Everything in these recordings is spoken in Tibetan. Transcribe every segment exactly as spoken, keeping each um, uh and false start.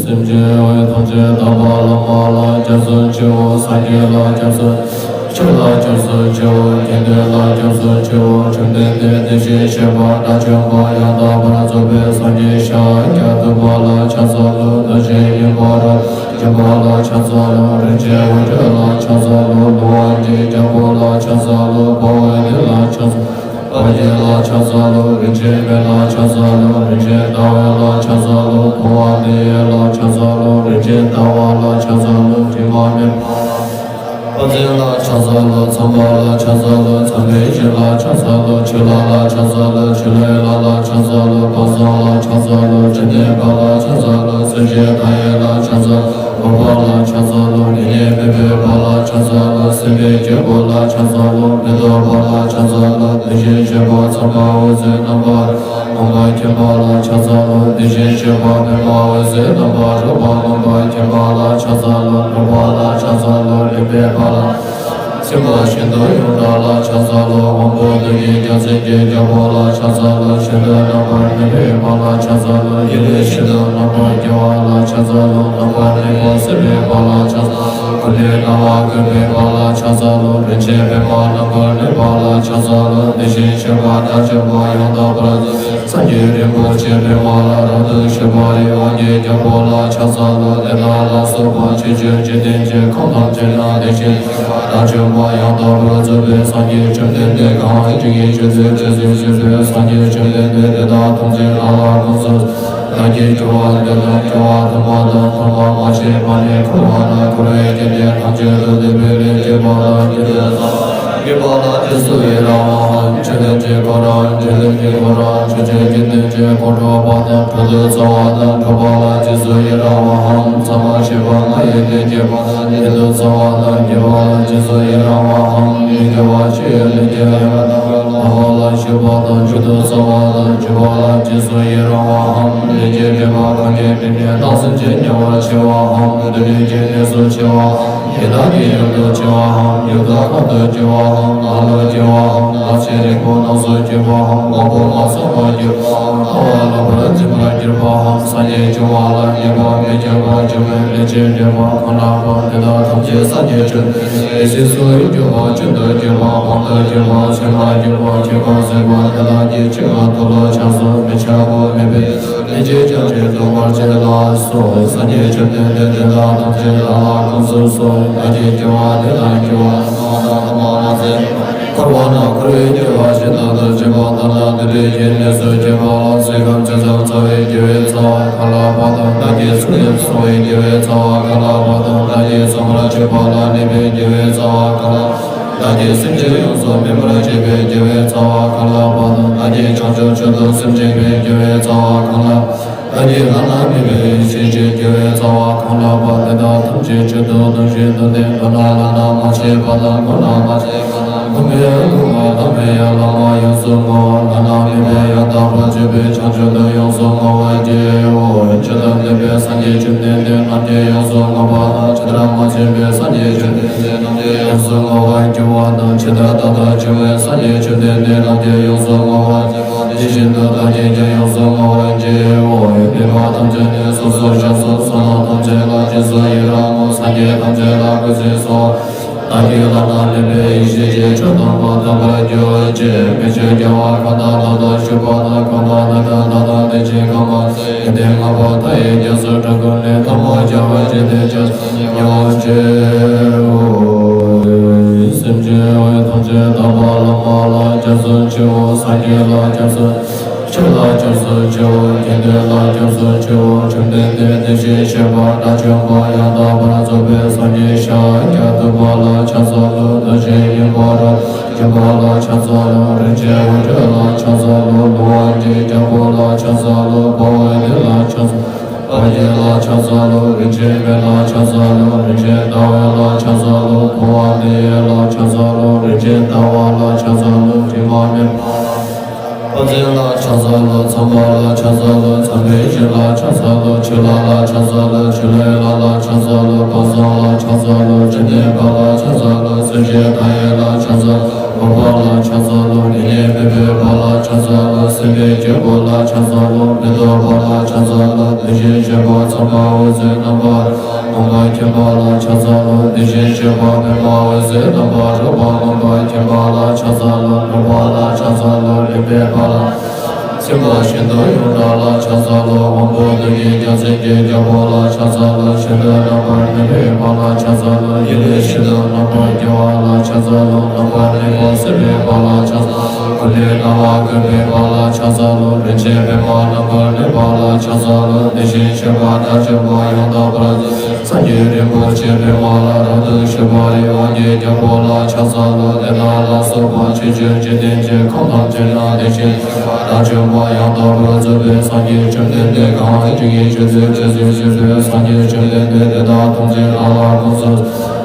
སེམས་ཅན་ཐམས་ཅད་དག་པ་བླ་མ་ལ་སྐྱབས་སུ་མཆིའོ། སངས་རྒྱས་ལ་སྐྱབས་སུ། ཆོས་ལ་སྐྱབས་སུ་མཆིའོ། དགེ་འདུན་ལ་སྐྱབས་སུ་མཆིའོ། བཅོམ་ལྡན་འདས་དེ་བཞིན་གཤེགས་པ་དགྲ་བཅོམ་པ་ཡང་དག་པར་རྫོགས་པའི་སངས་རྒྱས་ཤཱཀྱ་ཐུབ་པ་ལ་ཕྱག་འཚལ་ལོ། རྡོ་རྗེ་སྙིང་པོ་རབ་ཏུ་འཇོམས་པ་ལ་ཕྱག་འཚལ་ལོ། རིན་ཆེན་འོད་འཕྲོ་ལ་ཕྱག་འཚལ་ལོ། ལུས་དབང་གི་རྒྱལ་པོ་ལ་ཕྱག་འཚལ་ལོ། འཕོ་བ་འདི་ལ་ཕྱག་འཚལ། འཕགས་པ་ལ་ཕྱག་འཚལ་ལོ། རིན་ཆེན་མེ་ལ་ཕྱག་འཚལ་ལོ། རིན་ཆེན་ཟླ་བ་ལ་ཕྱག་འཚལ་ལོ། འཕོ་བ་འདི་ཡི་ལ་ཕྱག་འཚལ་ལོ། རིན་ཆེན་ཟླ་བ་ལ་ཕྱག་འཚལ་ལོ། དྲི་མ་མེད་པ་ལ་ཕྱག་འཚལ་ལོ། ཕ་ཚན་ལ་ཕྱག་འཚལ་ལོ། ཚངས་པ་ལ་ཕྱག་འཚལ་ལོ། ཚངས་པའི་བྱིན་ལ་ཕྱག་འཚལ་ལོ། ཆུ་ལྷ་ལ་ཕྱག་འཚལ་ལོ། ཆུ་ལྷའི་ལྷ་ལ་ཕྱག་འཚལ་ལོ། བ་ཟང་ལ་ཕྱག་འཚལ་ལོ། བཅོམ་ལྡན་འདས་ལ་ཕྱག་འཚལ་ལོ། སེམས་ཅན་མཐའ་ཡས་ལ་ཕྱག་འཚལ་ལོ། འོད་དཔག་ལ་ཕྱག་འཚལ་ལོ། ཉེ་ཉེ་མེད་པའི་དཔག་ལ་ཕྱག་འཚལ་ལོ། སྲིད་པའི་རྒྱལ་པོ་ལ་ཕྱག་འཚལ་ལོ། མེ་ཏོག་དཔག་ལ་ཕྱག་འཚལ་ལོ། དེ་བཞིན་གཤེགས་པ་ཚངས་པ་འོད་ཟེར་རྣམ་པར་རོ་མ་མཁྱེན་པ་ལ་ཕྱག་འཚལ་ལོ། དེ་བཞིན་གཤེགས་པ་པདྨ་འོད་ཟེར་རྣམ་པར་རོ་མ་མཁྱེན་པ་ལ་ཕྱག་འཚལ་ལོ། ནོར་བུ་ལ་ཕྱག་འཚལ་ལོ། ལེགས་པའི་དཔལ་ལ། སེམས་དཔའ་ཤིན་ཏུ་ཡོངས་གྲགས་ལ་ཕྱག་འཚལ་ལོ། དབང་པོ་ཐུགས་ཀྱི་རྒྱལ་མཚན་གྱི་རྒྱལ་པོ་ལ་ཕྱག་འཚལ་ལོ། ཤིན་ཏུ་རྣམ་པར་གནོན་པའི་དཔལ་ལ་ཕྱག་འཚལ་ལོ། ཡེ་ཤེས་ཤིན་ཏུ་རྣམ་པར་རྒྱལ་བ་ལ་ཕྱག་འཚལ་ལོ། རྣམ་པར་གནོན་པ་སེལ་བའི་དཔལ་ལ་ཕྱག་འཚལ་ལོ། ཀུན་ནས་སྣང་བ་ཀུན་པའི་དཔལ་ལ་ཕྱག་འཚལ་ལོ། རིན་ཆེན་པདྨ་རྣམ་པར་གནོན་པ་ལ་ཕྱག་འཚལ་ལོ། དེ་བཞིན་གཤེགས་པ་དགྲ་བཅོམ་པ་ཡང་དག་པར་རྫོགས་པའི་སངས་རྒྱས་རིན་པོ་ཆེ་པདྨ་ལ་རབ་ཏུ་བཞུགས་པ་རི་དབང་གི་རྒྱལ་པོ་ལ་ཕྱག་འཚལ་ལོ། དེ་དག་ལ་སོགས་པ་ཆོས་ཅན་འཇིག་རྟེན་གྱི་ཁམས་ཐམས་ཅད་ན་དེ་བཞིན་གཤེགས་པ་དགྲ་བཅོམ་པ་ཡང་དག་པར་རྫོགས་པའི་སངས་རྒྱས་བཅོམ་ལྡན་འདས་གང་བ་ཇི་སྙེད་ཅིག་ཏུ་རྗེས་སུ་བྱོན་པའི་སངས་རྒྱས་བཅོམ་ལྡན་འདས་དེ་དག་ཐམས་ཅད་ལ་ལ་དགོངས་སུ། བདག་གིས་སྐྱོབ་པ་འདི་དང་སྐྱོབ་པ་ཐོབ་པ་དང་ཐོབ་པ་མ་བྱས་པ་ནས་འཁོར་བ་དང་འཁོར་བའི་རྐྱེན་ལས་ཐམས་ཅད་དུ་བདེ་བའི་ལས་བྱེད་པ་དང་། རྒྱུ་དུ་སངས་པ་དང་དགེ་བ་ལ་རྗེས་སུ་ཡི་རང་བའམ། ཆོས་ལྡན་གྱི་འཁོར་རམ། ཆོས་ལྡན་གྱི་འཁོར་རམ། ཆོས་ཅན་འཇིག་རྟེན་གྱི་འཁོར་འགྲོ་བ་དང་། འགྲོ་དུ་སྩོལ་བ་དང་འགྲོ་བ་ལ་རྗེས་སུ་ཡི་རང་བའམ། ཟ་མ་ཞེས་པ་ང་ཡི་ལས་བྱེད་པ་དང་། ཉལ་དུ་སྩོལ་བ་དང་རྒྱུ་བ་ལ་རྗེས་སུ་ཡི་རང་བའམ། མི་དགེ་བ་བཅུ་ཡི་ལས་ཀྱི་ཡང་དག་པར་ལ་ཞུགས་པ་དང་། འཇུག་ཏུ་སྩོལ་བ་དང་འཇུག་པ་ལ་རྗེས་སུ་ཡི་རང་བའམ། ལས་ཀྱི་སྤྱོད་པ་གང་གིས་མི་ནུས་དང་སེམས་ཅན་དམྱལ་བར་སྐྱེ་བའམ། སྡུག་བསྔལ་གྱི་གནས་སུ་སྐྱེ་བའམ། ཡི་དྭགས་ཀྱི་ཡུལ་དུ་སྐྱེ་བའམ། ཡུལ་དག་ཁམས་དུ་སྐྱེ་བའམ། ལྷ་ལུས་སྐྱེ་བའམ། ལྷ་ཚེ་རིང་པོ་རྣམས་སུ་སྐྱེ་བའམ། དབང་པོ་མ་ཚང་བར་གྱུར་པའམ། ལྟ་བ་ལེགས་པར་འཛིན་པར་གྱུར་པའམ། སངས་རྒྱས་བྱུང་བ་ལ་ངེས་པ་མི་འཆབ་པར་བྱུང་བའི་ལས་ཀྱི་སྤྱོད་པ་གང་རྣམ་པ་དེ་དག་ཐམས་ཅད་སངས་རྒྱས་བཅོམ་ལྡན་འདས་ཀྱི་རྗེས་སུ་ཡི་གྱུར་པ་སྤྱོད་དུ་གྱུར་པ་སྤང་དུ་གྱུར་པ་སེམས་ལ་གྱུར་པ་ཆོས་གང་ཟད་པ་དེ་དག་གི་ཆོས་ཀྱི་མཐོལ་ལོ་བཤགས་སོ། མི་འཆབ་བོ་མེད་པའི་ལས་ཀྱི་སྤྱོད་པ་ལྡོག་པར་བྱེད་ལ་སོགས། སངས་རྒྱས་བཅོམ་ལྡན་འདས་དེ་དག་ཐམས་ཅད་ལ་ལ་དགོངས་སུ་གསོལ། བདག་གིས་སྐྱོབ་པ་འདི་དང་སྐྱོབ་པ་ཐོབ་པ་དང་ཐོབ་པ་མ་ཟད། འཁོར་བ་ན་འཁོར་བའི་སྐྱེ་བ་བཞི་དག་ཏུ་སྐྱེ་བ་དང་། ལ་དུ་དུ་ཡི་གནས་སུ་སྐྱེ་བ་ལ། ཚེ་སྐབས་ཇི་ཙམ་བསགས་པའི་དགེ་བའི་རྩ་བ་གང་ལགས་པ་དང་། བདག་གིས་ཚུལ་ཁྲིམས་བསྲུང་བའི་དགེ་བའི་རྩ་བ་གང་ལགས་པ་དང་། བདག་གིས་བསམ་པར་བྱ་བ་ལ་གནས་པའི་དགེ་བའི་རྩ་བ་གང་ལགས། བདག་གིས་སེམས་ཅན་ཡོངས་སུ་སྨིན་པར་བྱེད་པའི་དགེ་བའི་རྩ་བ་གང་ལགས་པ་དང་། བདག་གིས་བྱང་ཆུབ་མཆོག་ཏུ་སེམས་བསྐྱེད་པའི་དགེ་བའི་རྩ་བ་གང་ལགས། བདག་གིས་བླ་ན་མེད་པའི་ཡེ་ཤེས་ཀྱི་དགེ་བའི་རྩ་བ་གང་ལགས་པ་དེ་དག་ཐམས་ཅད་ཆེད་དུ་གདུང་ཞིང་འདུན་ཏེ། མདོར་ན་བླ་ན་མ་མཆིས་པ་དང་། གོང་ན་མ་མཆིས་པ་དང་། གོང་མའི་གོང་མ་བླ་མའི་བླ་མ་ཡོངས་སུ་བསྔོ་བ། བླ་ན་མེད་པའི་ཡང་དག་པར་རྫོགས་པའི་བྱང་ཆུབ་ཏུ་ཡོངས་སུ་བསྔོ་བར་བགྱིའོ། ཆོས་དང་ལྡན་པའི་སངས་རྒྱས་བཅོམ་ལྡན་འདས་རྣམས་ཀྱིས་ཡོངས་སུ་བསྔོ་བ་དང་། ཆོས་དང་མ་མཆིས་པའི་སངས་རྒྱས་བཅོམ་ལྡན་འདས་རྣམས་ཀྱིས་ཡོངས་སུ་བསྔོ་བར་བགྱི་བ་དང་། ཆོས་དང་ད་ལྟར་བྱུང་བའི་སངས་རྒྱས་བཅོམ་ལྡན་འདས་རྣམས་ཀྱིས་ཡོངས་སུ་བསྔོ་བར་བགྱི་བ་དེ་བཞིན་དུ་བདག་གིས་ཀྱང་ཡོངས་སུ་བསྔོ་བར་བགྱིའོ། ཡོན་ཏན་པ་ཐམས་ཅད་ནི་སོ་སོར་བཤགས་སོ། བསོད་ནམས་ཐམས་ཅད་ལ་རྗེས་སུ་ཡི་རང་ངོ་། སངས་རྒྱས་ཐམས་ཅད་ལ་གུས་ཕྱག་འཚལ་ལོ། བདག་གིས་བླ་ན་མེད་པའི་ཡེ་ཤེས་ཀྱི་ཆོས་དམ་པ་ཐོབ་པར་གྱུར་ཅིག་མི་ཆོས་རྒྱལ་བ་གང་དང་ཐོག་ཏུ་བཞུགས་པ་དང་། གང་དང་ནི་དང་བདག་དང་དེ་བཞིན་གང་མ་ཡོན་ཏན་ལྔ་པོ་མཐའ་ཡས་རྒྱ་མཚོའི་གྲུབ་ཐོབ་ནས། ཐལ་མོ་སྦྱར་བ་བཅས་ཏེ་སྐྱབས་སུ་མཆིའོ། སེམས་ཅན་ཐམས་ཅད་དག་པ་བླ་མ་ལ་སྐྱབས་སུ་མཆིའོ། སངས་རྒྱས་ལ་སྐྱབས་སུ། ཆོས་ལ་སྐྱབས་སུ་མཆིའོ། དགེ་འདུན་ལ་སྐྱབས་སུ་མཆིའོ། བཅོམ་ལྡན་འདས་དེ་བཞིན་གཤེགས་པ་དགྲ་བཅོམ་པ་ཡང་དག་པར་རྫོགས་པའི་སངས་རྒྱས་ཤཱཀྱ་ཐུབ་པ་ལ་ཕྱག་འཚལ་ལོ། རྡོ་རྗེ་སྙིང་པོ་རབ་ཏུ་འཇོམས་པ་ལ་ཕྱག་འཚལ་ལོ། རིན་ཆེན་འོད་འཕྲོ་ལ་ཕྱག་འཚལ་ལོ། ལུས་དབང་གི་རྒྱལ་པོ་ལ་ཕྱག་འཚལ་ལོ། འཕོ་བ་འདི་ལ་ཕྱག་འཚལ་ལོ། འཕགས་པ་ལ་ཕྱག་འཚལ་ལོ། རིན་ཆེན་མེ་ལ་ཕྱག་འཚལ་ལོ། རིན་ཆེན་ཟླ་བ་ལ་ཕྱག་འཚལ་ལོ། འཕོ་བ་འདི་ཡི་ལ་ཕྱག་འཚལ་ལོ། རིན་ཆེན་ཟླ་བ་ལ་ཕྱག་འཚལ་ལོ། དྲི་མ་མེད་པ་ལ་ཕྱག་འཚལ་ལོ། ཕ་ཚན་ལ་ཕྱག་འཚལ་ལོ། ཚངས་པ་ལ་ཕྱག་འཚལ་ལོ། ཚངས་པའི་བྱིན་ལ་ཕྱག་འཚལ་ལོ། ཆུ་ལྷ་ལ་ཕྱག་འཚལ་ལོ། ཆུ་ལྷའི་ལྷ་ལ་ཕྱག་འཚལ་ལོ། བ་ཟང་ལ་ཕྱག་འཚལ་ལོ། བཅོམ་ལྡན་འདས་ལ་ཕྱག་འཚལ་ལོ། སེམས་ཅན་མཐའ་ཡས་ལ་ཕྱག་འཚལ་ལོ། འོད་དཔག་ལ་ཕྱག་འཚལ་ལོ། དེ་ནས་མེ་འབར་བ་ལ་ཕྱག་འཚལ་ལོ། སྲིད་པའི་སྐྱེ་སྒོ་ལ་ཕྱག་འཚལ་ལོ། མེ་ཏོག་པ་ལ་ཕྱག་འཚལ་ལོ། དེ་བཞིན་གཤེགས་པ་ཚངས་པ་འོད་ཟེར་རྣམ་པར་རློམ་པ་མཁྱེན་པ་ལ་ཕྱག་འཚལ་ལོ། དེ་བཞིན་གཤེགས་པ་པདྨ་འོད་ཟེར་རྣམ་པར་རོལ་པ་མངོན་པར་མཁྱེན་པ་ལ་ཕྱག་འཚལ་ལོ། ནོར་བུ་ལ་ཕྱག་འཚལ་ལོ། རིག་པའི་དཔལ་ལ་ཕྱག་འཚལ་ལོ། སེམས་དཔའ་ཤིན་ཏུ་ཡོངས་གྲགས་ལ་ཕྱག་འཚལ་ལོ། དབང་པོ་ཐུགས་ཀྱི་རྒྱལ་མཚན་གྱི་རྒྱལ་པོ་ལ་ཕྱག་འཚལ་ལོ། ཤིན་ཏུ་རྣམ་པར་གནོན་པའི་དཔལ་ལ་ཕྱག་འཚལ་ལོ། ཡེ་ཤེས་ཤིན་ཏུ་རྣམ་པར་རྒྱལ་བ་ལ་ཕྱག་འཚལ་ལོ། རྣམ་པར་གནོན་པ་སེལ་བའི་དཔལ་ལ་ཕྱག་འཚལ་ལོ། འཁོར་ལོས་སྣང་བ་བཀོད་པའི་དཔལ་ལ་ཕྱག་འཚལ་ལོ། རིན་ཆེན་པདྨ་རྣམ་པར་གནོན་པ་ལ་ཕྱག་འཚལ་ལོ། དེ་བཞིན་གཤེགས་པ་དགྲ་བཅོམ་པ་ཡང་དག་པར་རྫོགས་པའི་སངས་རྒྱས་རིན་པོ་ཆེ་པདྨ་ལ་རབ་ཏུ་བཞུགས་པ་རི་དབང་གི་རྒྱལ་པོ་ལ་ཕྱག་འཚལ་ལོ། དེ་དག་ལ་སོགས་པ་ཆོས་ཀྱི་འཇིག་རྟེན་གྱི་ཁམས་ཐམས་ཅད་ན་དེ་བཞིན་གཤེགས་པ་དགྲ་བཅོམ་པ་ཡང་དག་པར་རྫོགས་པའི་སངས་རྒྱས་བཅོམ་ལྡན་འདས་གང་ཇི་སྙེད་ཅི་སུ་ཇི་སྲིད་ཞིག་པའི་སངས་རྒྱས་བཅོམ་ལྡན་འདས་དེ་དག་ཐམས་ཅད་ལ་ལ་དགོངས་སུ།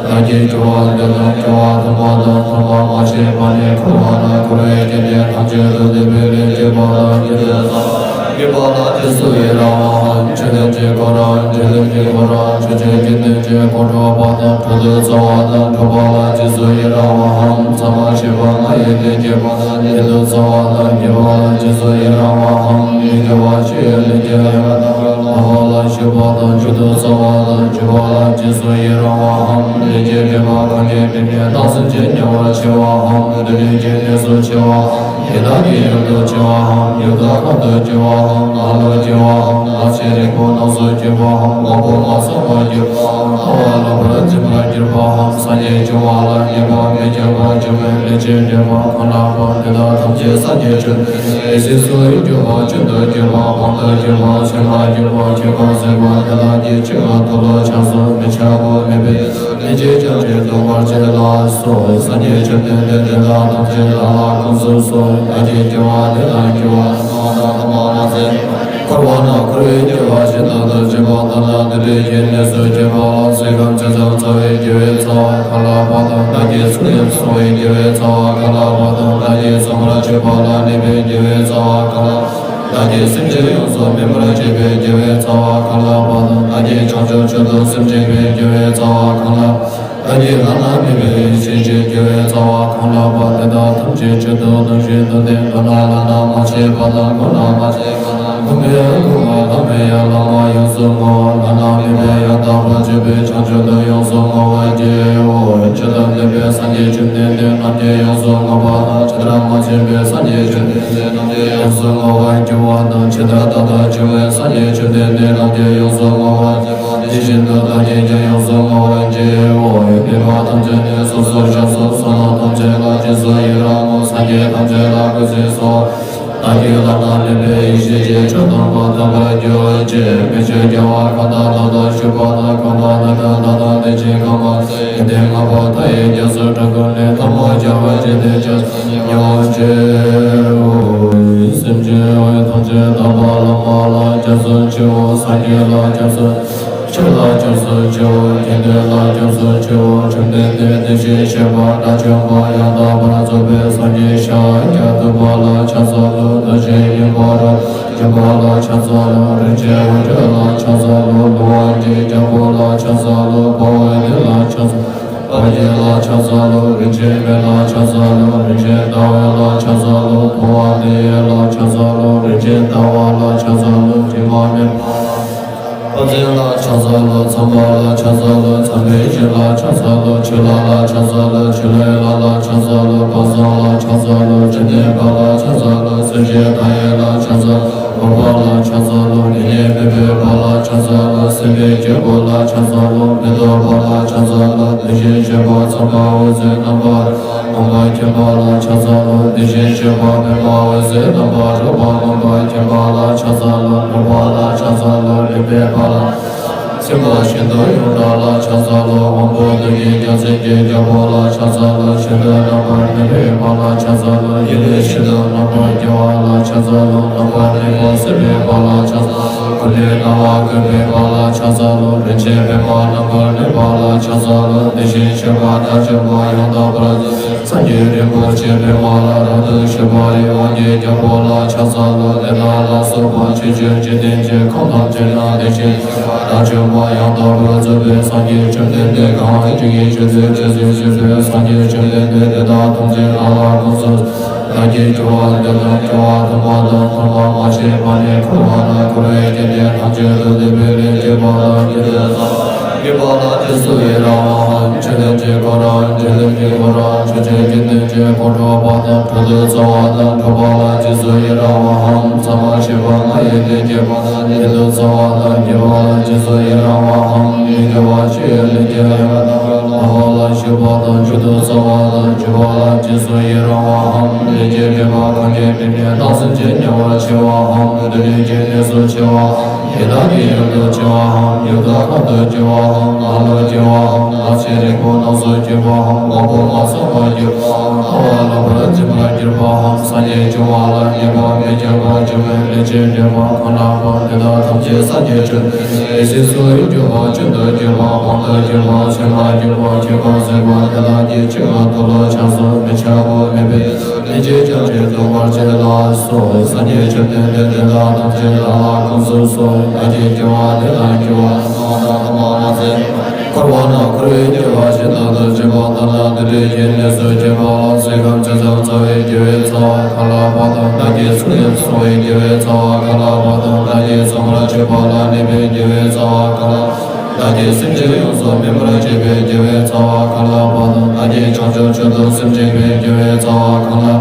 བདག་གིས་སྐྱོབ་པ་འདི་དང་སྐྱོབ་པ་ཐོབ་པ་དང་ཐོབ་པ་མ་བྱས་པ་ནས་འཁོར་བ་ན་འཁོར་བའི་སྐྱེ་གནས་ཐམས་ཅད་དུ་བདེ་བའི་ལས་བྱེད་པ་དང་བགྱིད་དུ་སྤྱོད་པ་ལ་རྗེས་སུ་ཡི་རང་བའམ། ཆོས་ཐམས་ཅད་ཁོ་རང་ཆོས་ཐམས་ཅད་ཁོ་རང་ཆོས་ཅན་གྱི་རྟེན་ཅན་གོ་འཕང་པ་དང་འཕྲོ་དུ་སྩོལ་བ་དང་འཕྲོག་པ་ལ་རྗེས་སུ་ཡི་རང་བའམ། ཟ་མ་བཅས་པ་ལྔ་ཡི་ལས་བྱེད་པ་དང་བགྱིད་དུ་སྤྱོད་པ་དང་བགྱིད་པ་ལ་རྗེས་སུ་ཡི་རང་བའམ། མི་དགེ་བ་བཅུ་ཡི་ལས་བྱེད་ཡང་དག་པར་ལག་པ་ལ་གཞུག་པ་དང་གཞུག་ཏུ་སྩོལ་བ་དང་གཞུག་པ་ལ་རྗེས་སུ་ཡི་རང་བའམ། ལས་ཀྱི་སྒྲིབ་པ་གང་གིས་སྒྲིབ་པའི་རྟགས་སུ་ཅི་ཉེ་བར་མཆེ་བའམ། སྡུག་བསྔལ་གྱི་གནས་སུ་མཆེ་བའམ། ཡི་དྭགས་ཀྱི་ཡུལ་དུ་མཆེ་བའམ། ཡུལ་དག་ཁམས་དུ་མཆེ་བའམ། ལ་ལུ་མཆེ་བའམ། ལ་ཕྱི་རིང་པོ་རྣམས་སུ་མཆེ་བའམ། དབང་པོ་མ་ཚང་བར་གྱུར་པའམ། ལྟ་བ་ལོག་པར་འཛིན་པར་གྱུར་པའམ། སངས་རྒྱས་འབྱུང་བ་ལ་ཉེས་པ་མི་བྱེད་པར་འབྱུང་བའི་ལས་ཀྱི་སྒྲིབ་པ་གང་ལགས་པ་དེ་དག་ཐམས་ཅད་སངས་རྒྱས་བཅོམ་ལྡན་འདས་ཡེ་ཤེས་སུ་གྱུར་པ་རྒྱུན་དུ་གྱུར་པ་དབང་དུ་གྱུར་པ་ཆོས་མ་གྱུར་པ་ཁྱད་པར་ཟད་པ་དེ་དག་གི་ཆོས་ལ་མཐོལ་ལོ་བཤགས་སོ། མི་འཆབ་བོ། མེད་པའི་ལས་ཅི་བྱ་ཕྱིར་ལྡོག་པར་བྱེད་ལ་སོགས། སངས་རྒྱས་བཅོམ་ལྡན་འདས་དེ་དག་ཐམས་ཅད་ལ་ལ་དགོངས་སུ་གསོལ། བདག་གིས་སྐྱོབ་པ་འདི་དང་སྐྱོབ་པ་ཐོབ་པ་དང་ཐོབ་པ་མ་ཟད། འཁོར་བ་ན་འཁོར་བའི་སྐྱེ་བ་ཇི་ལྟར་དུ་བྱེད་པ་དང་ན་དེ་འདྲའི་གནས་སུ་སྐྱེ་བ་ལ་ཚིག་གམ་ཚིག་ཙམ་རྩ་བའི་དགེ་བའི་རྩ་བ་གང་ལགས་པ་དང་། བདག་གིས་ཚུལ་ལས་གསུང་བའི་དགེ་བའི་རྩ་བ་གང་ལགས་པ་དང་། བདག་གིས་བསམ་པར་བྱས་པ་ལ་གནས་པའི་དགེ་བའི་རྩ་བ་གང་ལགས། བདག་གིས་སེམས་ཅན་ཡོངས་སུ་སྨིན་པར་བྱེད་པའི་དགེ་བའི་རྩ་བ་གང་ལགས་པ་དང་། བདག་གིས་བྱང་ཆུབ་མཆོག་ཏུ་སེམས་བསྐྱེད་པའི་དགེ་བའི་རྩ་བ་གང་ལགས། བདག་གིས་བླ་ན་མེད་པའི་ཡེ་ཤེས་ཀྱི་དགེ་བའི་རྩ་བ་གང་ལགས་པ་དེ་དག་ཐམས་ཅད་ཆེད་དུ་གཏོང་ཞིང་དོན་དེ་མདོར་ན་བླ་ན་མ་མཆིས་པ་དང་སྒོམ་ན་མ་མཆིས་པ་དང་སྒོམ་པའི་སྒོ་ནས་བླ་མེད་ཡང་བླ་མ་ཡོངས་སུ་བསྔོ་བ། བླ་ན་མེད་པའི་ཡང་དག་པར་རྫོགས་པའི་བྱང་ཆུབ་ཏུ་ཡོངས་སུ་བསྔོ་བར་བགྱིའོ། ཇི་ལྟར་འདས་པའི་སངས་རྒྱས་བཅོམ་ལྡན་འདས་རྣམས་ཀྱིས་ཡོངས་སུ་བསྔོས་པ་དང་། ཇི་ལྟར་མ་མཆིས་པའི་སངས་རྒྱས་བཅོམ་ལྡན་འདས་རྣམས་ཀྱིས་ཡོངས་སུ་བསྔོ་བར་བགྱིའོ་དང་། ཇི་ལྟར་ད་ལྟར་བྱུང་བའི་སངས་རྒྱས་བཅོམ་ལྡན་འདས་རྣམས་ཀྱིས་ཡོངས་སུ་བསྔོ་བར་བགྱིའོ། དེ་བཞིན་དུ་བདག་གིས་ཀྱང་ཡོངས་སུ་བསྔོ་བར་བགྱིའོ། ཡོན་ཏན་པ་ཐམས་ཅད་ནི་སོ་སོར་བཤགས་སོ། བསོད་ནམས་ཐམས་ཅད་ལ་རྗེས་སུ་ཡི་རང་ངོ་། སངས་རྒྱས་ཐམས་ཅད་ལ་གུས་ཕྱིར་གསོལ། བདག་གིས་བླ་ན་མེད་པའི་ཡེ་ཤེས་ཀྱི་མཆོག་དང་པོ་ཐོབ་པར་གྱུར་ཅིག་མི་ཆོས་རྒྱལ་བ་གང་དག་ལྟ་ལྟར་བཞུགས་པ་དང་། གང་དག་ལྟ་ལྟར་ལྟ་དང་ལྟ་ཞིང་གང་བ་ཡོན་ཏན་ལྔ་པོ་མཐའ་ཡས་རྒྱ་མཚོའི་སྤྲིན་ཀུན་ལས། ཐལ་མོ་སྦྱར་བ་ཅི་སྟེ་ཇི་སྲིད་མྱུར་བར་མཆིའོ། སེམས་ཅན་ཐམས་ཅད་དག་པ་བླ་མ་ལ་སྐྱབས་སུ་མཆིའོ། སངས་རྒྱས་ལ་སྐྱབས་སུ། ཆོས་ལ་སྐྱབས་སུ་མཆིའོ། དགེ་འདུན་ལ་སྐྱབས་སུ་མཆིའོ། བཅོམ་ལྡན་འདས་དེ་བཞིན་གཤེགས་པ་དགྲ་བཅོམ་པ་ཡང་དག་པར་རྫོགས་པའི་སངས་རྒྱས་ཤཱཀྱ་ཐུབ་པ་ལ་ཕྱག་འཚལ་ལོ། ཐུགས་རྗེ་ཡོན་ཏན་རབ་ཏུ་འཇུག་པ་ལ་ཕྱག་འཚལ་ལོ། རིན་ཆེན་འོད་འཕྲོ་ལ་ཕྱག་འཚལ་ལོ། ལོངས་པ་གཉིས་ཀྱི་རྒྱལ་པོ་ལ་ཕྱག་འཚལ་ལོ། དཔའ་བོའི་དེ་ལ་ཕྱག་འཚལ་ལོ། དཔའ་བརྒྱད་ལ་ཕྱག་འཚལ་ལོ། རིན་ཆེན་མེ་ལ་ཕྱག་འཚལ་ལོ། རིན་ཆེན་ཟླ་འོད་ལ་ཕྱག་འཚལ་ལོ། མཐོང་བ་མཐའ་ཡས་ལ་ཕྱག་འཚལ་ལོ། རིན་ཆེན་ཟླ་བ་ལ་ཕྱག་འཚལ་ལོ། དྲི་མ་མེད་པ་ལ། དཔལ་ཆེན་ལ་ཕྱག་འཚལ་ལོ། ཚངས་པ་ལ་ཕྱག་འཚལ་ལོ། ཚངས་པའི་བྱིན་ལ་ཕྱག་འཚལ་ལོ། ཆོས་ལྷ་ལ་ཕྱག་འཚལ་ལོ། ཆོས་ལྷའི་ལྷ་ལ་ཕྱག་འཚལ་ལོ། དཔལ་བཟང་ལ་ཕྱག་འཚལ་ལོ། བཅོམ་ལྡན་འདས་ལ་ཕྱག་འཚལ་ལོ། སེམས་ཅན་མཐའ་ཡས་ལ་ཕྱག་འཚལ་ལོ། འོད་དཔག་ལ་ཕྱག་འཚལ་ལོ། དེ་ནས་མེ་འབར་བ་ལ་ཕྱག་འཚལ་ལོ། སྲིད་པའི་སྐྱེ་སྒོ་ལ་ཕྱག་འཚལ་ལོ། མེ་ཏོག་དཔག་ལ་ཕྱག་འཚལ་ལོ། དེ་བཞིན་གཤེགས་པ་ཚངས་པ་འོད་ཟེར་རྣམ་པར་རོལ་པ་མངོན་པར་མཁྱེན་པ་ལ་ཕྱག་འཚལ་ལོ། དེ་བཞིན་གཤེགས་པ་པདྨ་འོད་ཟེར་རྣམ་པར་རོལ་པ་མངོན་པར་མཁྱེན་པ་ལ་ཕྱག་འཚལ་ལོ། ནོར་བུ་ལ་ཕྱག་འཚལ་ལོ། རིག་པའི་དཔལ་ལ། སེམས་དཔའ་ཤིན་ཏུ་ཡོངས་གྲགས་ལ་ཕྱག་འཚལ་ལོ། དབང་པོ་ཐུགས་ཀྱི་རྒྱལ་མཚན་གྱི་རྒྱལ་པོ་ལ་ཕྱག་འཚལ་ལོ། ཤིན་ཏུ་རྣམ་པར་གནོན་པའི་དཔལ་ལ་ཕྱག་འཚལ་ལོ། ཡེ་ཤེས་ཤིན་ཏུ་རྣམ་པར་རྒྱལ་བ་ལ་ཕྱག་འཚལ་ལོ། རྣམ་པར་གནོན་པ་སེལ་བའི་དཔལ་ལ་ཕྱག་འཚལ་ལོ། འཁོར་ལོས་སྣང་བ་བཀོད་པའི་དཔལ་ལ་ཕྱག་འཚལ་ལོ། རིན་ཆེན་པདྨ་རྣམ་པར་གནོན་པ་ལ་ཕྱག་འཚལ་ལོ། དེ་བཞིན་གཤེགས་པ་དགྲ་བཅོམ་པ་ཡང་དག་པར་རྫོགས་པའི་ སངས་རྒྱས་རིན་པོ་ཆེ་པདྨ་ལ་རབ་ཏུ་བཞུགས་པ་རི་དབང་གི་རྒྱལ་པོ་ལ་ཕྱག་འཚལ་ལོ། དེ་དག་ལ་སོགས་པ་ཆོས་བརྒྱུད་འཇིག་རྟེན་གྱི་ཁམས་ཐམས་ཅད་ན་བདེ་ཆེན་དགྲ་བཅོམ་པ་ཡང་དག་པར་རྫོགས་པའི་སངས་རྒྱས་བཅོམ་ལྡན་འདས་གང་། བཅུ་གཉིས་ཆོས་ཚུལ་རྗེས་སུ་ཞུགས་པའི་སངས་རྒྱས་བཅོམ་ལྡན་འདས་དེ་དག་ཐམས་ཅད་བདག་ལ་དགོངས་སུ། བདག་གིས་སྐྱོབ་པ་འདི་དང་སྐྱོབ་པ་དམ་པ་དང་དམ་པ་མ་ཞེས་པ་ནས་འཁོར་བ་ན་འཁོར་བའི་སྐྱེ་གནས་ཐམས་ཅད་དུ་བདེ་བའི་ལས་བྱེད་པ་དང་བདེ་བའི་ས་བདེ་བ་ལ་རྗེས་སུ་ཡི་རང་བའམ། ཆོས་ལྡན་གྱི་འཁོར་རམ། ཆོས་ལྡན་གྱི་འཁོར་རམ། ཆོས་ཅན་སྐྱེ་ལྡན་གྱི་འཁོར་འཁྲུལ་པ་དང་འཁྲུལ་དུ་སྩལ་བ་དང་འཁྲུལ་པ་ལ་རྗེས་སུ་ཡི་རང་བའམ། ས་མ་ཞེས་པ་ལྔ་ཡི་ལས་བྱེད་པ་དང་བསྐྱེད་དུ་སྩལ་བ་དང་བསྐྱེད་པ་ལ་རྗེས་སུ་ཡི་རང་བའམ། མི་དགེ་བ་བཅུ་ཡི་ལས་བྱེད་ཡང་དག་པར་ལ་ཞུགས་པ་དང་འཇུག་ཏུ་སྩལ་བ་དང་འཇུག་པ་ལ་རྗེས་སུ་ཡི་རང་བའམ། ལས་ཀྱི་སྒྲིབ་པ་གང་སྐྱེས་པའི་ནད་དང་སེམས་ཅན་དམྱལ་བར་སྐྱེ་བའམ། སྡུག་བསྔལ་གྱི་གནས་སུ་སྐྱེ་བའམ། ཡི་དྭགས་ཀྱི་ཡུལ་དུ་སྐྱེ་བའམ། ཡུལ་དུ་ཁམས་དུ་སྐྱེ་བའམ། ལྷ་ལུས་སྐྱེ་བའམ། ལྷ་ཚེ་རིང་པོ་རྣམས་སུ་སྐྱེ་བའམ། དབང་པོ་མ་ཚང་བར་གྱུར་པའམ། ལྟ་བ་ལོག་པར་འཛིན་པར་གྱུར་པའམ། སངས་རྒྱས་འབྱུང་བ་ལ་ངེས་པ་མེད་པར་འབྱུང་བའི་ལས་ཀྱི་སྒྲིབ་པ་གང་དག་པ་དེ་དག་ཐམས་ཅད་སངས་རྒྱས་བཅོམ་ལྡན་འདས་རྗེས་སུ་ཡི་རང་བ་ཅན་དུ་གྱུར་པ་དབང་དུ་གྱུར་པ་སེམས་ལ་གྱུར་པ་ཁྱད་པར་ཟད་པ་དེ་དག་གི་ཆོས་ལ་མཐོལ་ལོ་བྱང་སོགས་མི་འཆབ་པོ་མེད་པའི་ལས་ཀྱི་སྐྱབས་ཀྱིས་བཟློག་པར་བྱེད་ལ་སོགས། སངས་རྒྱས་བཅོམ་ལྡན་འདས་དེ་དག་ཐམས་ཅད་བདག་ལ་དགོངས་སུ་གསོལ། བདག་གིས་སྐྱོབ་པ་དེ་དང་སྐྱོབ་པ་དམ་པ་དང་དམ་པ་མ་ཟད། འཁོར་བ་ན་འཁོར་བའི་སྐྱེ་བ་ཇི་ལྟར་དུ་བྱེད་པ་དག་ལ་འདུ་འབྲལ་གྱི་གནས་སུ་སྐྱེས་པ་ལ་ཚིག་གམ་ཚིག་ཙམ་རྩ་བའི་དགེ་བའི་རྩ་བ་གང་ལགས་པ་དང་། བདག་གིས་ཚིག་ལས་གསུང་བའི་དགེ་བའི་རྩ་བ་གང་ལགས་པ་དང་། བདག་གིས་བསམ་པར་བྱས་པ་ལ་གནས་པའི་དགེ་བའི་རྩ་བ་གང་ལགས། བདག་གིས་སེམས་ཅན་ཡོངས་སུ་སྨིན་པར་བྱེད་པའི་དགེ་བའི་རྩ་བ་གང་ལགས་པ་དང་། བདག་གིས་བྱང་ཆུབ་མཆོག་ཏུ་སེམས་བསྐྱེད་པའི་དགེ་བའི་རྩ་བ་གང་ལགས།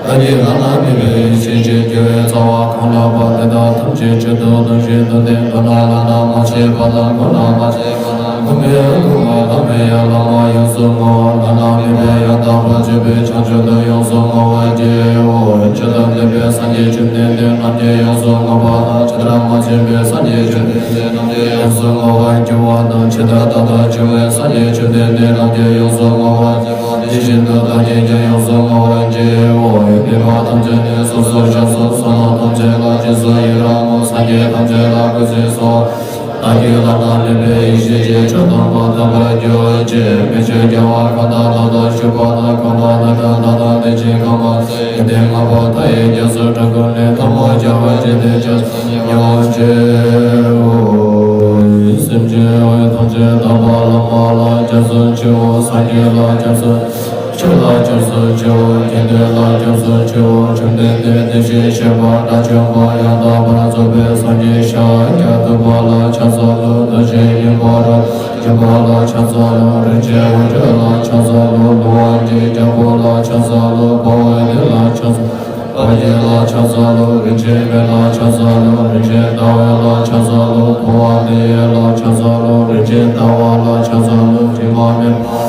བདག་གིས་བླ་ན་མེད་པའི་ཡེ་ཤེས་ཀྱི་དགེ་བའི་རྩ་བ་གང་ལགས་པ་དེ་དག་ཐམས་ཅད་ཆོས་དང་ལྡན་ཞིང་མཐུན་ཏེ། མདོར་ན་བླ་ན་མ་མཆིས་པ་དང་། སྒོ་ན་མ་མཆིས་པ་དང་། གོང་མའི་གོང་མ་ཐ་མའི་བླ་མ་ཡོངས་སུ་བསྔོ་བ། བླ་ན་མེད་པའི་ཡང་དག་པར་རྫོགས་པའི་བྱང་ཆུབ་ཏུ་ཡོངས་སུ་བསྔོ་བར་བགྱིའོ། ཆོས་དང་ལྡན་པའི་སངས་རྒྱས་བཅོམ་ལྡན་འདས་རྣམས་ཀྱང་ཡོངས་སུ་བསྔོ་བ་དང་། ཆོས་དང་མ་མཐུན་པའི་སངས་རྒྱས་བཅོམ་ལྡན་འདས་རྣམས་ཀྱང་ཡོངས་སུ་བསྔོ་བར་བགྱི་བ་དང་། ཇི་ལྟར་བདག་ལྟར་བྱུང་བའི་སངས་རྒྱས་བཅོམ་ལྡན་འདས་རྣམས་ཀྱང་ཡོངས་སུ་བསྔོ་བར་བགྱི་བ་དེ་བཞིན་དུ་བདག་གིས་ཀྱང་ཡོངས་སུ་བསྔོ་བར་བགྱིའོ། ཡོན་ཏན་པ་ཐམས་ཅད་ནི་སོ་སོར་བཤགས་སོ། བསོད་ནམས་ཐམས་ཅད་ལ་རྗེས་སུ་ཡི་རང་ངོ་། སངས་རྒྱས་ཐམས་ཅད་ལ་གུས་བརྩི་སོ། བདག་གིས་བླ་ན་མེད་པའི་ཡེ་ཤེས་ཀྱི་མཆོག་དམ་པ་ཐོབ་པར་གྱུར་ཅིག། མི་ཆོས་རྒྱལ་བ་གང་དག་བདག་ལྟར་ཞུགས་པ་དང་། གང་དག་བདག་དང་བདག་དང་ལྡན་ཞིང་གང་མ་ཡོན་ཏན་ལྔ་པོ་མཐའ་ཡས་རྒྱ་མཚོའི་སྤྲིན་ཀུན་ལས། ཐལ་མོ་སྦྱར་བ་ཅི་སྟེ་ཇི་སྲིད་མྱུར་བར་མཆིའོ། སེམས་ཅན་ཐམས་ཅད་དག་པ་བླ་མ་ལ་སྐྱབས་སུ་མཆིའོ། སངས་རྒྱས་ལ་སྐྱབས་སུ། ཆོས་ལ་སྐྱབས་སུ་མཆིའོ། དགེ་འདུན་ལ་སྐྱབས་སུ་མཆིའོ། བཅོམ་ལྡན་འདས་དེ་བཞིན་གཤེགས་པ་དགྲ་བཅོམ་པ་ཡང་དག་པར་རྫོགས་པའི་སངས་རྒྱས་ཤཱཀྱ་ཐུབ་པ་ལ་ཕྱག་འཚལ་ལོ། རྡོ་རྗེ་སྙིང་པོ་རབ་ཏུ་འཇོམས་པ་ལ་ཕྱག་འཚལ་ལོ། རིན་ཆེན་འོད་འཕྲོ་ལ་ཕྱག་འཚལ་ལོ། ལོང་བ་འདྲེའི་རྒྱལ་པོ་ལ་ཕྱག་འཚལ་ལོ། དཔའ་བོ་དེ་ལ་ཕྱག་འཚལ་ལོ། དཔལ་གྱི་ལ་ཕྱག་འཚལ་ལོ། རིན་ཆེན་མེ་ལ་ཕྱག་འཚལ་ལོ། རིན་ཆེན་ཟླ་འོད་ལ་ཕྱག་འཚལ་ལོ། མཐོང་བ་མི་ཡི་ལ་ཕྱག་འཚལ་ལོ། རིན་ཆེན་ཟླ་བ་ལ་ཕྱག་འཚལ་ལོ། དྲི་མ་མེད་པ་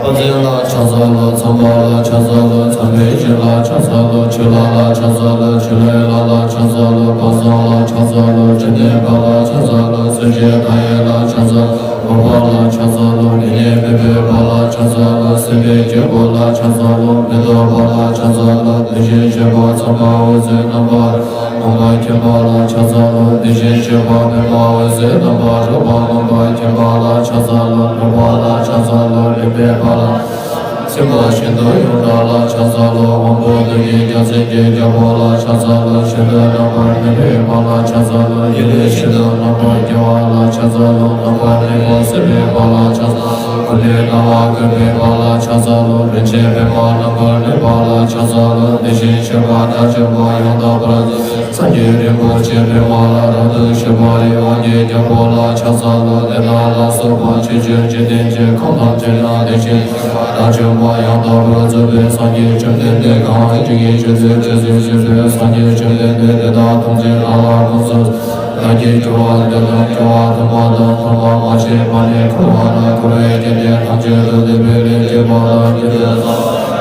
ལ་ཕྱག་འཚལ་ལོ། དཔལ་ལྡན་ལ་ཕྱག་འཚལ་ལོ། ཚངས་པ་ལ་ཕྱག་འཚལ་ལོ། ཚངས་པའི་བྱིན་ལ་ཕྱག་འཚལ་ལོ། ཆོས་ལྷ་ལ་ཕྱག་འཚལ་ལོ། ཆོས་ལྷའི་ལྷ་ལ་ཕྱག་འཚལ་ལོ། དཔལ་བཟང་ལ་ཕྱག་འཚལ་ལོ། བཅོམ་ལྡན་འཕགས་ལ་ཕྱག་འཚལ་ལོ། སྲས་བཅས་མཐའ་ཡས་ལ་ཕྱག་འཚལ་ལོ། འཕགས་པ་ལ་ཕྱག་འཚལ་ལོ། དེ་ཉིད་མེད་པའི་དཔལ་ལ་ཕྱག་འཚལ་ལོ། སྲིད་པའི་དཀྱིལ་འཁོར་ལ་ཕྱག་འཚལ་ལོ། མེ་ཏོག་དཔལ་ལ་ཕྱག་འཚལ་ལོ། དེ་བཞིན་གཤེགས་པ་ཚངས་པ་འོད་ཟེར་རྣམ་པར་མངོན་པར་མཁྱེན་པ་ལ་ཕྱག་འཚལ་ལོ། དེ་བཞིན་གཤེགས་པ་པདྨ་འོད་ཟེར་རྣམ་པར་རོལ་པ་མངོན་པར་མཁྱེན་པ་ལ་ཕྱག་འཚལ་ལོ། ནོར་བུ་ལ་ཕྱག་འཚལ་ལོ། ལེགས་པའི་དཔལ་ལ། སེམས་དཔའ་ཤིན་ཏུ་ཡོངས་གྲགས་ལ་ཕྱག་འཚལ་ལོ། དབང་པོ་ཐུགས་ཀྱི་རྒྱལ་མཚན་གྱི་རྒྱལ་པོ་ལ་ཕྱག་འཚལ་ལོ། ཤིན་ཏུ་རྣམ་པར་གནོན་པའི་དཔལ་ལ་ཕྱག་འཚལ་ལོ། ཡེ་ཤེས་ཤིན་ཏུ་རྣམ་པར་རྒྱལ་བ་ལ་ཕྱག་འཚལ་ལོ། རྣམ་པར་གནས་པ་སེལ་བའི་དཔལ་ལ་ཕྱག་འཚལ་ལོ། ཀུན་ནས་སྣང་བ་ཀུན་འཕེལ་དཔལ་ལ་ཕྱག་འཚལ་ལོ། རིན་ཆེན་པདྨ་རྣམ་པར་གནོན་པ་ལ་ཕྱག་འཚལ་ལོ། དེ་བཞིན་གཤེགས་པ་དགྲ་བཅོམ་པ་ཡང་དག་པར་རྫོགས་པའི་སངས་རྒྱས་རིན་པོ་ཆེ་པདྨ་ལ་རབ་ཏུ་བཞུགས་པ་རི་དབང་གི་རྒྱལ་པོ་ལ་ཕྱག་འཚལ་ལོ། དེ་དག་ལ་སོགས་པ་ཆོས་བརྒྱུད་འཇིག་རྟེན་གྱི་ཁམས་ཐམས་ཅད་ན་བདེ་ཆེན་དགྲ་བཅོམ་པ་ཡང་དག་པར་རྫོགས་པའི་སངས་རྒྱས་བཅོམ་ལྡན་འདས་གང་། བཅུ་གཉིས་ཆོས་ཚུལ་རྗེས་སུ་ཞུགས་པའི་སངས་རྒྱས་བཅོམ་ལྡན་འདས་དེ་དག་ཐམས་ཅད་བདག་ལ་དགོངས་སུ། བདག་གིས་སྐྱོབ་པ་འདི་དང་སྐྱོབ་པ་དམ་པ་དང་དམ་པ་མ་ཞེས་པ་ནས་འཁོར་བ་ན་འཁོར་བའི་སྐྱེ་གནས་ཐམས་ཅད་དུ་བདེ་བའི་ལས་བྱེད་པ་དང་བདེ་བའི་ས་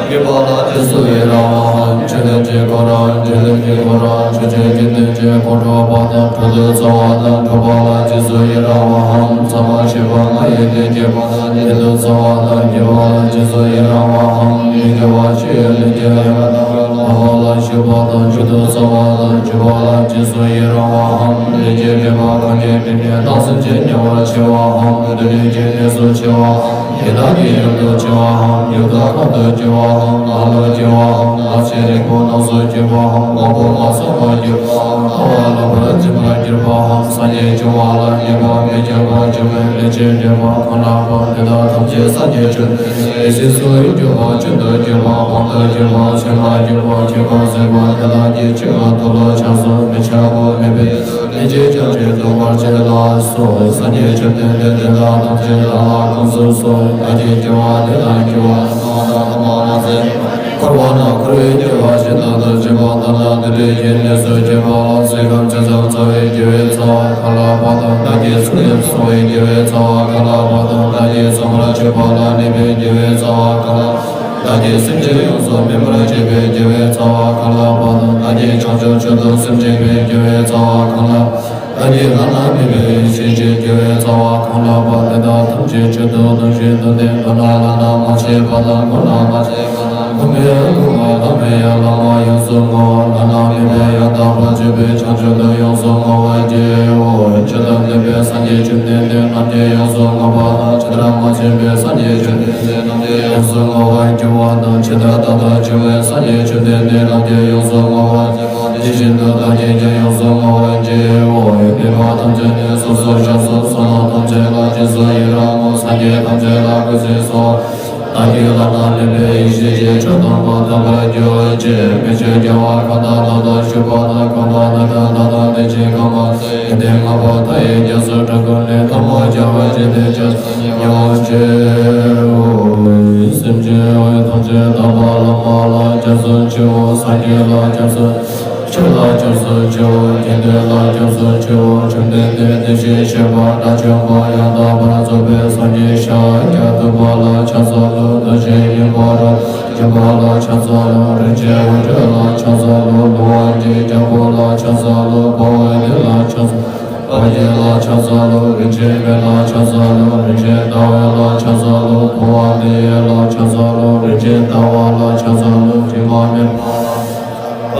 བདེ་བ་ལ་རྗེས་སུ་ཡི་རང་བའམ། ཆོས་ལྡན་གྱི་འཁོར་རམ། ཆོས་ལྡན་གྱི་འཁོར་རམ། ཆོས་ཅན་སྐྱེ་ལྡན་གྱི་འཁོར་འཁྲུལ་པ་དང་འཁྲུལ་དུ་སྩལ་བ་དང་འཁྲུལ་པ་ལ་རྗེས་སུ་ཡི་རང་བའམ། ས་མ་ཞེས་པ་ལྔ་ཡི་ལས་བྱེད་པ་དང་བསྐྱེད་དུ་སྩལ་བ་དང་བསྐྱེད་པ་ལ་རྗེས་སུ་ཡི་རང་བའམ། མི་དགེ་བ་བཅུ་ཡི་ལས་བྱེད་ཡང་དག་པར་ལ་ཞུགས་པ་དང་འཇུག་ཏུ་སྩལ་བ་དང་འཇུག་པ་ལ་རྗེས་སུ་ཡི་རང་བའམ། ལས་ཀྱི་སྒྲིབ་པ་གང་སྐྱེས་པའི་ནད་དང་སེམས་ཅན་དམྱལ་བར་མཆི་བའམ། སྡུག་བསྔལ་གྱི་གནས་སུ་མཆི་བའམ། ཡི་དྭགས་ཀྱི་ཡུལ་དུ་སྐྱེ་བའམ། ཡུལ་དུ་ཁམས་དུ་སྐྱེ་བའམ། ལ་ལུ་སྐྱེ་བའམ། ལ་ཕྱི་རིང་པོ་རྣམས་སུ་སྐྱེ་བའམ། དབང་པོ་མ་ཚང་བར་གྱུར་པའམ། ལྟ་བ་ལོག་པར་འཛིན་པར་གྱུར་པའམ། སངས་རྒྱས་འབྱུང་བ་ལ་ངེས་པ་མི་འཁྱོག་པར་འབྱུང་བའི་ལས་ཅན་འདྲེན་པ་ཁོང་ན་བ་དེ་དག་ཐམས་ཅད་སངས་རྒྱས་བཅོམ་ལྡན་འདས་རྗེས་སུ་ཡི་གྱུར་པ། སྤྱོད་དུ་གྱུར་པ། སྤང་དུ་གྱུར་པ། སེམས་ལ་གྱུར་པ། ཁྱད་པར་ཟད་པ་དེ་དག་གི་ཆོས་ལ་མཐོལ་ལོ་བྱང་སོང་མི་འཆབ་བོ་མེད་པའི་ལས་ཅན་ཅང་ཅེས་བཟློག་པར་བྱེད་ལ་སོགས། སངས་རྒྱས་བཅོམ་ལྡན་འདས་དེ་དག་ཐམས་ཅད་ལ་ལ་དགོངས་སུ་གསོལ། བདག་གིས་སྐྱེ་བ་འདི་ལ་སྐྱེ་བ་ལ་མ་ལ་མ་ལ་ཟེར། འཁོར་བ་ན་འཁོར་བའི་སྐྱེ་བ་ཇི་ལྟར་དུ་བྱེད་པ་དང་། ལ་འདི་འདྲའི་སྐྱེ་གནས་སུ་སྐྱེ་བ་ལ་ཚེ་ཁམས་ཇི་ཙམ་ཚང་བའི་དགེ་བའི་རྩ་བ་གང་ལགས་པ་དང་། བདག་གིས་ཚུལ་ཁྲིམས་བསྲུང་བའི་དགེ་བའི་རྩ་བ་གང་ལགས་པ་དང་། བདག་གིས་བསམ་པར་བྱས་པ་ལ་གནས་པའི་དགེ་བའི་རྩ་བ་གང་ལགས། བདག་གིས་སེམས་ཅན་ཡོངས་སུ་སྨིན་པར་བྱས་པའི་དགེ་བའི་རྩ་བ་གང་ལགས་པ་དང་། བདག་གིས་བྱང་ཆུབ་མཆོག་ཏུ་སེམས་བསྐྱེད་པའི་དགེ་བའི་རྩ་བ་གང་ལགས། བདག་གིས་བླ་ན་མེད་པའི་ཡེ་ཤེས་ཀྱི་དགེ་བའི་རྩ་བ་གང་ལགས་པ་དེ་དག་ཐམས་ཅད་ཆེད་དུ་གདུང་ཞིང་དུ་ལྡན། མདོར་ན་བླ་ན་མ་མཆིས་པ་དང་། མགོ་ན་མ་མཆིས་པ་དང་། མགོ་མེད་ལུས་མེད་ལྷམ་མེད་ཡང་བླ་མ་ཡོངས་སུ་བསྔོ་བ། བླ་ན་མེད་པའི་ཡང་དག་པར་བརྗོད་པའི་བྱང་ཆུབ་ཏུ་ཡོངས་སུ་བསྔོ་བར་བགྱིའོ། ཇི་ལྟར་འདས་པའི་སངས་རྒྱས་བཅོམ་ལྡན་འདས་རྣམས་ཀྱིས་ཡོངས་སུ་བསྔོ་བ་དང་། ཇི་ལྟར་མ་བྱོན་པའི་སངས་རྒྱས་བཅོམ་ལྡན་འདས་རྣམས་ཀྱིས་ཡོངས་སུ་བསྔོ་བར་འགྱུར་བ་དང་། ཇི་ལྟར་ད་ལྟར་བྱོན་པའི་སངས་རྒྱས་བཅོམ་ལྡན་འདས་རྣམས་ཀྱིས་ཡོངས་སུ་བསྔོ་བར་བགྱིའོ། དེ་བཞིན་དུ་བདག་གིས་ཀྱང་ཡོངས་སུ་བསྔོ་བར་བགྱིའོ། ཡུལ་པ་ཐམས་ཅད་ནས་སོ་སོར་བཤགས་སོ། བསོད་ནམས་ཐམས་ཅད་ལ་རྗེས་སུ་ཡི་རང་ངོ་། སངས་རྒྱས་ཐམས་ཅད་ལ་གུས་བརྩི་སོ། བདག་གིས་བླ་ན་མེད་པའི་ཡེ་ཤེས་ཀྱི་མཆོག་དམ་པ་ཐོབ་པར་གྱུར་ཅིག། མི་ཆོས་རྒྱལ་བ་གང་དག་བདག་ཏུ་ཞུགས་པ་དང་། གང་དག་བདག་ཏུ་བདག་དང་ལྷན་ཅིག་གང་མ་ཡིན་ཏེ། ལྔ་པོ་མཐའ་ཡས་རྒྱ་མཚོའི་གྲལ་ཀུན་ནས། ཐལ་མོ་སྦྱར་བ་བཅས་ཏེ་རྒྱ་མཚོ་ཉེ་བར་མཆིའོ། སེམས་ཅན་ཐམས་ཅད་དག་པ་བླ་མ་ལ་སྐྱབས་སུ་མཆིའོ། སངས་རྒྱས་ལ་སྐྱབས་སུ། ཆོས་ལ་སྐྱབས་སུ་མཆིའོ། དགེ་འདུན་ལ་སྐྱབས་སུ་མཆིའོ། བཅོམ་ལྡན་འདས་དེ་བཞིན་གཤེགས་པ་དགྲ་བཅོམ་པ་ཡང་དག་པར་རྫོགས་པའི་སངས་རྒྱས་ཤཱཀྱ་ཐུབ་པ་ལ་ཕྱག་འཚལ་ལོ། རྡོ་རྗེ་སྙིང་པོ་རབ་འབྱམས་པ་ལ་ཕྱག་འཚལ་ལོ། རིན་ཆེན་འོད་འཕྲོ་ལ་ཕྱག་འཚལ་ལོ། ཀླུ་དབང་གི་རྒྱལ་པོ་ལ་ཕྱག་འཚལ་ལོ། དཔའ་བོ་དེ་ལ་ཕྱག་འཚལ་ལོ། དཔལ་གྱི་ལ་ཕྱག་འཚལ་ལོ། རིན་ཆེན་མེ་ལ་ཕྱག་འཚལ་ལོ། རིན་ཆེན་ཟླ་འོད་ལ་ཕྱག་འཚལ་ལོ། ཐུབ་དབང་དེ་ཡི་ལ་ཕྱག་འཚལ་ལོ། རིན་ཆེན་ཟླ་བ་ལ་ཕྱག་འཚལ་ལོ། དྲི་མ་མེད་པ་ལ་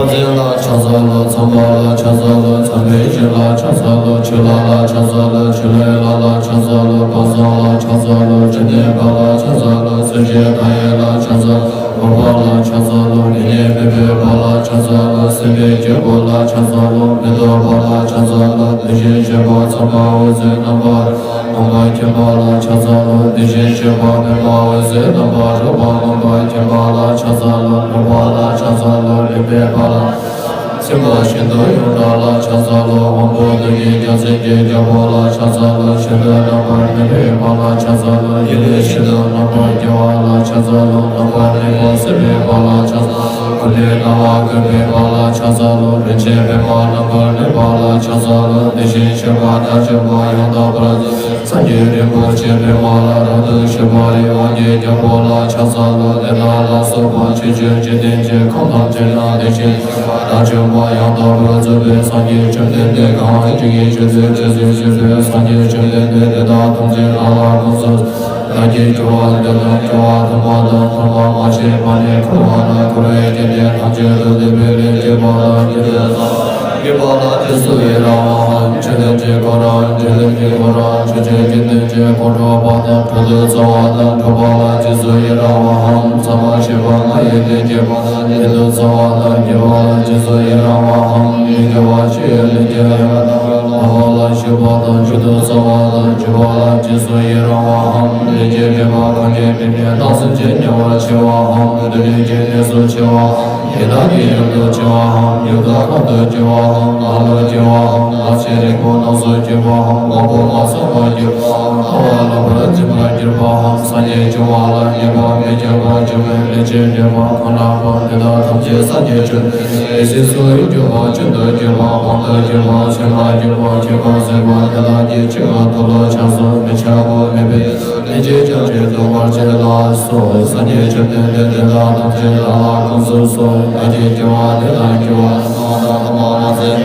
ཕྱག་འཚལ་ལོ། དཔལ་འཛིན་ལ་ཕྱག་འཚལ་ལོ། ཚངས་པ་ལ་ཕྱག་འཚལ་ལོ། ཚངས་པའི་བཞིན་ལ་ཕྱག་འཚལ་ལོ། ཆོས་ལྷ་ལ་ཕྱག་འཚལ་ལོ། ཆོས་ལྷའི་ལྷ་ལ་ཕྱག་འཚལ་ལོ། དཔལ་བཟང་ལ་ཕྱག་འཚལ་ལོ། ཇི་སྙེད་པ་ལ་ཕྱག་འཚལ་ལོ། སེམས་ཅན་མཐའ་ཡས་ལ་ཕྱག་འཚལ་ལོ། འོད་དཔག་ལ་ཕྱག་འཚལ་ལོ། དེ་ཉིད་མེད་པའི་དཔལ་ལ་ཕྱག་འཚལ་ལོ། སྲིད་པའི་སྐྱེ་དགུ་ལ་ཕྱག་འཚལ་ལོ། མི་ལྡོག་པ་ལ་ཕྱག་འཚལ་ལོ། དེ་བཞིན་གཤེགས་པ་ཚངས་པ་འོད་ཟེར་རྣམ་པར་མངོན་པར་མཁྱེན་པ་ལ་ཕྱག་འཚལ་ལོ། དེ་བཞིན་གཤེགས་པ་པདྨ་འོད་ཟེར་རྣམ་པར་རོལ་པ་མངོན་པར་མཁྱེན་པ་ལ་ཕྱག་འཚལ་ལོ། ནུབ་པ་ལ་ཕྱག་འཚལ་ལོ། ལེགས་པའི་དཔལ་ལ། སེམས་དཔའ་ཤིན་ཏུ་ཡོངས་གྲགས་ལ་ཕྱག་འཚལ་ལོ། དབང་པོ་ཏོག་གི་རྒྱལ་མཚན་གྱི་རྒྱལ་པོ་ལ་ཕྱག་འཚལ་ལོ། ཤིན་ཏུ་རྣམ་པར་གནོན་པའི་དཔལ་ལ་ཕྱག་འཚལ་ལོ། ཡེ་ནས་ཤིན་ཏུ་རྣམ་པར་རྒྱལ་བ་ལ་ཕྱག་འཚལ་ལོ། རྣམ་པར་གནོན་པ་སེལ་བའི་དཔལ་ལ་ཕྱག་འཚལ་ལོ། ཀུན་ནས་སྣང་བ་བཀོད་པའི་དཔལ་ལ་ཕྱག་འཚལ་ལོ། རིན་ཆེན་པདྨ་རྣམ་པར་གནོན་པ་ལ་ཕྱག་འཚལ་ལོ། དེ་བཞིན་གཤེགས་པ་དགྲ་བཅོམ་པ་ཡང་དག་པར་རྫོགས་པའི་སངས་རྒྱས་རིན་པོ་ཆེ་པདྨ་ལ་རབ་ཏུ་བཞུགས་པ་རི་དབང་གི་རྒྱལ་པོ་ལ་ཕྱག་འཚལ་ལོ། དེ་དག་ལ་སོགས་པ་ཆོས་ཀྱི་འཇིག་རྟེན་གྱི་ཁམས་ཐམས་ཅད་ན་དེ་བཞིན་གཤེགས་པ་དགྲ་བཅོམ་པ་ཡང་དག་པར་རྫོགས་པའི་སངས་རྒྱས་བཅོམ་ལྡན་འདས་གང་ཇི་སྙེད་ཅི་སྲིད་ཇི་སྲིད་ཞིག་པའི་སངས་རྒྱས་བཅོམ་ལྡན་འདས་དེ་དག་ཐམས་ཅད་ལ་ལ་དགོངས་སུ། བདག་གིས་སྐྱེ་བ་འདི་དང་སྐྱེ་བ་ཐོག་མ་དང་ཐོག་མ་མ་མཆིས་པ་ནས་འཁོར་བ་ན་འཁོར་བའི་སྐྱེ་གནས་ཐམས་ཅད་དུ་བདེ་བའི་ལས་བྱེད་པ་དང་བདེ་དོན་བསམ་པ་དང་བདེ་བ་ལ་རྗེས་སུ་ཡི་རང་བ་འམ། ཆོས་ལྡན་གྱི་འཁོར་རམ། ཆོས་ལྡན་གྱི་འཁོར་རམ། ཆོས་ཅན་གྱི་ལྡན་གྱི་འཁོར་གྲོལ་བ་དང་གྲོལ་དུ་སྩོལ་བ་དང་གྲོལ་བ་ལ་རྗེས་སུ་ཡི་རང་བ་འམ། མཚམས་མ་མཆིས་པ་ལྔ་ཡི་ལས་བྱེད་པ་དང་བྱེད་དུ་སྩོལ་བ་དང་བྱེད་པ་ལ་རྗེས་སུ་ཡི་རང་བ་འམ། མི་དགེ་བ་བཅུ་ཡི་ལས་བྱེད་ཡང་དག་པར་སྨྲ་བ་ལ་ཞུགས་པ་དང་བྱེད་དུ་སྩོལ་བ་དང་བྱེད་པ་ལ་རྗེས་སུ་ཡི་རང་བ་འམ། ལས་བྱེད་མེད་པ་གང་གིས་མི་ནུས་དང་། སེམས་ཅན་དམྱལ་བར་མཆི་བ་འམ། སྡུག་བསྔལ་གྱི་གནས་སུ་མཆི་བ་འམ། ཡི་དྭགས་ཀྱི་ཡུལ་དུ་སྐྱེ་བའམ། ཡུལ་དུ་ཁམས་སུ་སྐྱེ་བའམ། ལ་ལུ་སྐྱེ་བའམ། ལ་ཕྱི་རིང་པོ་རྣམས་སུ་སྐྱེ་བའམ། དབང་པོ་མ་ཚང་བར་གྱུར་པའམ། ལྟ་བ་ལོག་པར་འཛིན་པར་གྱུར་པའམ། སངས་རྒྱས་འབྱུང་བ་ལ་ངེས་པ་མི་འཁྱོག་པར་འབྱུང་བའི་ལས་ཅན་འདྲེན་པ་ཁོང་ན་བ་དེ་དག་ཐམས་ཅད་སངས་རྒྱས་བཅོམ་ལྡན་འདས་རྗེས་སུ་ཡི་གྱུར་པ། སྤྱོད་དུ་གྱུར་པ། སྤང་དུ་གྱུར་པ། སེམས་ལ་གྱུར་པ། ཁྱད་པར་ཟད་པ་དེ་དག་གི་ཆོས་ལ་མཐོལ་ལོ་བྱང་སོང་མི་འཆབ་བོ་མེད་པའི་ལས་ཅན་ཅང་ཅེས་བཟློག་པར་བྱེད་ལ་སོགས། སངས་རྒྱས་བཅོམ་ལྡན་འདས་དེ་དག་ཐམས་ཅད་ལ་ལ་དགོངས་སུ་གསོལ། བདག་གིས་སྐྱེ་བ་འདི་དང་སྐྱེ་བ་ལ་མ་ལ་མ་ལ་ཟེར།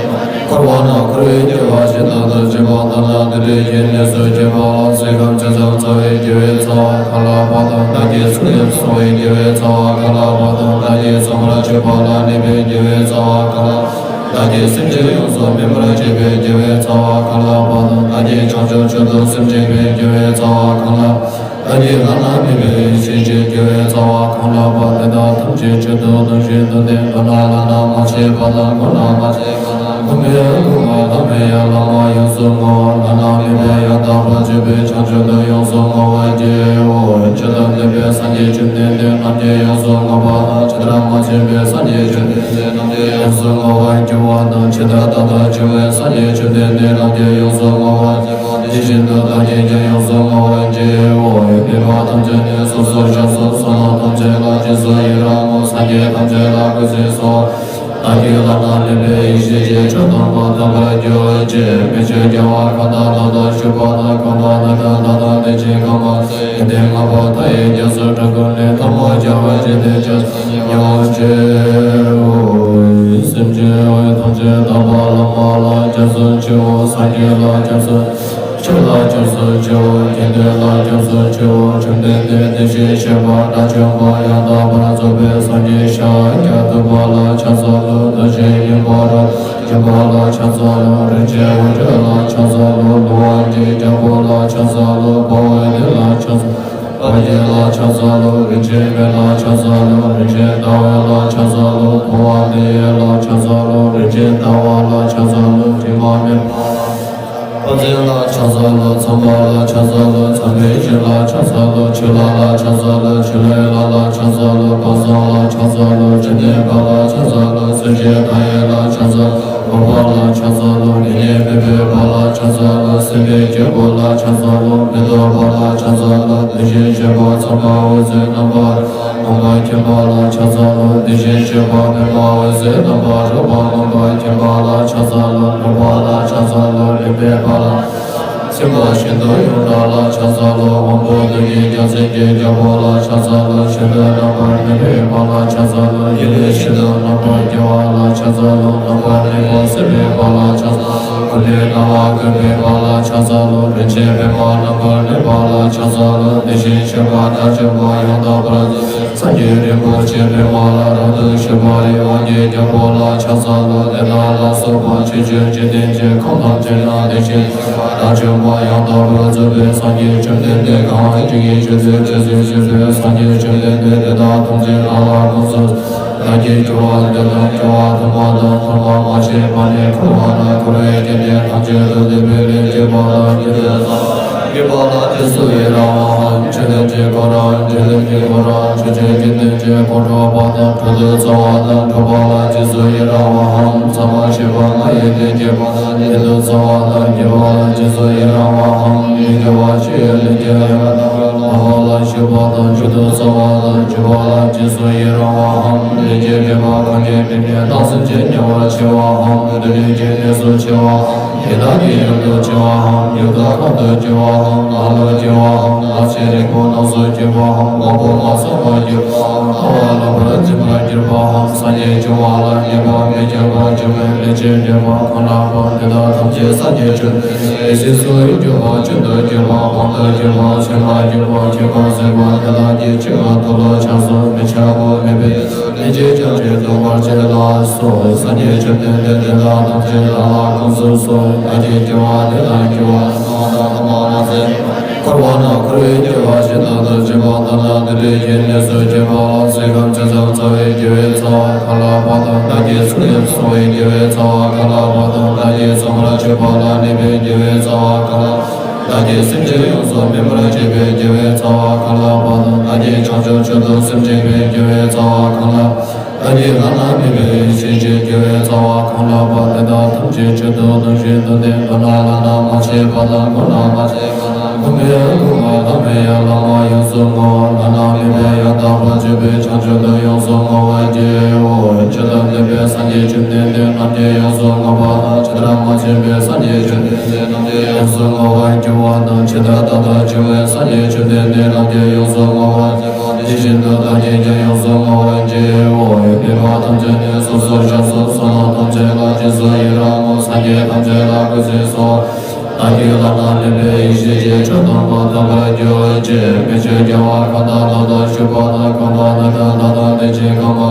འཁོར་བ་ན་འཁོར་བའི་སྐྱེ་བ་ཇི་ལྟར་དུ་བྱེད་པ་དང་། ལ་འདི་འདྲའི་སྐྱེ་གནས་སུ་སྐྱེ་བ་ལ་ཚེ་ཁམས་ཇི་ཙམ་ཚང་བའི་དགེ་བའི་རྩ་བ་གང་ལགས་པ་དང་། བདག་གིས་ཚུལ་ཁྲིམས་བསྲུང་བའི་དགེ་བའི་རྩ་བ་གང་ལགས་པ་དང་། བདག་གིས་བསམ་པར་བྱས་པ་ལ་གནས་པའི་དགེ་བའི་རྩ་བ་གང་ལགས། བདག་གིས་སེམས་ཅན་ཡོངས་སུ་སྨིན་པར་བྱས་པའི་དགེ་བའི་རྩ་བ་གང་ལགས་པ་དང་། བདག་གིས་བྱང་ཆུབ་མཆོག་ཏུ་སེམས་བསྐྱེད་པའི་དགེ་བའི་རྩ་བ་གང་ལགས། བདག་གིས་བླ་ན་མེད་པའི་ཡེ་ཤེས་ཀྱི་དགེ་བའི་རྩ་བ་གང་བསླབས་པ་དེ་དག་ཐམས་ཅད་ཆེད་དུ་གདུང་ཞིང་འདུན་ཏེ། མདོར་ན་བླ་ན་མ་མཆིས་པ་དང་། སྒོམ་ན་མ་མཆིས་པ་དང་། སྒོམ་པའི་སྒོ་ལ་བསླབ་པའི་བླ་མ་ཡོངས་སུ་བསྔོ་བ། བླ་ན་མེད་པའི་ཡང་དག་པར་རྫོགས་པའི་བྱང་ཆུབ་ཏུ་ཡོངས་སུ་བསྔོ་བར་བགྱིའོ། ཇི་ལྟར་འདོད་པའི་སངས་རྒྱས་བཅོམ་ལྡན་འདས་རྣམས་ཀྱིས་ཡོངས་སུ་བསྔོ་བ་དང་། ཇི་ལྟར་མ་མཆིས་པའི་སངས་རྒྱས་བཅོམ་ལྡན་འདས་རྣམས་ཀྱིས་ཡོངས་སུ་བསྔོ་བར་བགྱིའོ། ཇི་ལྟར་ད་ལྟར་བྱུང་བའི་སངས་རྒྱས་བཅོམ་ལྡན་འདས་རྣམས་ཀྱིས་ཡོངས་སུ་བསྔོ་བར་བགྱིའོ། དེ་བཞིན་དུ་བདག་གིས་ཀྱང་ཡོངས་སུ་བསྔོ་བར་བགྱིའོ། ཡོན་ཏན་པ་ཐམས་ཅད་ནི་སོ་སོར་བཤགས་སོ། བསོད་ནམས་ཐམས་ཅད་ལ་རྗེས་སུ་ཡི་རང་ངོ་། སངས་རྒྱས་ཐམས་ཅད་ལ་གུས་ཕྱག་འཚལ་ལོ། བདག་གིས་བླ་ན་མེད་པའི་ཡེ་ཤེས་ཀྱི་མཆོག་སྟོན་པ་ཐོབ་པར་གྱུར་ཅིག། མི་ཆོས་རྒྱལ་བ་མཁའ་ལྟར་ལྟ་བུར་བཞུགས་པ་དང་། གོང་དུ་གནས་དང་བདག་དང་དེ་བཞིན་གང་བ་ཡོན་ཏན་མངའ་བདག་མཐའ་ཡས་རྒྱ་མཚོའི་སྤྲིན་ཀུན་ལས། ཐལ་མོ་སྦྱར་བ་ཅི་སྟེ་སྐྱབས་སུ་མཆིའོ། སེམས་ཅན་ཡོངས་ཐམས་ཅད་དག་པ་བླ་མ་ལ་སྐྱབས་སུ་མཆིའོ། སངས་རྒྱས་ལ་སྐྱབས་སུ། ཆོས་ལ་སྐྱབས་སུ་མཆིའོ། དགེ་འདུན་ལ་སྐྱབས་སུ་མཆིའོ། བཅོམ་ལྡན་འདས་དེ་བཞིན་གཤེགས་པ་དགྲ་བཅོམ་པ་ཡང་དག་པར་རྫོགས་པའི་སངས་རྒྱས་ཤཱཀྱ་ཐུབ་པ་ལ་ཕྱག་འཚལ་ལོ། རྡོ་རྗེ་སྙིང་པོ་རབ་ཏུ་འཇོམས་པ་ལ་ཕྱག་འཚལ་ལོ། རིན་ཆེན་འོད་འཕྲོ་ལ་ཕྱག་འཚལ་ལོ། ལུས་དབང་གི་རྒྱལ་པོ་ལ་ཕྱག་འཚལ་ལོ། དཔའ་བོའི་གདན་ལ་ཕྱག་འཚལ། དཔའ་རྒྱན་ལ་ཕྱག་འཚལ་ལོ། རིན་ཆེན་མེ་ལ་ཕྱག་འཚལ་ལོ། རིན་ཆེན་ཟླ་འོད་ལ་ཕྱག་འཚལ་ལོ། འཕོ་བ་མེ་ཡོས་ལ་ཕྱག་འཚལ་ལོ། རིན་ཆེན་ཟླ་བ་ལ་ཕྱག་འཚལ་ལོ། དྲི་མ་མེད་པ་ལ་ཕྱག་འཚལ་ལོ། དཔལ་ལྡན་ལ་ཕྱག་འཚལ་ལོ། མཚན་པ་ལ་ཕྱག་འཚལ་ལོ། མཚན་དཔེའི་བྱིན་ལ་ཕྱག་འཚལ་ལོ། ཆོས་ལྷ་ལ་ཕྱག་འཚལ་ལོ། ཆོས་སློབ་ལྷ་ལ་ཕྱག་འཚལ་ལོ། དཔལ་བཟང་ལ་ཕྱག་འཚལ་ལོ། བཅོམ་ལྡན་འདས་ལ་ཕྱག་འཚལ་ལོ། སེམས་ཅན་མཐའ་ཡས་ལ་ཕྱག་འཚལ་ལོ། འོད་དཔལ་ལ་ཕྱག་འཚལ་ལོ། ཉེ་ཉེ་སྦས་པའི་དཔལ་ལ་ཕྱག་འཚལ་ལོ། སྲིད་པའི་སྐྱེ་དགུ་ལ་ཕྱག་འཚལ་ལོ། མེ་ཏོག་དཔལ་ལ་ཕྱག་འཚལ་ལོ། དེ་བཞིན་གཤེགས་པ་ཚངས་པ་འོད་ཟེར་རྣམ་པར་རོལ་པ་མཁྱེན་པ་ལ་ཕྱག་འཚལ་ལོ། དེ་བཞིན་གཤེགས་པ་པདྨ་འོད་ཟེར་རྣམ་པར་རོལ་པ་མངོན་པར་མཁྱེན་པ་ལ་ཕྱག་འཚལ་ལོ། ནོར་དཔལ་ལ་ཕྱག་འཚལ་ལོ། རིག་པའི་དཔལ་ལ། སེམས་དཔའ་ཤིན་ཏུ་ཡོངས་གྲགས་ལ་ཕྱག་འཚལ་ལོ། དབང་པོ་བདུད་ཀྱི་རྒྱལ་མཚན་གྱི་རྒྱལ་པོ་ལ་ཕྱག་འཚལ་ལོ། གཞོན་ནུ་རྣམ་པར་གནོན་པའི་དཔལ་ལ་ཕྱག་འཚལ་ལོ། ཡེ་ཤེས་ཤིན་ཏུ་རྣམ་པར་རྒྱལ་བ་ལ་ཕྱག་འཚལ་ལོ། རྣམ་པར་གནོན་པ་སེལ་བའི་དཔལ་ལ་ཕྱག་འཚལ་ལོ། ཀུན་ནས་སྣང་བ་བཀོད་པའི་དཔལ་ལ་ཕྱག་འཚལ་ལོ། རིན་ཆེན་པདྨ་རྣམ་པར་གནོན་པ་ལ་ཕྱག་འཚལ་ལོ། དེ་བཞིན་གཤེགས་པ་དགྲ་བཅོམ་པ་ཡང་དག་པར་རྫོགས་པའི་སངས་རྒྱས་རིན་པོ་ཆེ་པདྨ་ལ་རབ་ཏུ་བཞུགས་པ་རི་དབང་གི་རྒྱལ་པོ་ལ་ཕྱག་འཚལ་ལོ། དེ་དག་ལ་སོགས་པ་ཆོས་ཀྱི་འཇིག་རྟེན་གྱི་ཁམས་ཐམས་ཅད་ན་དེ་བཞིན་གཤེགས་པ་དགྲ་བཅོམ་པ་ཡང་དག་པར་རྫོགས་པའི་སངས་རྒྱས་བཅོམ་ལྡན་འདས་གང་ཇི་སྙེད་བཞུགས་ཚུལ་དེ་ཚོ་བཞུགས་པའི་སངས་རྒྱས་བཅོམ་ལྡན་འདས་དེ་དག་ཐམས་ཅད་ལ་ལ་དགོངས་སུ། བདག་གིས་སྐྱོབ་པ་འདི་དང་སྐྱོབ་པ་ཐོབ་པ་དང་ཐོབ་པ་མ་བྱས་པ་ནས་འཁོར་བ་ན་འཁོར་བའི་རྐྱེན་ལས་ཐམས་ཅད་སྒྲོལ་ཏེ་སྒྲོལ་བའི་ལས་བྱེད་པ་དང་། རྒྱུད་དུ་སྐྱེས་པ་དང་རྗེས་སུ་ཡི་རང་བའམ། ཆོས་ལྡན་གྱི་འཁོར་རམ། ཆོས་ལྡན་གྱི་འཁོར་རམ། ཆོས་ཅན་གྱི་རྟེན་ཅན་འཁོར་གྲོལ་བ་དང་། འཕྲོ་འདུ་ཚང་བ་དང་འཕྲོག་པ་ལ་རྗེས་སུ་ཡི་རང་བའམ། ཟ་མ་ཞེས་པ་ལྔ་ཡི་ལས་བྱེད་པ་དང་། གཉེན་དུ་ཚང་བ་དང་སྐྱེས་པ་ལ་རྗེས་སུ་ཡི་རང་བའམ། མི་དགེ་བ་བཅུ་ཡི་ལས་བྱེད་ཡང་དག་པར་སྤང་བ་ལ་ཞུགས་པ་དང་། མཇུག་ཏུ་ཚང་བ་དང་འཇུག་པ་ལ་རྗེས་སུ་ཡི་རང་བའམ། ལས་ཀྱི་སྒྲིབ་པ་གང་གིས་མི་ནུས་དང་། སེམས་ཅན་དམྱལ་བར་མཆི་བའམ། སྡུག་བསྔལ་གྱི་གནས་སུ་མཆི་བའམ། ཡི་དྭགས་ཀྱི་ཡུལ་དུ་སྐྱེ་བའམ། ཡུལ་དུ་ཁམས་དུ་སྐྱེ་བའམ། ལྷ་ལུས་སྐྱེ་བའམ། ལྷ་ཚེ་རིང་པོ་རྣམས་སུ་སྐྱེ་བའམ། དབང་པོ་མ་ཚང་བར་གྱུར་པའམ། ལྟ་བ་ལོག་པར་འཛིན་པར་གྱུར་པའམ། སངས་རྒྱས་འབྱུང་བ་ལ་ངེས་པ་མི་འཁྱོངས་པར་འབྱུང་བའི་ལས་ཅན་འདྲེན་པ་གང་ལགས་པ་དེ་དག་ཐམས་ཅད་སངས་རྒྱས་བཅོམ་ལྡན་འདས་ཡེ་ཤེས་སུ་གྱུར་པ་སྤྱོད་དུ་གྱུར་པ་སྤང་དུ་གྱུར་པ་སེམས་ལ་གྱུར་པ་ཁྱད་པར་སེལ་བ་དེ་དག་གི་སྤྱོད་པ་མཐོལ་ལོ་བྱང་སོང་། མི་འཆབ་བོ་མེད་པའི་ལས་ཅན་ཅང་ཅེས་རྟོགས་པར་བྱེད་ལ་སོགས། སངས་རྒྱས་བཅོམ་ལྡན་འདས་དེ་དག་ཐམས་ཅད་ལ་ལ་དགོངས་སུ་གསོལ། བདག་གིས་སྐྱོབ་པ་འདི་དང་སྐྱོབ་པ་ཐོབ་པ་དང་ཐོབ་པ་མ་ཟད། འཁོར་བ་ན་འཁོར་བའི་སྐྱེ་བ་ཇི་ལྟར་དུ་བྱེད་པ་དང་། ལྟ་བ་འདི་འདྲའི་གནས་སུ་སྐྱེས་པ་ལ་ཚེ་གང་ཇི་ཙམ་བསགས་པའི་དགེ་བའི་རྩ་བ་གང་ལགས་པ་དང་། བདག་གིས་ཚུལ་ཁྲིམས་བསྲུང་བའི་དགེ་བའི་རྩ་བ་གང་ལགས་པ་དང་། བདག་གིས་ཚངས་པར་སྤྱོད་པ་ལ་གནས་པའི་དགེ་བའི་རྩ་བ་གང་ལགས། བདག་གིས་སེམས་ཅན་ཡོངས་སུ་སྨིན་པར་བྱེད་པའི་དགེ་བའི་རྩ་བ་གང་ལགས་པ་དང་། བདག་གིས་བྱང་ཆུབ་མཆོག་ཏུ་སེམས་བསྐྱེད་པའི་དགེ་བའི་རྩ་བ་གང་ལགས། བདག་གིས་བླ་ན་མེད་པའི་ཡེ་ཤེས་ཀྱི་དགེ་བའི་རྩ་བ་གང་ལགས་པ་དེ་དག་ཐམས་ཅད་ཆེད་དུ་གདུང་ཞིང་འདུན་ཏེ། མདོར་ན་བླ་ན་མ་མཆིས་པ་དང་། སྒོམ་ན་མ་མཆིས་པ་དང་། སྒོམ་པའི་སྒོ་ལ་བསླབ་པའི་བླ་མ་ཡོངས་སུ་བསྔོ་བ། བླ་ན་མེད་པའི་ཡང་དག་པར་རྫོགས་པའི་བྱང་ཆུབ་ཏུ་ཡོངས་སུ་བསྔོ་བར་བགྱིའོ། ཇི་ལྟར་འདོད་པའི་སངས་རྒྱས་བཅོམ་ལྡན་འདས་རྣམས་ཀྱིས་ཡོངས་སུ་བསྔོ་བ་དང་། ཇི་ལྟར་མ་མཆིས་པའི་སངས་རྒྱས་བཅོམ་ལྡན་འདས་རྣམས་ཀྱིས་ཡོངས་སུ་བསྔོ་བར་བགྱི་བ་དང་། ཇི་ལྟར་ད་ལྟར་བྱུང་བའི་སངས་རྒྱས་བཅོམ་ལྡན་འདས་རྣམས་ཀྱིས་ཡོངས་སུ་བསྔོ་བར་བགྱི་བ་དེ་བཞིན་དུ་བདག་གིས་ཀྱང་ཡོངས་སུ་བསྔོ་བར་བགྱིའོ། ཡོན་ཏན་པ་ཐམས་ཅད་ནི་སོ་སོར་བཤགས་སོ། བསོད་ནམས་ཐམས་ཅད་ལ་རྗེས་སུ་ཡི་རང་ངོ་། སངས་རྒྱས་ཐམས་ཅད་ལ་གུས་ཕྱག་འཚལ་ལོ། བདག་གིས་བླ་ན་མེད་པའི་ཡེ་ཤེས་ཀྱི་མཆོག་སྟོན་པ་ཐོབ་པར་གྱུར་ཅིག། མི་ཆོས་རྒྱལ་བ་མཁའ་ལྟར་ལྟ་བུར་བཞུགས་པ་དང་། གོང་དུ་གནས་དང་བདག་དང་དེ་བཞིན་གང་བ་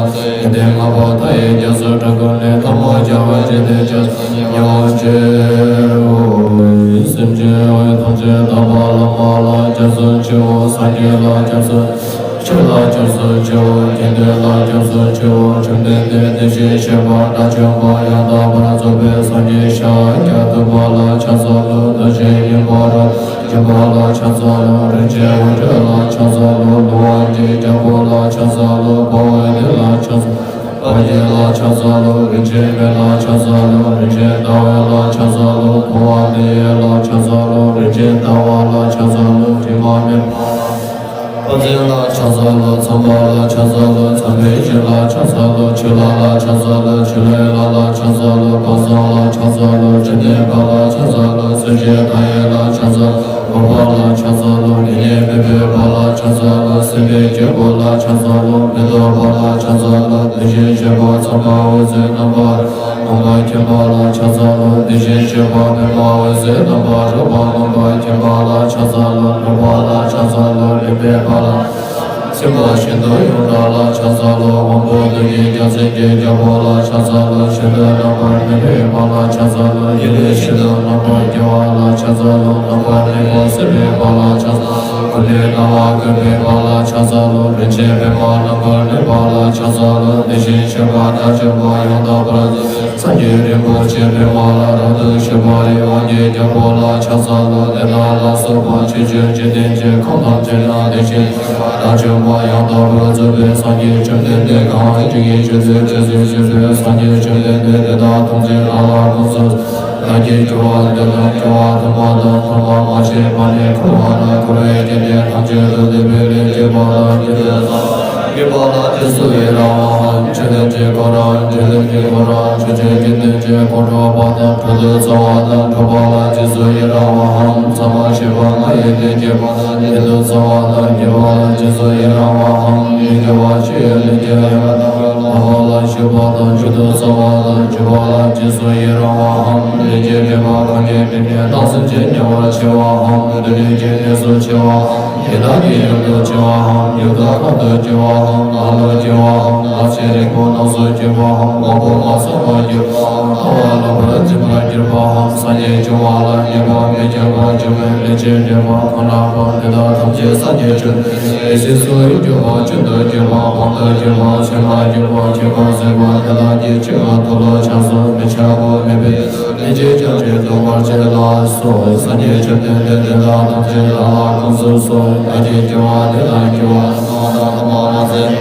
ཡོན་ཏན་མངའ་བ་མཐའ་ཡས་རྒྱ་མཚོའི་སྤྲིན་ཀུན་ལས། ཐལ་མོ་སྦྱར་བ་ཅི་སྟེ་སྐྱབས་སུ་མཆིའོ། སེམས་ཅན་ཐམས་ཅད་དག་པ་བླ་མ་ལ་སྐྱབས་སུ་མཆིའོ། སངས་རྒྱས་ལ་སྐྱབས་སུ། ཆོས་ལ་སྐྱབས་སུ་མཆིའོ། དགེ་འདུན་ལ་སྐྱབས་སུ་མཆིའོ། བཅོམ་ལྡན་འདས་དེ་བཞིན་གཤེགས་པ་དགྲ་བཅོམ་པ་ཡང་དག་པར་རྫོགས་པའི་སངས་རྒྱས་ཤཱཀྱ་ཐུབ་པ་ལ་ཕྱག་འཚལ་ལོ། རྡོ་རྗེ་སྙིང་པོ་རབ་ཏུ་འཇོམས་པ་ལ་ཕྱག་འཚལ་ལོ། རིན་ཆེན་འོད་འཕྲོ་ལ་ཕྱག་འཚལ་ལོ། ལུས་དབང་གི་རྒྱལ་པོ་ལ་ཕྱག་འཚལ་ལོ། འཕོ་བའི་གནས་ལ་ཕྱག་འཚལ། འཕགས་རྒྱལ་ལ་ཕྱག་འཚལ་ལོ། རིན་ཆེན་མེ་ལ་ཕྱག་འཚལ་ལོ། རིན་ཆེན་ཟླ་འོད་ལ་ཕྱག་འཚལ་ལོ། འཕོ་བ་མེ་ཡོས་ལ་ཕྱག་འཚལ་ལོ། རིན་ཆེན་ཟླ་བ་ལ་ཕྱག་འཚལ་ལོ། དྲི་མ་མེད་པ་ལ་ཕྱག་འཚལ་ལོ། དཔལ་ལྡན་ལ་ཕྱག་འཚལ་ལོ། མཚན་པའི་ཞིང་ལ་ཕྱག་འཚལ་ལོ། མཚན་པའི་ཞིང་ལ་ཕྱག་འཚལ་ལོ། ཆོས་ལྷ་ལ་ཕྱག་འཚལ་ལོ། ཆོས་ལྷའི་ལྷ་ལ་ཕྱག་འཚལ་ལོ། དཔལ་བཟང་ལ་ཕྱག་འཚལ་ལོ། བཅོམ་ལྡན་འཕགས་ལ་ཕྱག་འཚལ་ལོ། སྲས་བཅས་མཐའ་ཡས་ལ་ཕྱག་འཚལ་ལོ། འཕགས་པ་ལ་ཕྱག་འཚལ་ལོ། དེ་ཉིད་མེད་པའི་དཔལ་ལ་ཕྱག་འཚལ་ལོ། སྲིད་པའི་སྐྱེ་དགུ་ལ་ཕྱག་འཚལ་ལོ། མེ་ཏོག་དཔལ་ལ་ཕྱག་འཚལ་ལོ། དེ་བཞིན་གཤེགས་པ་ཚངས་པ་འོད་ཟེར་རྣམ་པར་རྒྱལ་བ་མཁྱེན་པ་ལ་ཕྱག་འཚལ་ལོ། དེ་བཞིན་གཤེགས་པ་པདྨ་འོད་ཟེར་རྣམ་པར་རོལ་པ་མངོན་པར་མཁྱེན་པ་ལ་ཕྱག་འཚལ་ལོ། ནོར་བུ་ལ་ཕྱག་འཚལ་ལོ། རིག་པའི་དཔལ་ལ་སེམས་དཔའ་ཤིན་ཏུ་ཡོངས་གྲགས་ལ་ཕྱག་འཚལ་ལོ། དབང་པོ་ཐུགས་ཀྱི་རྒྱལ་མཚན་གྱི་རྒྱལ་པོ་ལ་ཕྱག་འཚལ་ལོ། ཤིན་ཏུ་རྣམ་པར་གནོན་པའི་དཔལ་ལ་ཕྱག་འཚལ་ལོ། ཡེ་ཤེས་ཤིན་ཏུ་རྣམ་པར་རྒྱལ་བ་ལ་ཕྱག་འཚལ་ལོ། རྣམ་པར་གནས་པ་སྲིད་པའི་དཔལ་ལ་ཕྱག་འཚལ་ལོ། ཀུན་ནས་སྣང་བ་ཀུན་པའི་དཔལ་ལ་ཕྱག་འཚལ་ལོ། རིན་ཆེན་པདྨ་རྣམ་པར་གནོན་པ་ལ་ཕྱག་འཚལ་ལོ། དེ་བཞིན་གཤེགས་པ་དགྲ་བཅོམ་པ་ཡང་དག་པར་རྫོགས་པའི་སངས་རྒྱས་རིན་པོ་ཆེ་པདྨ་ལ་རབ་ཏུ་བཞུགས་པ་རི་དབང་གི་རྒྱལ་པོ་ལ་ཕྱག་འཚལ་ལོ། དེ་དག་ལ་སོགས་པ་ཆོས་ཀྱི་འཇིག་རྟེན་གྱི་ཁམས་ཐམས་ཅད་ན་དེ་བཞིན་གཤེགས་པ་དགྲ་བཅོམ་པ་ཡང་དག་པར་རྫོགས་པའི་སངས་རྒྱས་བཅོམ་ལྡན་འདས་གང་ཞིག་གིས་ཆོས་ཚུལ་ཁྲིད་ཚུལ་བཤད་པའི་སངས་རྒྱས་བཅོམ་ལྡན་འདས་དེ་དག་ཐམས་ཅད་ལ་ལ་ཀུན་སོ་སོ་བདག་གིས་སྐྱོ་བ་འདི་དང་སྐྱོ་བ་དུ་མ་དང་དུ་མ་མ་བྱས་པ་ནས་འཁོར་བ་ན་འཁོར་བའི་སྐྱེ་གནས་ཐམས་ཅད་དུ་སྡིག་པའི་ལས་སྐྱེས་པ་དང་སྐྱེ་དུ་སྐྱེས་པ་ལ་རྗེས་སུ་ཡི་རང་བའམ། ཆོས་ལྡན་གྱི་འཁོར་རམ། ཆོས་ལྡན་གྱི་འཁོར་རམ། ཆོས་ཅན་གྱི་དོན་ཅན་འཁོར་གྲོལ་བ་དང་གྲོལ་དུ་སྩོལ་བ་དང་གྲོལ་བ་ལ་རྗེས་སུ་ཡི་རང་བའམ། ཟབ་མོ་སྤྱོད་པ་ལྔ་ཡི་དོན་སྐྱེས་པ་དང་སྐྱེ་དུ་སྩོལ་བ་དང་སྐྱེ་བ་ལ་རྗེས་སུ་ཡི་རང་བའམ། མི་དགེ་བ་བཅུ་ཡི་ལས་ཀྱི་ཡན་ལག་དང་ལྷག་པ་ལ་ཞུགས་པ་དང་མཆོག་ཏུ་སྩོལ་བ་དང་མཆོད་པ་ལ་རྗེས་སུ་ཡི་རང་བའམ། ལས་ཀྱི་སྒྲིབ་པ་གང་གིས་བསྒྲིབས་ནས་བདག་སེམས་ཅན་དམྱལ་བར་སྐྱེ་བའམ། སྡུག་བསྔལ་གྱི་གནས་སུ་སྐྱེ་བའམ། ཡི་དྭགས་ཀྱི་ཡུལ་དུ་སྐྱེ་བའམ། ཡུལ་དག་ཁམས་དུ་སྐྱེ་བའམ། ལྷ་ལུས་སྐྱེ་བའམ། ལྷ་ཆེན་རིང་པོ་རྣམས་སུ་སྐྱེ་བའམ། དབང་པོ་མ་ཚང་བར་གྱུར་པའམ། ལྟ་བ་ལོག་པར་འཛིན་པར་གྱུར་པའམ། སངས་རྒྱས་འབྱུང་བ་ལ་ངེས་པར་མི་སྐྱོ་བར་འབྱུང་བའི་ལས་ཀྱི་སྒྲིབ་པ་གང་ལགས་པ་དེ་དག་ཐམས་ཅད་སངས་རྒྱས་བཅོམ་ལྡན་འདས་ཀྱི་སྲས་སུ་གྱུར་པ་སྤྱོད་དུ་གྱུར་པ་སྤང་དུ་གྱུར་པ་སེམས་ལ་གྱུར་པ་ཁྱད་པར་ཟད་པ་དེ་དག་གི་ཆོས་ཀྱི་མཐུ་ལ་ཆགས་སོ་མི་ཆགས་པ་མེད་པའི་ལས་ཀྱི་སྐྱབས་ཀྱིས་སྟོན་པར་བྱེད་ལ་སོགས། སངས་རྒྱས་བཅོམ་ལྡན་འདས་དེ་དག་ཐམས་ཅད་ལ་ལ་ཀུན་སོ་སོ་བདག་གིས་སྐྱོ་བ་འདི་དང་སྐྱོ་བ་དུ་མ་དང་དུ་མ་མ་ཟད།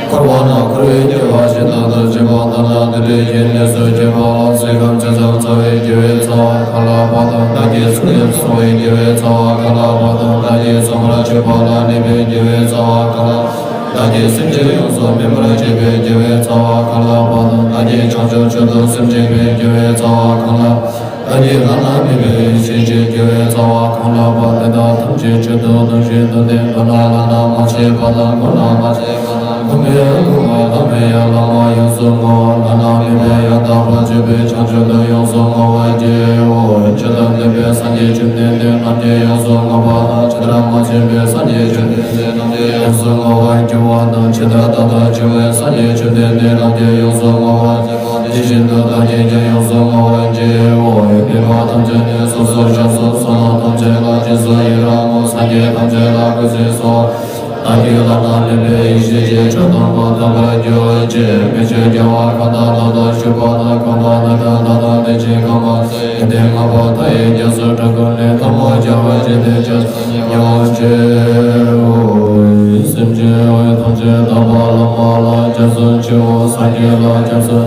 འཁོར་བ་ན་འཁོར་བའི་སྐྱེ་བ་བཞིན་དུ་འདུ་བྱེད་པ་དག་དང་དེ་འདྲའི་སྐྱེ་གནས་སུ་སྐྱེ་བ་ལ་ཚེ་ཁམས་ཇི་ཙམ་ཚ་བའི་དགེ་བའི་རྩ་བ་གང་ལགས་པ་དང་། བདག་གིས་ཚུལ་ཁྲིམས་སྲུང་བའི་དགེ་བའི་རྩ་བ་གང་ལགས་པ་དང་། བདག་གིས་ཚངས་པར་སྤྱོད་པ་ལ་གནས་པའི་དགེ་བའི་རྩ་བ་གང་ལགས། བདག་གིས་སེམས་ཅན་ཡོངས་སུ་སྨིན་པར་བྱེད་པའི་དགེ་བའི་རྩ་བ་གང་ལགས་པ་དང་། བདག་གིས་བྱང་ཆུབ་མཆོག་ཏུ་སེམས་བསྐྱེད་པའི་དགེ་བའི་རྩ་བ་གང་ལགས། བདག་གིས་བླ་ན་མེད་པའི་ཡེ་ཤེས་ཀྱི་དགེ་བའི་རྩ་བ་གང་ལགས་པ་དེ་དག་ཐམས་ཅད་ཆེད་དུ་གཏོང་ཞིང་དུ་ལྡན་དུ་ན་བླ་ན་མ་མཆིས་པ་དང་གོང་ན་མ་མཆིས་པ་དང་གོང་མའི་གོང་མ་བླ་མའི་ཡང་བླ་མ་ཡོངས་སུ་བསྔོ་བ། བླ་ན་མེད་པའི་ཡང་དག་པར་རྫོགས་པའི་བྱང་ཆུབ་ཏུ་ཡོངས་སུ་བསྔོ་བར་བགྱིའོ། མཆོག་ཏུ་ལྡན་པའི་སངས་རྒྱས་བཅོམ་ལྡན་འདས་རྣམས་ཀྱིས་ཡོངས་སུ་བསྔོ་བ་དང་། ཇི་ལྟར་མ་བྱོན་པའི་སངས་རྒྱས་བཅོམ་ལྡན་འདས་རྣམས་ཀྱིས་ཡོངས་སུ་བསྔོ་བར་བགྱི་བ་དང་། ཇི་ལྟར་ད་ལྟར་བྱོན་པའི་སངས་རྒྱས་བཅོམ་ལྡན་འདས་རྣམས་ཀྱིས་ཡོངས་སུ་བསྔོ་བར་བགྱི་བ་དེ་བཞིན་དུ་བདག་གིས་ཀྱང་ཡོངས་སུ་བསྔོ་བར་བགྱིའོ། ཡུལ་མེད་པ་ཐམས་ཅད་ནས་སོ་སོར་ཆགས་སོ། བསོད་ནམས་ཐམས་ཅད་ལ་རྗེས་སུ་ཡི་རང་ངོ་། སངས་རྒྱས་ཐམས་ཅད་ལ་གུས་ཕྱག་འཚལ་ལོ། བདག་གིས་བླ་ན་མེད་པའི་ཡེ་ཤེས་ཀྱི་མཆོག་དང་པོ་ཐོབ་པར་གྱུར་ཅིག་མི་ཆོས་རྒྱལ་བ་མཁའ་ལྟར་ལྷ་དང་བཞུགས་པ་དང་། གང་དག་ནི་དང་བདག་དང་དེ་བཞིན་གང་མ་ཡོན་ཏན་ལྔ་པོ་མཐའ་ཡས་རྒྱ་མཚོ་སྤྲུལ་སྐུ་ལས། ཐལ་མོ་སྦྱར་བ་བཞིན་དུ་སྐྱབས་སུ་མཆིའོ། སེམས་ཅན་ཐམས་ཅད་དག་པ་བླ་མ་ལ་སྐྱབས་སུ་མཆིའོ། སངས་རྒྱས་ལ་སྐྱབས་སུ།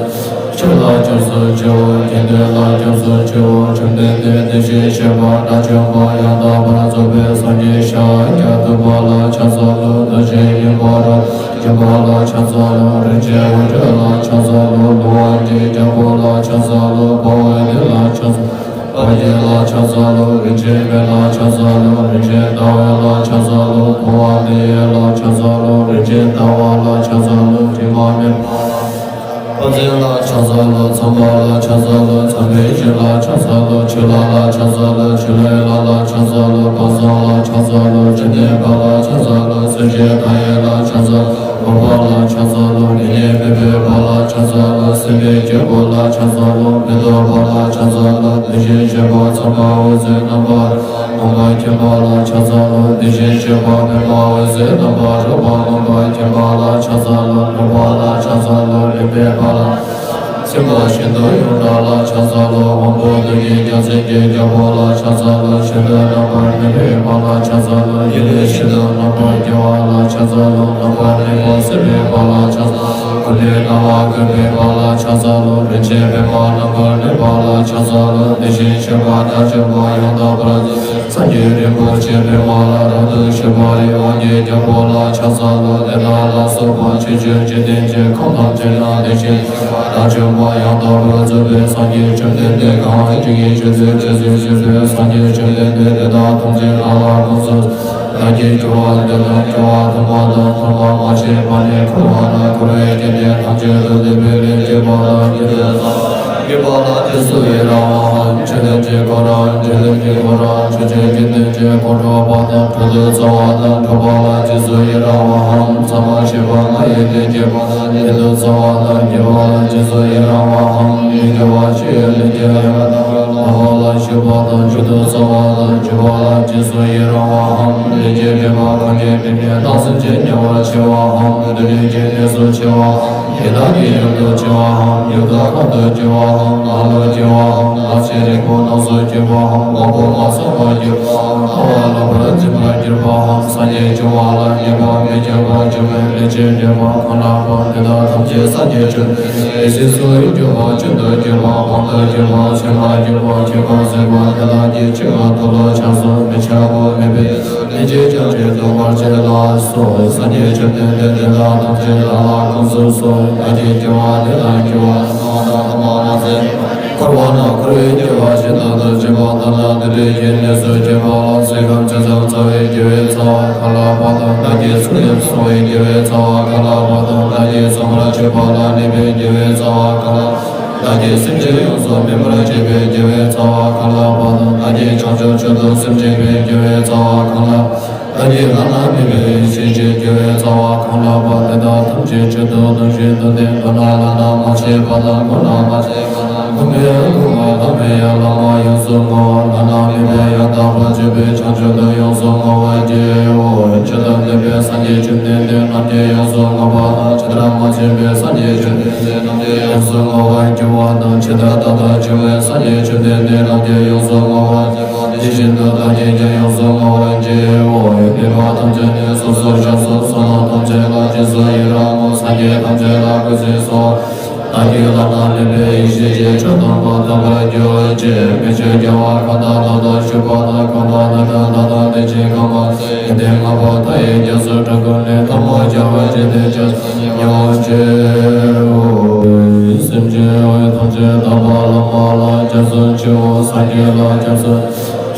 ཆོས་ལ་སྐྱབས་སུ་མཆིའོ། དགེ་འདུན་ལ་སྐྱབས་སུ་མཆིའོ། བཅོམ་ལྡན་འདས་དེ་བཞིན་གཤེགས་པ་དགྲ་བཅོམ་པ་ཡང་དག་པར་རྫོགས་པའི་སངས་རྒྱས་ཤཱཀྱ་ཐུབ་པ་ལ་ཕྱག་འཚལ་ལོ། རྡོ་རྗེ་སྙིང་པོ་རབ་ཏུ་འཇོམས་པ་ལ་ཕྱག་འཚལ་ལོ། རིན་ཆེན་འོད་འཕྲོ་ལ་ཕྱག་འཚལ་ལོ། ལུས་དབང་གི་རྒྱལ་པོ་ལ་ཕྱག་འཚལ་ལོ། འཕོ་བའི་གནས་ལ་ཕྱག་འཚལ་ལོ། འཕགས་རྒྱལ་ལ་ཕྱག་འཚལ་ལོ། རིན་ཆེན་མེ་ལ་ཕྱག་འཚལ་ལོ། རིན་ཆེན་ཟླ་འོད་ལ་ཕྱག་འཚལ་ལོ། འཕོ་བ་མེ་ཡོས་ལ་ཕྱག་འཚལ་ལོ། རིན་ཆེན་ཟླ་བ་ལ་ཕྱག་འཚལ་ལོ། དྲི་མ་མེད་པ་ལ་ཕྱག་འཚལ་ལོ། དཔལ་ལྡན་ལ་ཕྱག་འཚལ་ལོ། ཚངས་པ་ལ་ཕྱག་འཚལ་ལོ། ཚངས་པའི་ཞིང་ལ་ཕྱག་འཚལ་ལོ། ཆོས་ལྷ་ལ་ཕྱག་འཚལ་ལོ། ཆོས་ལྷའི་ལྷ་ལ་ཕྱག་འཚལ་ལོ། དཔལ་བཟང་ལ་ཕྱག་འཚལ་ལོ། བཅོམ་ལྡན་འཕགས་ལ་ཕྱག་འཚལ་ལོ། སྲས་བཅས་མཐའ་ཡས་ལ་ཕྱག་འཚལ་ལོ། འཕགས་པ་ལ་ཕྱག་འཚལ་ལོ། དེ་ཉིད་མེད་པའི་དཔལ་ལ་ཕྱག་འཚལ་ལོ། སྲིད་པའི་སྐྱེ་དགུ་ལ་ཕྱག་འཚལ་ལོ། མེ་ཏོག་དཔལ་ལ་ཕྱག་འཚལ་ལོ། དེ་བཞིན་གཤེགས་ མཆོད་པ་ཚངས་པ་འོད་ཟེར་རྣམ་པར་རོལ་པ་མཁྱེན་པ་ལ་ཕྱག་འཚལ་ལོ། དེ་བཞིན་གཤེགས་པ་པདྨ་འོད་ཟེར་རྣམ་པར་རོལ་པ་མངོན་པར་མཁྱེན་པ་ལ་ཕྱག་འཚལ་ལོ། ནུས་པ་ལ་ཕྱག་འཚལ་ལོ། རིག་པའི་དཔལ་ལ་ཕྱག་འཚལ་ལོ། སེམས་དཔའ་ཤིན་ཏུ་ཡོངས་གྲགས་ལ་ཕྱག་འཚལ་ལོ། དབང་པོ་ཐུགས་ཀྱི་རྒྱལ་མཚན་གྱི་རྒྱལ་པོ་ལ་ཕྱག་འཚལ་ལོ། ཤིན་ཏུ་རྣམ་པར་གནོན་པའི་དཔལ་ལ་ཕྱག་འཚལ་ལོ། ཡེ་ནས་ཤིན་ཏུ་རྣམ་པར་རྒྱལ་བ་ལ་ཕྱག་འཚལ་ལོ། རྣམ་པར་གནོན་པ་སེལ་བའི་དཔལ་ལ་ཕྱག་འཚལ་ལོ། ཀུན་ནས་སྣང་བ་ཀུན་པའི་དཔལ་ལ་ཕྱག་འཚལ་ལོ། རིན་ཆེན་པདྨ་རྣམ་པར་གནོན་པ་ལ་ཕྱག་འཚལ་ལོ། དེ་བཞིན་གཤེགས་པ་དགྲ་བཅོམ་པ་ཡང་དག་པར་རྫོགས་པའི་སངས་རྒྱས་རིན་པོ་ཆེ་པདྨ་ལ་རབ་ཏུ་བཞུགས་པ་རི་དབང་གི་རྒྱལ་པོ་ལ་ཕྱག་འཚལ་ལོ། དེ་དག་ལ་སོགས་པ་ཆོས་ཀྱི་འཇིག་རྟེན་གྱི་ཁམས་ཐམས་ཅད་ན་དེ་བཞིན་གཤེགས་པ་དགྲ་བཅོམ་པ་ཡང་དག་པར་རྫོགས་པའི་སངས་རྒྱས་བཅོམ་ལྡན་འདས་གང་ཞིག་གིས་ཆོས་ཚུལ་ཁྲིད་ཟིན་བཞུགས་པའི་སངས་རྒྱས་བཅོམ་ལྡན་འདས་དེ་དག་ཐམས་ཅད་ལ་ལ་དགོངས་སུ། བདག་གིས་སྒྱུར་བ་འདི་དང་སྒྱུར་བ་ཐོག་མ་དང་ཐོག་མ་མ་མཆིས་པ་ནས་འཁོར་བ་ན་འཁོར་བའི་རྐྱེན་ཀུན་ཐམས་ཅད་དུ་སྡུད་པའི་ལས་བགྱིས་པ་དང་བགྱིད་དུ་སོང་བ་དང་བགྱིད་སོ་ཡི་རང་བའམ་ཆོས་ལྡན་གྱི་འཁོར་རམ་ཆོས་ལྡན་གྱི་འཁོར་རམ་ཆོས་ཅན་གྱི་རྟེན་ཅན་འཁོར་གྲོལ་བ་དང་གྲོལ་དུ་སོང་བ་དང་གྲོལ་བ་ལ་བགྱིད་སོ་ཡི་རང་བའམ་ཟབ་མ་ཞི་བ་ལྔ་ཡི་ལས་བགྱིས་པ་དང་བགྱིད་དུ་སོང་བ་དང་བགྱིད་པ་ལ་བགྱིད་སོ་ཡི་རང་བའམ་མི་དགེ་བ་བཅུ་ཡི་ལས་ཀྱི་ཡང་དག་པར་ལོག་པ་ལ་ཞུགས་པ་དང་འཇུག་ཏུ་སོང་བ་དང་འཇུག་པ་ལ་བགྱིད་སོ་ཡི་རང་བའམ་ལས་ཀྱི་སྒྲིབ་པ་གང་གིས་མི་ནུས་དང་སེམས་ཅན་དམྱལ་བར་སྐྱེ་བའམ་སྡུག་བསྔལ་གྱི་གནས་སུ་སྐྱེ་བའམ་ཡི་དྭགས་ཀྱི་ཡུལ་དུ་སྐྱེ་བའམ་ཡུལ་དུ་ཁམས་དུ་སྐྱེ་བའམ་ལྷ་ལུས་སྐྱེ་བའམ་ལྷ་ཚེ་རིང་པོ་རྣམས་སུ་སྐྱེ་བའམ་དབང་པོ་མ་སོས་པར་གྱུར་པའམ་ལྷ་བ་ལ་བར་འཛིན་པར་གྱུར་པའམ་སངས་རྒྱས་འབྱུང་བ་ལ་ཉེས་པ་མི་སྐྱོན་པར་འབྱུང་བའི་ལས་ཀྱི་སྒྲིབ་པ་གང་དག་པ་དེ་དག་ཐམས་ཅད་སངས་རྒྱས་བཅོམ་ལྡན་འདས་སྲས་སུ་གྱུར་པ་སྤྱོད་དུ་གྱུར་པ་དབང་དུ་གྱུར་པ་ཆོས་ལ་གྱུར་པ་ཆོས་པ་ཟད་པ་དེ་དག་གི་ཆོས་ཀྱི་མཐོལ་ལོ་བཤགས་སོ། མི་འཆབ་བོ་མེད་པའི་ལས་ཀྱི་སྐྱོན་ཀུན་སྟོང་པར་བྱེད་ལ་སོགས་སངས་རྒྱས་བཅོམ་ལྡན་འདས་དེ་དག་ཐམས་ཅད་ལ་ལ་དགོངས་སུ་གསོལ། བདག་གིས་སྒྱུར་བ་འདི་དང་སྒྱུར་བ་ཐོག་མ་དང་ཐོག་མ་མ་མཆིས། འཁོར་བ་ན་འཁོར་བའི་སྐྱེ་བ་ཇི་ལྟར་དུ་བྱེད་པ་དེ་ལ་དེ་འདྲའི་གནས་སུ་སྐྱེས་པ་ལ་ཚེ་གང་ཇི་ཙམ་འཚོ་བའི་དགེ་བའི་རྩ་བ་གང་ལགས་པ་དང་། བདག་གིས་ཚུལ་ཁྲིམས་བསྲུང་བའི་དགེ་བའི་རྩ་བ་གང་ལགས་པ་དང་། བདག་གིས་བསམ་པར་བྱས་པ་ལ་གནས་པའི་དགེ་བའི་རྩ་བ་གང་ལགས། བདག་གིས་སེམས་ཅན་ཡོངས་སུ་སྨིན་པར་བྱས་པའི་དགེ་བའི་རྩ་བ་གང་ལགས་པ་དང་། བདག་གིས་བྱང་ཆུབ་མཆོག་ཏུ་སེམས་བསྐྱེད་པའི་དགེ་བའི་རྩ་བ་གང་ལགས། བདག་གིས་བླ་ན་མེད་པའི་ཡེ་ཤེས་ཀྱི་དགེ་བའི་རྩ་བ་གང་ལགས་པ་དེ་དག་ཐམས་ཅད་ཆེད་དུ་གདུང་ཞིང་འདུན་ཏེ། མདོར་ན་བླ་ན་མ་མཆིས་པ་དང་མདོར་ན་མ་མཆིས་པ་དང་། གོང་མའི་གོང་མ་གོང་མའི་བླ་མ་ཡོངས་སུ་བསྔོ་བ། བླ་ན་མེད་པའི་ཡང་དག་པར་རྫོགས་པའི་བྱང་ཆུབ་ཏུ་ཡོངས་སུ་བསྔོ་བར་བགྱིའོ། ཇི་ལྟར་འདས་པའི་སངས་རྒྱས་བཅོམ་ལྡན་འདས་རྣམས་ཀྱིས་ཡོངས་སུ་བསྔོས་པ་དང་། ཇི་ལྟར་མ་བྱོན་པའི་སངས་རྒྱས་བཅོམ་ལྡན་འདས་རྣམས་ཀྱིས་ཡོངས་སུ་བསྔོ་བར་བགྱིའོ། དང་ཇི་ལྟར་ད་ལྟར་བྱོན་པའི་སངས་རྒྱས་བཅོམ་ལྡན་འདས་རྣམས་ཀྱིས་ཡོངས་སུ་བསྔོ་བར་བགྱིའོ། དེ་བཞིན་དུ་བདག་གིས་ཀྱང་ཡོངས་སུ་བསྔོ་བར་བགྱིའོ། ཡོན་ཏན་པ་ཐམས་ཅད་ནི་སོ་སོར་བཤགས་སོ། བསོད་ནམས་ཐམས་ཅད་ལ་རྗེས་སུ་ཡི་རང་ངོ་། སངས་རྒྱས་ཐམས་ཅད་ལ་གུས་ཕྱག་འཚལ་ལོ། བདག་གིས་བླ་ན་མེད་པའི་ཡེ་ཤེས་ཀྱི་མཆོག་སྟོན་པ་ཐོབ་པར་གྱུར་ཅིག་མི་ཆོས་རྒྱལ་བ་གང་དག་ལག་ཏུ་གཞུག་པ་དང་། གང་དག་ནི་དང་བདག་དང་དེ་བཞིན་གང་མ་ཚད་ཡོན་ཏན་ལྔ་པོ་མཐའ་ཡས་རྒྱ་མཚོའི་གྲགས་ཀུན་ལས། ཐལ་མོ་སྦྱར་བ་ཅི་སྟེ་སྐྱབས་སུ་མྱོང་བར་བྱའོ། སེམས་ཅན་ཐམས་ཅད་དག་པ་བླ་མ་ལ་སྐྱབས་སུ་མཆིའོ། སངས་རྒྱས་ལ་སྐྱབས་སུ།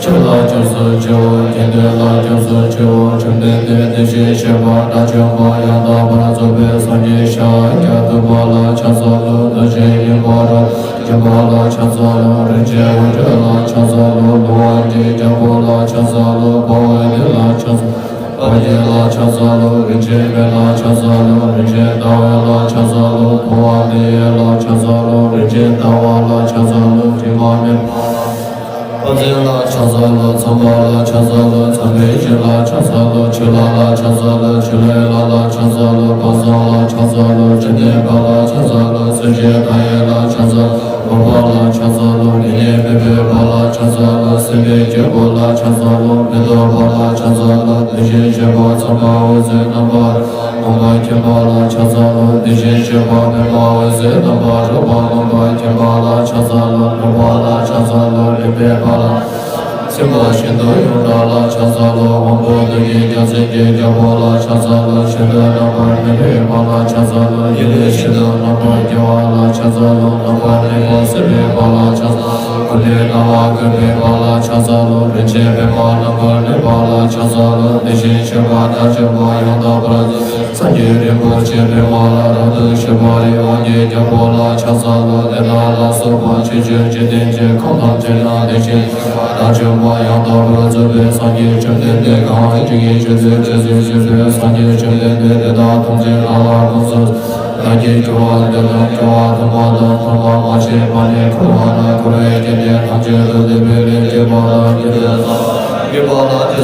ཆོས་ལ་སྐྱབས་སུ་མཆིའོ། དགེ་འདུན་ལ་སྐྱབས་སུ་མཆིའོ། བཅོམ་ལྡན་འདས་དེ་བཞིན་གཤེགས་པ་དགྲ་བཅོམ་པ་ཡང་དག་པར་རྫོགས་པའི་སངས་རྒྱས་ཤཱཀྱ་ཐུབ་པ་ལ་ཕྱག་འཚལ་ལོ། རྡོ་རྗེ་སྙིང་པོ་རབ་ཏུ་འཇོམས་པ་ལ་ཕྱག་འཚལ་ལོ། རིན་ཆེན་འོད་འཕྲོས་ལ་ཕྱག་འཚལ་ལོ། ལུང་དབང་གི་རྒྱལ་པོ་ལ་ཕྱག་འཚལ་ལོ། དཔའ་བོའི་གདན་ལ་ཕྱག་འཚལ། དཔའ་རྒྱན་ལ་ཕྱག་འཚལ་ལོ། རིན་ཆེན་མེ་ལ་ཕྱག་འཚལ་ལོ། རིན་ཆེན་ཟླ་འོད་ལ་ཕྱག་འཚལ་ལོ། འཕོ་བ་མེ་ཡི་ལ་ཕྱག་འཚལ་ལོ། རིན་ཆེན་ཟླ་བ་ལ་ཕྱག་འཚལ་ལོ། དྲི་མ་མེད་པ་ལ་ཕྱག་འཚལ་ལོ། དཔལ་ལྡན་ལ་ཕྱག་འཚལ་ལོ། མཚན་པ་ལ་ཕྱག་འཚལ་ལོ། མཚན་དཔེའི་བྱིན་ལ་ཕྱག་འཚལ་ལོ། ཆོས་ལྷ་ལ་ཕྱག་འཚལ་ལོ། ཆོས་ལྷའི་ལྷ་ལ་ཕྱག་འཚལ་ལོ། དཔལ་བཟང་ལ་ཕྱག་འཚལ་ལོ། བཅོམ་ལྡན་འཕགས་ལ་ཕྱག་འཚལ་ལོ། སྲས་བཅས་མཐའ་ཡས་ལ་ཕྱག་འཚལ་ལོ། འཕགས་པ་ལ་ཕྱག་འཚལ་ལོ། མི་མཉམ་མེད་པའི་དཔལ་ལ་ཕྱག་འཚལ་ལོ། སེམས་དཔའི་རྒྱལ་པོ་ལ་ཕྱག་འཚལ་ལོ། མེ་ཏོག་དཔལ་ལ་ཕྱག་འཚལ་ལོ། དེ་བཞིན་གཤེགས་པ་ཚངས་པ་འོད་ཟེར་རྣམ་པར་རོལ་པ་མཁྱེན་པ་ལ་ཕྱག་འཚལ་ལོ། དེ་བཞིན་གཤེགས་པ་པདྨ་འོད་ཟེར་རྣམ་པར་རོལ་པ་མངོན་པར་མཁྱེན་པ་ལ་ཕྱག་འཚལ་ལོ། ནུས་པ་ལ་ཕྱག་འཚལ་ལོ། རིག་པའི་དཔལ་ལ། སེམས་དཔའ་ཤིན་ཏུ་ཡོངས་གྲགས་ལ་ཕྱག་འཚལ་ལོ། དབང་པོ་ཐུགས་ཀྱི་རྒྱལ་མཚན་གྱི་རྒྱལ་པོ་ལ་ཕྱག་འཚལ་ལོ། ཤིན་ཏུ་རྣམ་པར་གནོན་པའི་དཔལ་ལ་ཕྱག་འཚལ་ལོ། ཡེ་ནས་ཤིན་ཏུ་རྣམ་པར་རྒྱལ་བ་ལ་ཕྱག་འཚལ་ལོ། རྣམ་པར་གནོན་པ་སེལ་བའི་དཔལ་ལ་ཕྱག་འཚལ་ལོ། ཀུན་ནས་སྣང་བ་ཀུན་པའི་དཔལ་ལ་ཕྱག་འཚལ་ལོ། རིན་ཆེན་པདྨ་རྣམ་པར་གནོན་པ་ལ་ཕྱག་འཚལ་ལོ། དེ་བཞིན་གཤེགས་པ་དགྲ་བཅོམ་པ་ཡང་དག་པར་རྫོགས་པའི་སངས་རྒྱས་རིན་པོ་ཆེ་པདྨ་ལ་རབ་ཏུ་བཞུགས་པ་རི་དབང་གི་རྒྱལ་པོ་ལ་ཕྱག་འཚལ་ལོ། དེ་དག་ལ་སོགས་པ་ཆོས་ཀྱི་འཇིག་རྟེན་གྱི་ཁམས་ཐམས་ཅད་ན་དེ་བཞིན་གཤེགས་པ་དགྲ་བཅོམ་པ་ཡང་དག་པར་རྫོགས་པའི་སངས་རྒྱས་བཅོམ་ལྡན་འདས་གང་ཞིག་གིས་ཆོས་ཚུལ་ཁྲིད་ཟིན་བཞུགས་པའི་སངས་རྒྱས་བཅོམ་ལྡན་འདས་དེ་དག་ཐམས་ཅད་ལ་ལ་དགོངས་སུ། བདག་གིས་སྒྱུར་བ་འདི་དང་སྒྱུར་བ་ཐོག་མ་དང་ཐོག་མ་མ་མཆིས་པ་ནས་འཁོར་བ་ན་འཁོར་བའི་སྐྱེ་གནས་ཐམས་ཅད་དུ་སྡུད་པའི་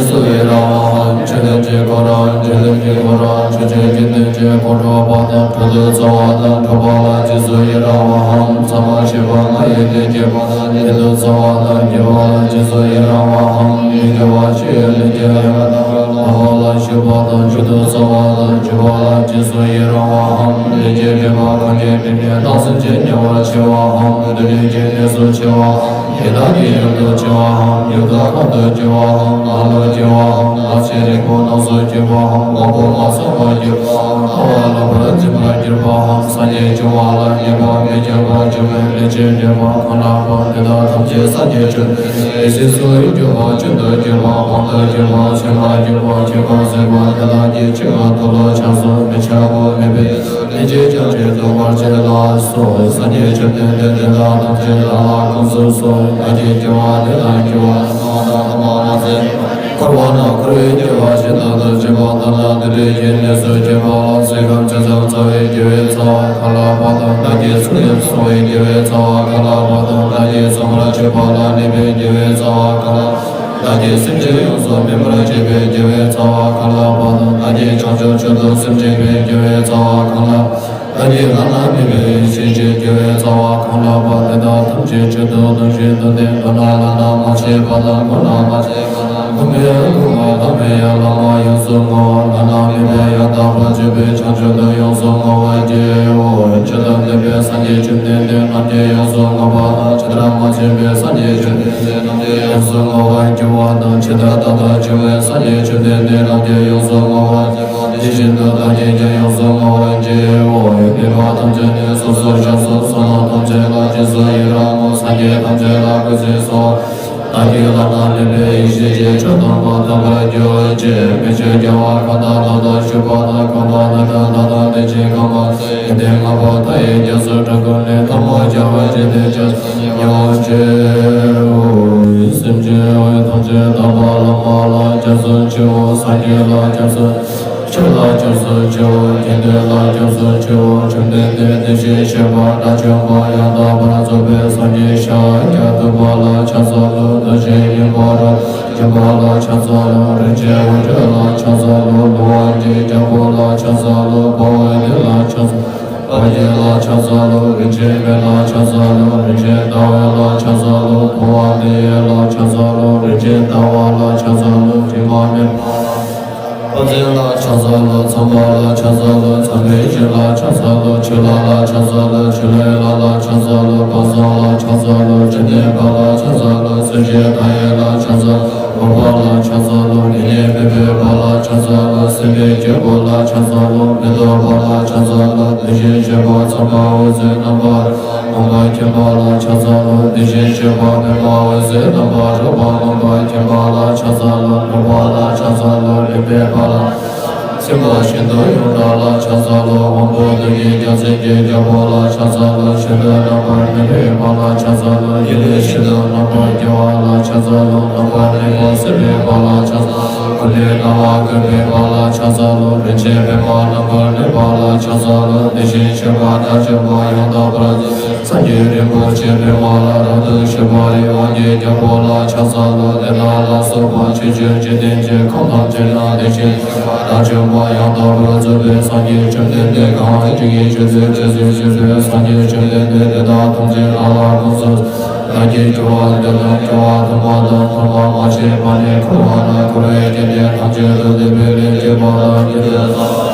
སུ་ཡི་རང་བ་ཧམ། ཆོས་ལྡན་གྱི་འཁོར་རང་། ཆོས་ལྡན་གྱི་འཁོར་རང་། ཆོས་ཅན་གྱི་དོན་ཅན་འཁོར་གྲོལ་བ་དང་། འཕྲོ་འདུ་ཚང་བ་དང་། འཕྲོག་པ་ལ་རྗེས་སུ་ཡི་རང་བ་ཧམ། ཚད་མ་ཤེས་པ་ལྔ་ཡི་དོན་གྱི་མ་དང་། ཉིད་དུ་ཚང་བ་དང་། སྐྱེ་བ་ལ་རྗེས་སུ་ཡི་རང་བ་ཧམ། མི་སྐྱེ་བ་ཆོས་ཡོད་ལས་ཀྱི་ཡང་དག་པ་ལ་ཞུགས་པ་དང་། མཆོག་ཏུ་ཚང་བ་དང་། སྤྱོད་པ་ལ་རྗེས་སུ་ཡི་རང་བ་ཧམ། ལས་ཀྱི་སྤྱོད་པ་གང་སྐྱེ་དེ་ནས་བདག་སེམས་ཅན་དམྱལ་བར་མཆི་བ་ཧམ། དེ་ནས་སྐྱེ་གནས་སུ་མཆི་བ་ཧམ། ཡི་དྭགས་ཀྱི་ཡུལ་དུ་མཆི་བ་ཧམ། ཡུལ་དག་ཁམས་དུ་མཆི་བ་ཧམ། ལྷ་ལུས་སྐྱེ་བ་ཧམ། ལྷ་ཆེན་རིང་པོ་རྣམས་སུ་སྐྱེ་བ་ཧམ། དབང་པོ་མ་ཚང་བར་གྱུར་པ་ཧམ། ལྟ་བ་ལོག་པར་འཛིན་པར་གྱུར་པ་ཧམ། སངས་རྒྱས་བྱུང་བ་ལ་མཉེས་པ་མི་སྐྱོ་བར་འབྱུང་བའི་ལས་ཅན་འདྲེན་པ་གང་ལགས་པ། དེ་དག་ཐམས་ཅད་སངས་རྒྱས་བྱོན་ཏེ། ཡེ་ཤེས་སུ་གྱུར་པ་སྤྱན་དུ་གྱུར་པ་དཔང་དུ་གྱུར་པ་སེམས་ལ་གྱུར་པ་ཁྱད་པར་ཟད་པ་དེ་དག་གི་ཆོས་ཀྱི་མཐོལ་ལོ་བཤགས་སོ། མི་འཆབ་བོ་མེད་པའི་ལས་ཅན་ཐམས་ཅད་སྟོང་པར་བྱེད་ལགས་སོ། སངས་རྒྱས་བཅོམ་ལྡན་འདས་དེ་དག་ཐམས་ཅད་བདག་ལ་དགོངས་སུ་གསོལ། བདག་གིས་སྐྱེ་བ་འདི་དང་སྐྱེ་བ་སྔ་མ་དང་སྔ་མ་མ་ཟད། འཁོར་བ་ན་འཁོར་བའི་སྐྱེ་བ་བཞི་དང་དུ་བྱེད་པ་དང་། ལ་དེ་འདྲའི་སྐྱེ་གནས་སུ་སྐྱེས་པ་ལ་ཚེ་གང་ཇི་ཙམ་འཚོ་བའི་དགེ་བའི་རྩ་བ་གང་ལགས་པ་དང་། བདག་གིས་ཚུལ་ཁྲིམས་བསྲུང་བའི་དགེ་བའི་རྩ་བ་གང་ལགས་པ་དང་། བདག་གིས་བསམ་པར་བྱེད་པ་ལ་གནས་པའི་དགེ་བའི་རྩ་བ་གང་ལགས། བདག་གིས་སེམས་ཅན་ཡོངས་སུ་སྨིན་པར་བྱེད་པའི་དགེ་བའི་རྩ་བ་གང་ལགས་པ་དང་། བདག་གིས་བྱང་ཆུབ་མཆོག་ཏུ་སེམས་བསྐྱེད་པའི་དགེ་བའི་རྩ་བ་གང་ལགས། བདག་གིས་བླ་ན་མེད་པའི་ཡེ་ཤེས་ཀྱི་དགེ་བའི་རྩ་བ་གང་ལགས་པ། དེ་དག་ཐམས་ཅད་ཆེད་དུ་གདུང་ཞིང་འདུག་སྟེ། མདོར་ན་བླ་ན་མ་མཆིས་པ་དང་། མགོ་ན་མ་མཆིས་པ་དང་། དབུ་མའི་ལྷུང་བ་ཐ་མའི་ཡན་ལག་མ་ཡོངས་སུ་བསྔོ་བ། བླ་ན་མེད་པའི་ཡང་དག་པར་རྫོགས་པའི་བྱང་ཆུབ་ཏུ་ཡོངས་སུ་བསྔོ་བར་བགྱིའོ། ཆོས་དང་ལྡན་པའི་སངས་རྒྱས་བཅོམ་ལྡན་འདས་རྣམས་ཀྱིས་ཡོངས་སུ་བསྔོ་བ་དང་། ཇི་ལྟར་མ་བྱོན་པའི་སངས་རྒྱས་བཅོམ་ལྡན་འདས་རྣམས་ཀྱིས་ཡོངས་སུ་བསྔོ་བར་བགྱིའོ་དང་། ཇི་ལྟར་ད་ལྟར་བྱོན་པའི་སངས་རྒྱས་བཅོམ་ལྡན་འདས་རྣམས་ཀྱིས་ཡོངས་སུ་བསྔོ་བར་བགྱིའོ། དེ་བཞིན་དུ་བདག་གིས་ཀྱང་ཡོངས་སུ་བསྔོ་བར་བགྱིའོ། ཡོན་ཏན་པ་ཐམས་ཅད་ནི་སོ་སོར་བཤགས་སོ། བསོད་ནམས་ཐམས་ཅད་ལ་རྗེས་སུ་ཡི་རང་ངོ་། སངས་རྒྱས་ཐམས་ཅད་ལ་གུས་བརྩི་སོ། བདག་གིས་བླ་ན་མེད་པའི་ཡེ་ཤེས་ཀྱི་ཆོས་དམ་པ་ཐོབ་པར་གྱུར་ཅིག། མི་ཆོས་རྒྱལ་བ་གང་དང་བདག་ཏུ་གྱུར་པ་དང་། གང་དག་ནི་དང་བདག་དང་དེ་བཞིན་གང་མ་ཡོན་ཏན་ལྔ་པོ་མཐའ་ཡས་རྒྱ་མཚོའི་གྲལ་ཁུག་ནས། ཐལ་མོ་སྦྱར་བ་ཅན་དེ་ཇི་སྲིད་ཉོན་མོངས་ཆེ། སེམས་ཅན་ཐམས་ཅད་དག་པ་བླ་མ་ལ་སྐྱབས་སུ་མཆིའོ། སངས་རྒྱས་ལ་སྐྱབས་སུ། ཆོས་ལ་སྐྱབས་སུ་མཆིའོ། དགེ་འདུན་ལ་སྐྱབས་སུ་མཆིའོ། བཅོམ་ལྡན་འདས་དེ་བཞིན་གཤེགས་པ་དགྲ་བཅོམ་པ་ཡང་དག་པར་རྫོགས་པའི་སངས་རྒྱས་ཤཱཀྱ་ཐུབ་པ་ལ་ཕྱག་འཚལ་ལོ། དེ་བཞིན་གཤེགས་པ་རབ་འབྱམས་པ་ལ་ཕྱག་འཚལ་ལོ། རིན་ཆེན་འོད་འཕྲོ་ལ་ཕྱག་འཚལ་ལོ། ལོངས་སྤྱོད་རྒྱལ་པོ་ལ་ཕྱག་འཚལ་ལོ། དཔའ་བོ་དེ་ལ་ཕྱག་འཚལ། དཔའ་རྒྱལ་ལ་ཕྱག་འཚལ་ལོ། རིན་ཆེན་མེ་ལ་ཕྱག་འཚལ་ལོ། རིན་ཆེན་ཟླ་འོད་ལ་ཕྱག་འཚལ་ལོ། འཕོ་བ་མེ་ཡོས་ལ་ཕྱག་འཚལ་ལོ། རིན་ཆེན་ཟླ་བ་ལ་ཕྱག་འཚལ་ལོ། དྲི་མ་མེད་པ་ལ་ཕྱག་འཚལ་ལོ། དཔལ་ཆེན་ལ་ཕྱག་འཚལ་ལོ། མཚན་པ་ལ་ཕྱག་འཚལ་ལོ། མཚན་དཔེའི་བྱེད་ལ་ཕྱག་འཚལ་ལོ། ཆོས་ལྷ་ལ་ཕྱག་འཚལ་ལོ། ཆོས་ལྷའི་ལྷ་ལ་ཕྱག་འཚལ་ལོ། དཔལ་བཟང་ལ་ཕྱག་འཚལ་ལོ། བཅོམ་ལྡན་འདས་ལ་ཕྱག་འཚལ་ལོ། སྲས་བཅས་མཐའ་ཡས་ལ་ཕྱག་འཚལ་ལོ། འོད་དཔག་ལ་ཕྱག་འཚལ་ལོ། དེ་ནས་མེ་འབར་བ་ལ་ཕྱག་འཚལ་ལོ། སྲིད་པའི་རྒྱལ་པོ་ལ་ཕྱག་འཚལ་ལོ། མེ་ཏོག་པ་ལ་ཕྱག་འཚལ་ལོ། དེ་བཞིན་གཤེགས་པ་ཚངས་པ་འོད་ཟེར་རྣམ་པར་རོལ་པ་མཁྱེན་པ་ལ་ཕྱག་འཚལ་ལོ། དེ་བཞིན་གཤེགས་པ་པདྨ་འོད་ཟེར་རྣམ་པར་རོལ་པ་མངོན་པར་མཁྱེན་པ་ལ་ཕྱག་འཚལ་ལོ། ནོར་བུ་ལ་ཕྱག་འཚལ་ལོ། ལེགས་པའི་དཔལ་ལ། སེམས་དཔའ་ཤིན་ཏུ་ཡོངས་གྲགས་ལ་ཕྱག་འཚལ་ལོ། དབང་པོ་ཐུགས་ཀྱི་རྒྱལ་མཚན་གྱི་རྒྱལ་པོ་ལ་ཕྱག་འཚལ་ལོ། ཤིན་ཏུ་རྣམ་པར་མཁྱེན་པའི་དཔལ་ལ་ཕྱག་འཚལ་ལོ། ཡེ་ཤེས་ཤིན་ཏུ་རྣམ་པར་རྒྱལ་བ་ལ་ཕྱག་འཚལ་ལོ། རྣམ་པར་གནས་པ་སྲིད་པའི་དཔལ་ལ་ཕྱག་འཚལ་ལོ། ཀུན་ནས་སྣང་བ་བཀོད་པའི་དཔལ་ལ་ཕྱག་འཚལ་ལོ། རིན་ཆེན་པདྨ་རྣམ་པར་གནོན་པ་ལ་ཕྱག་འཚལ་ལོ། དེ་བཞིན་གཤེགས་པ་དགྲ་བཅོམ་པ་ཡང་དག་པར་རྫོགས་པའི་སངས་རྒྱས་རིན་པོ་ཆེ་པདྨ་ལ་རབ་ཏུ་ཞུགས་པ་རི་དབང་གི་རྒྱལ་པོ་ལ་ཕྱག་འཚལ་ལོ། དེ་དག་ལ་སོགས་པ་ཆོས་ཀྱི་འཇིག་རྟེན་གྱི་ཁམས་ཐམས་ཅད་ན་དེ་བཞིན་གཤེགས་པ་དགྲ་བཅོམ་པ་ཡང་དག་པར་རྫོགས་པའི་སངས་རྒྱས་བཅོམ་ལྡན་འདས་གང་ཇི་སྙེད་ཅི་སྲིད་ཇི་སྲིད་ཅི་སྲིད་སངས་རྒྱས་བཅོམ་ལྡན་འདས་དེ་དག་ཐམས་ཅད་བདག་ལ་དགོངས་སུ། བདག་གིས་སྐྱོབ་པ་འདི་དང་སྐྱོབ་པ་ཐོབ་པ་དང་ཐོབ་པ་མ་མཆིས་པ་ནས་འཁོར་བ་ན་འཁོར་བའི་སྐྱེ་གནས་ཐམས་ཅད་དུ་བདེ་བའི་ལས་བྱེད་པ་དང་། ཉེས་དུ་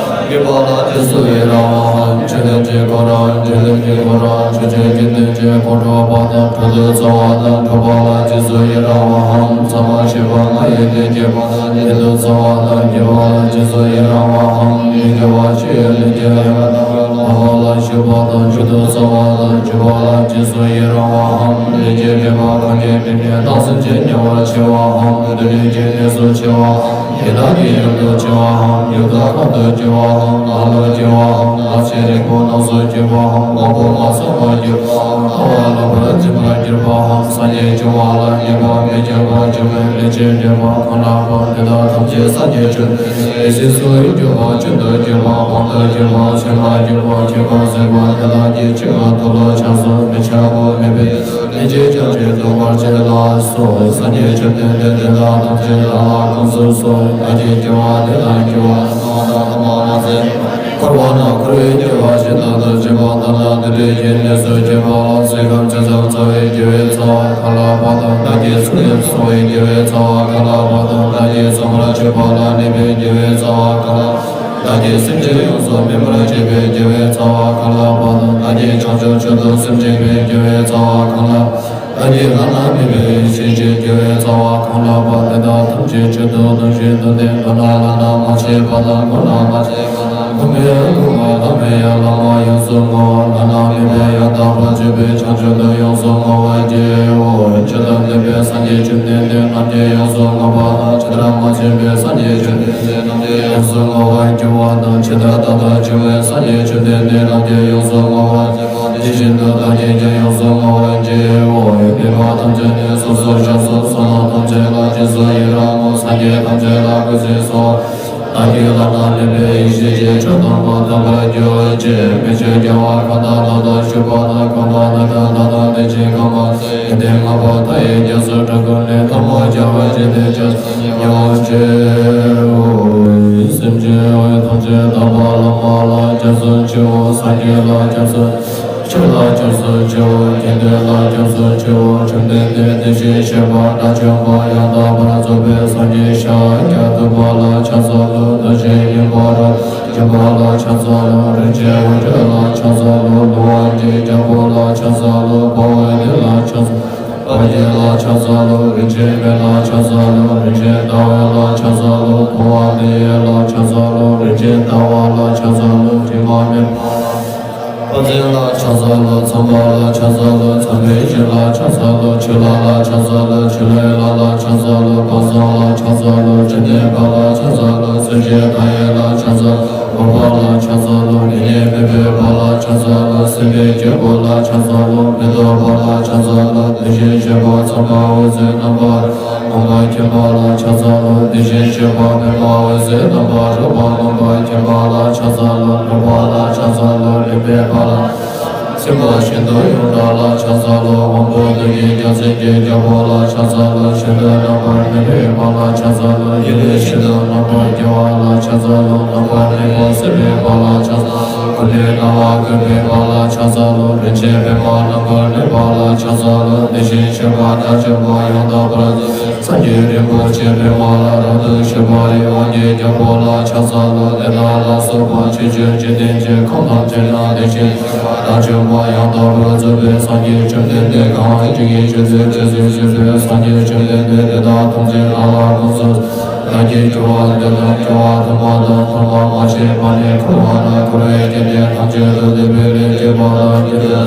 སྐྱེས་པ་ལ་རྗེས་སུ་ཡི་རང་བའམ། ཆོས་ལྡན་གྱི་འཁོར་རམ། ཆོས་ལྡན་གྱི་འཁོར་རམ། ཆོས་ཅན་གྱི་དོན་ཅན་འཁོར་གྲོལ་བ་དང་། འཕྲོ་འདུ་ཚང་བ་དང་། འཕྲོག་པ་ལ་རྗེས་སུ་ཡི་རང་བའམ། ཚད་མ་ཤེས་པ་ལྔ་ཡི་དོན་གྱི་མ་དང་། ཉིད་དུ་ཚང་བ་དང་། སྐྱེ་བ་ལ་རྗེས་སུ་ཡི་རང་བའམ། མི་སྐྱེ་བ་ཆོས་ཡོད་ལས་ཀྱི་ཡང་དག་པའི་ལམ་ལ་ཞུགས་པ་དང་། མཆོག་ཏུ་ཚང་བ་དང་། སྤྱོད་པ་ལ་རྗེས་སུ་ཡི་རང་བའམ། ལས་ཀྱི་སྤྱོད་པ་གང་སྐྱེ་དེ་ནས་བདག་སེམས་ཅན་དམྱལ་བར་མཆི་བའམ། དེ་ནས་སྐྱེ་གནས་སུ་མཆི་བའམ། ཡི་དྭགས་ཀྱི་ཡུལ་དུ་མཆི་བའམ། ཡུལ་དག་ཁམས་དུ་སྐྱེ་བའམ། ལྷ་ལུས་སྐྱེ་བའམ། ལྷ་ཆེན་རིང་པོ་རྣམས་སུ་སྐྱེ་བའམ། དབང་པོ་མ་ཚང་བར་གྱུར་པའམ། ལྟ་བ་ལོག་པར་འཛིན་པར་གྱུར་པའམ། སངས་རྒྱས་བྱུང་བ་ལ་མཉེས་པ་མི་སྐྱོ་བར་འབྱུང་བའི་ལས་ཅན་འདྲེན་པ་གང་ལགས་པ། དེ་དག་ཐམས་ཅད་སངས་རྒྱས་བྱོན་ཏེ། ཡེ་ཤེས་སུ་གྱུར་པ་སྤྱན་དུ་གྱུར་པ་དཔང་དུ་གྱུར་པ་སེམས་ལ་གྱུར་པ་ཁྱད་པར་ཟད་པ་དེ་དག་གི་ཆོས་ལ་མཐོལ་ལོ་བཤགས་སོ། མི་འཆབ་བོ་མེད་པའི་ ལན་གཅིག་ཀྱང་ཅི་ཐོབ་པར་བྱེད་ལ་སོགས། སངས་རྒྱས་བཅོམ་ལྡན་འདས་དེ་དག་ཐམས་ཅད་ལ་ལ་དགོངས་སུ་གསོལ། བདག་གིས་སྐྱེ་བ་འདི་དང་སྐྱེ་བ་ཕྱི་མ་དང་ཐ་མ་མ་ཟད། འཁོར་བ་ན་འཁོར་བའི་སྐྱེ་བ་ཇི་ལྟར་དུ་བྱེད་པ་དེ་དང་དེ་འདྲའི་སྐྱེ་གནས་སུ་སྐྱེ་བ་ལ། ཚེ་སྐབས་ཇི་ཙམ་བཙའ་བའི་དགེ་བའི་རྩ་བ་གང་ལགས་པ་དང་། བདག་གིས་ཚུལ་ཁྲིམས་བསྲུང་བའི་དགེ་བའི་རྩ་བ་གང་ལགས་པ་དང་། བདག་གིས་བསམ་པར་བྱས་པ་ལ་གནས་པའི་དགེ་བའི་རྩ་བ་གང་ལགས། བདག་གིས་སེམས་ཅན་ཡོངས་སུ་སྨིན་པར་བྱེད་པའི་དགེ་བའི་རྩ་བ་གང་ལགས་པ་དང་། བདག་གིས་བྱང་ཆུབ་མཆོག་ཏུ་སེམས་བསྐྱེད་པའི་དགེ་བའི་རྩ་བ་གང་ལགས། བདག་གིས་བླ་ན་མེད་པའི་ཡེ་ཤེས་ཀྱི་དགེ་བའི་རྩ་བ་གང་ལགས་པ་དེ་དག་ཐམས་ཅད་ཆེད་དུ་གཏོང་ཞིང་དུ་ལྡན། མདོར་ན་བླ་ན་མ་མཆིས་པ་དང་། གོང་ན་མ་མཆིས་པ་དང་། གོང་མའི་གོང་མ་བླ་མའི་ཡང་བླ་མ་ཡོངས་སུ་བསྔོ་བ། བླ་ན་མེད་པའི་ཡང་དག་པར་རྫོགས་པའི་བྱང་ཆུབ་ཏུ་ཡོངས་སུ་བསྔོ་བར་བགྱིའོ། ཇི་ལྟར་འདས་པའི་སངས་རྒྱས་བཅོམ་ལྡན་འདས་རྣམས་ཀྱིས་ཡོངས་སུ་བསྔོས་པ་དང་། ཇི་ལྟར་མ་བྱོན་པའི་སངས་རྒྱས་བཅོམ་ལྡན་འདས་རྣམས་ཀྱིས་ཡོངས་སུ་བསྔོ་བར་བགྱིའོ་དང་། ཇི་ལྟར་ད་ལྟར་བྱོན་པའི་སངས་རྒྱས་བཅོམ་ལྡན་འདས་རྣམས་ཀྱིས་ཡོངས་སུ་བསྔོ་བར་བགྱིའོ། དེ་བཞིན་དུ་བདག་གིས་ཀྱང་ཡོངས་སུ་བསྔོ་བར་བགྱིའོ། ཡོན་ཏན་པ་ཐམས་ཅད་ནི་སོ་སོར་བཤགས་སོ། བསོད་ནམས་ཐམས་ཅད་ལ་རྗེས་སུ་ཡི་རང་ངོ་། སངས་རྒྱས་ཐམས་ཅད་ལ་གུས་ཕྱག་འཚལ་ལོ། བདག་གིས་བླ་ན་མེད་པའི་ཡེ་ཤེས་ཀྱི་མཆོག་དམ་པ་ཐོབ་པར་གྱུར་ཅིག། མི་ཆོས་རྒྱལ་བ་གང་དག་ལག་ཏུ་གཞུག་པ་དང་། གོ་འཕང་མཐའ་དག་དང་། དེ་བཞིན་གོ་འཕང་ཡོན་ཏན་ལྔ་པོ་མཐའ་ཡས་རྒྱ་མཚོའི་གྲལ་ཁོངས་ནས་ཐལ་མོ་སྦྱར་བར་བྱས་ཏེ་སྐྱབས་སུ་མཆིའོ། སེམས་ཅན་ཐམས་ཅད་དག་པ་བླ་མ་ལ་སྐྱབས་སུ་མཆིའོ། སངས་རྒྱས་ལ་སྐྱབས་སུ། ཆོས་ལ་སྐྱབས་སུ་མཆིའོ། དགེ་འདུན་ལ་སྐྱབས་སུ་མཆིའོ། བཅོམ་ལྡན་འདས་དེ་བཞིན་གཤེགས་པ་དགྲ་བཅོམ་པ་ཡང་དག་པར་རྫོགས་པའི་སངས་རྒྱས་ཤཱཀྱ་ཐུབ་པ་ལ་ཕྱག་འཚལ་ལོ། རྡོ་རྗེ་སྙིང་པོ་རབ་ཏུ་འཇོམས་པ་ལ་ཕྱག་འཚལ་ལོ། རིན་ཆེན་འོད་འཕྲོ་ལ་ཕྱག་འཚལ་ལོ། ལུས་དབང་གི་རྒྱལ་པོ་ལ་ཕྱག་འཚལ་ལོ། དཔའ་བོའི་གདན་ལ་ཕྱག་འཚལ་ལོ། དཔའ་རྒྱན་ལ་ཕྱག་འཚལ་ལོ། རིན་ཆེན་མེ་ལ་ཕྱག་འཚལ་ལོ། རིན་ཆེན་ཟླ་འོད་ལ་ཕྱག་འཚལ་ལོ། འཕོ་བ་མི་ཡལ་ལ་ཕྱག་འཚལ་ལོ། རིན་ཆེན་ཟླ་བ་ལ་ཕྱག་འཚལ་ལོ། དྲི་མ་མེད་པ་ལ་ཕྱག་འཚལ་ལོ། དཔལ་ལྡན་ལ་ཕྱག་འཚལ་ལོ། མཚན་པ་ལ་ཕྱག་འཚལ་ལོ། མཚན་དཔེའི་བྱིན་ལ་ཕྱག་འཚལ་ལོ། ཆོས་ལ་ལ་ཕྱག་འཚལ་ལོ། ཆོས་ལས་ལ་ལ་ཕྱག་འཚལ་ལོ། བསྐང་གསོ་ལ་ཕྱག་འཚལ་ལོ། བཅོམ་ལྡན་འཕགས་ལ་ཕྱག་འཚལ་ལོ། སྲས་བཅས་མཐའ་ཡས་ལ་ཕྱག་འཚལ་ལོ། འོད་དཔག་ལ་ཕྱག་འཚལ་ལོ། མི་གནས་མེད་པའི་དཔལ་ལ་ཕྱག་འཚལ་ལོ། སྲིད་པའི་སྐྱེ་དགུ་ལ་ཕྱག་འཚལ་ལོ། མི་ལྡོག་པ་ལ་ཕྱག་འཚལ་ལོ། དེ་བཞིན་གཤེགས་པ་ཚངས་པ་འོད་ཟེར་རྣམ་པར་རྒྱལ་བ་མངོན་པར་མཁྱེན་པ་ལ་ཕྱག་འཚལ་ལོ། དེ་བཞིན་གཤེགས་པ་པདྨ་འོད་ཟེར་རྣམ་པར་རྒྱལ་བ་མངོན་པར་མཁྱེན་པ་ལ་ཕྱག་འཚལ་ལོ། ནུབ་པ་ལ་ཕྱག་འཚལ་ལོ། རིག་པའི་དཔལ་ལ་སེམས་དཔའ་ཤིན་ཏུ་ཡོངས་གྲགས་ལ་ཕྱག་འཚལ་ལོ། དབང་པོ་ལུས་ཀྱི་རྒྱལ་མཚན་གྱི་རྒྱལ་པོ་ལ་ཕྱག་འཚལ་ལོ། ཤིན་ཏུ་རྣམ་པར་གནོན་པའི་དཔལ་ལ་ཕྱག་འཚལ་ལོ། ཡེ་ཤེས་ཤིན་ཏུ་རྣམ་པར་རྒྱལ་བ་ལ་ཕྱག་འཚལ་ལོ། རྣམ་པར་གནོན་པ་སེལ་བའི་དཔལ་ལ་ཕྱག་འཚལ་ལོ། འཁོར་འདས་སྣང་བ་ཀུན་པའི་དཔལ་ལ་ཕྱག་འཚལ་ལོ། རིན་ཆེན་པདྨ་རྣམ་པར་གནོན་པ་ལ་ཕྱག་འཚལ་ལོ། དེ་བཞིན་གཤེགས་པ་དགྲ་བཅོམ་པ་ཡང་དག་པར་རྫོགས་པའི་སངས་རྒྱས་རིན་པོ་ཆེ་པདྨ་ལ་རབ་ཏུ་བཞུགས་པ་རི་དབང་གི་རྒྱལ་པོ་ལ་ཕྱག་འཚལ་ལོ། དེ་དག་ལ་སོགས་པ་ཆོས་ཀྱི་འཇིག་རྟེན་གྱི་ཁམས་ཐམས་ཅད་ན་དེ་བཞིན་གཤེགས་པ་དགྲ་བཅོམ་པ་ཡང་དག་པར་རྫོགས་པའི་སངས་རྒྱས་བཅོམ་ལྡན་འདས་གང་ཞིག་གིས་ཆོས་འདི་རྗེས་སུ་བརྗོད་པའི་སངས་རྒྱས་བཅོམ་ལྡན་འདས་དེ་དག་ཐམས་ཅད་ལ་ལ་དགོངས་སུ། བདག་གིས་སྐྱེ་བ་འདི་དང་སྐྱེ་བ་ཐ་མ་དང་ཐ་མ་མ་མཆིས་པ་ནས་འཁོར་བ་ན་འཁོར་བའི་སྐྱེ་གནས་ཐམས་ཅད་དུ་བདེ་བའི་ལས་བགྱིས་པ་དང་། བགྱིད་དུ་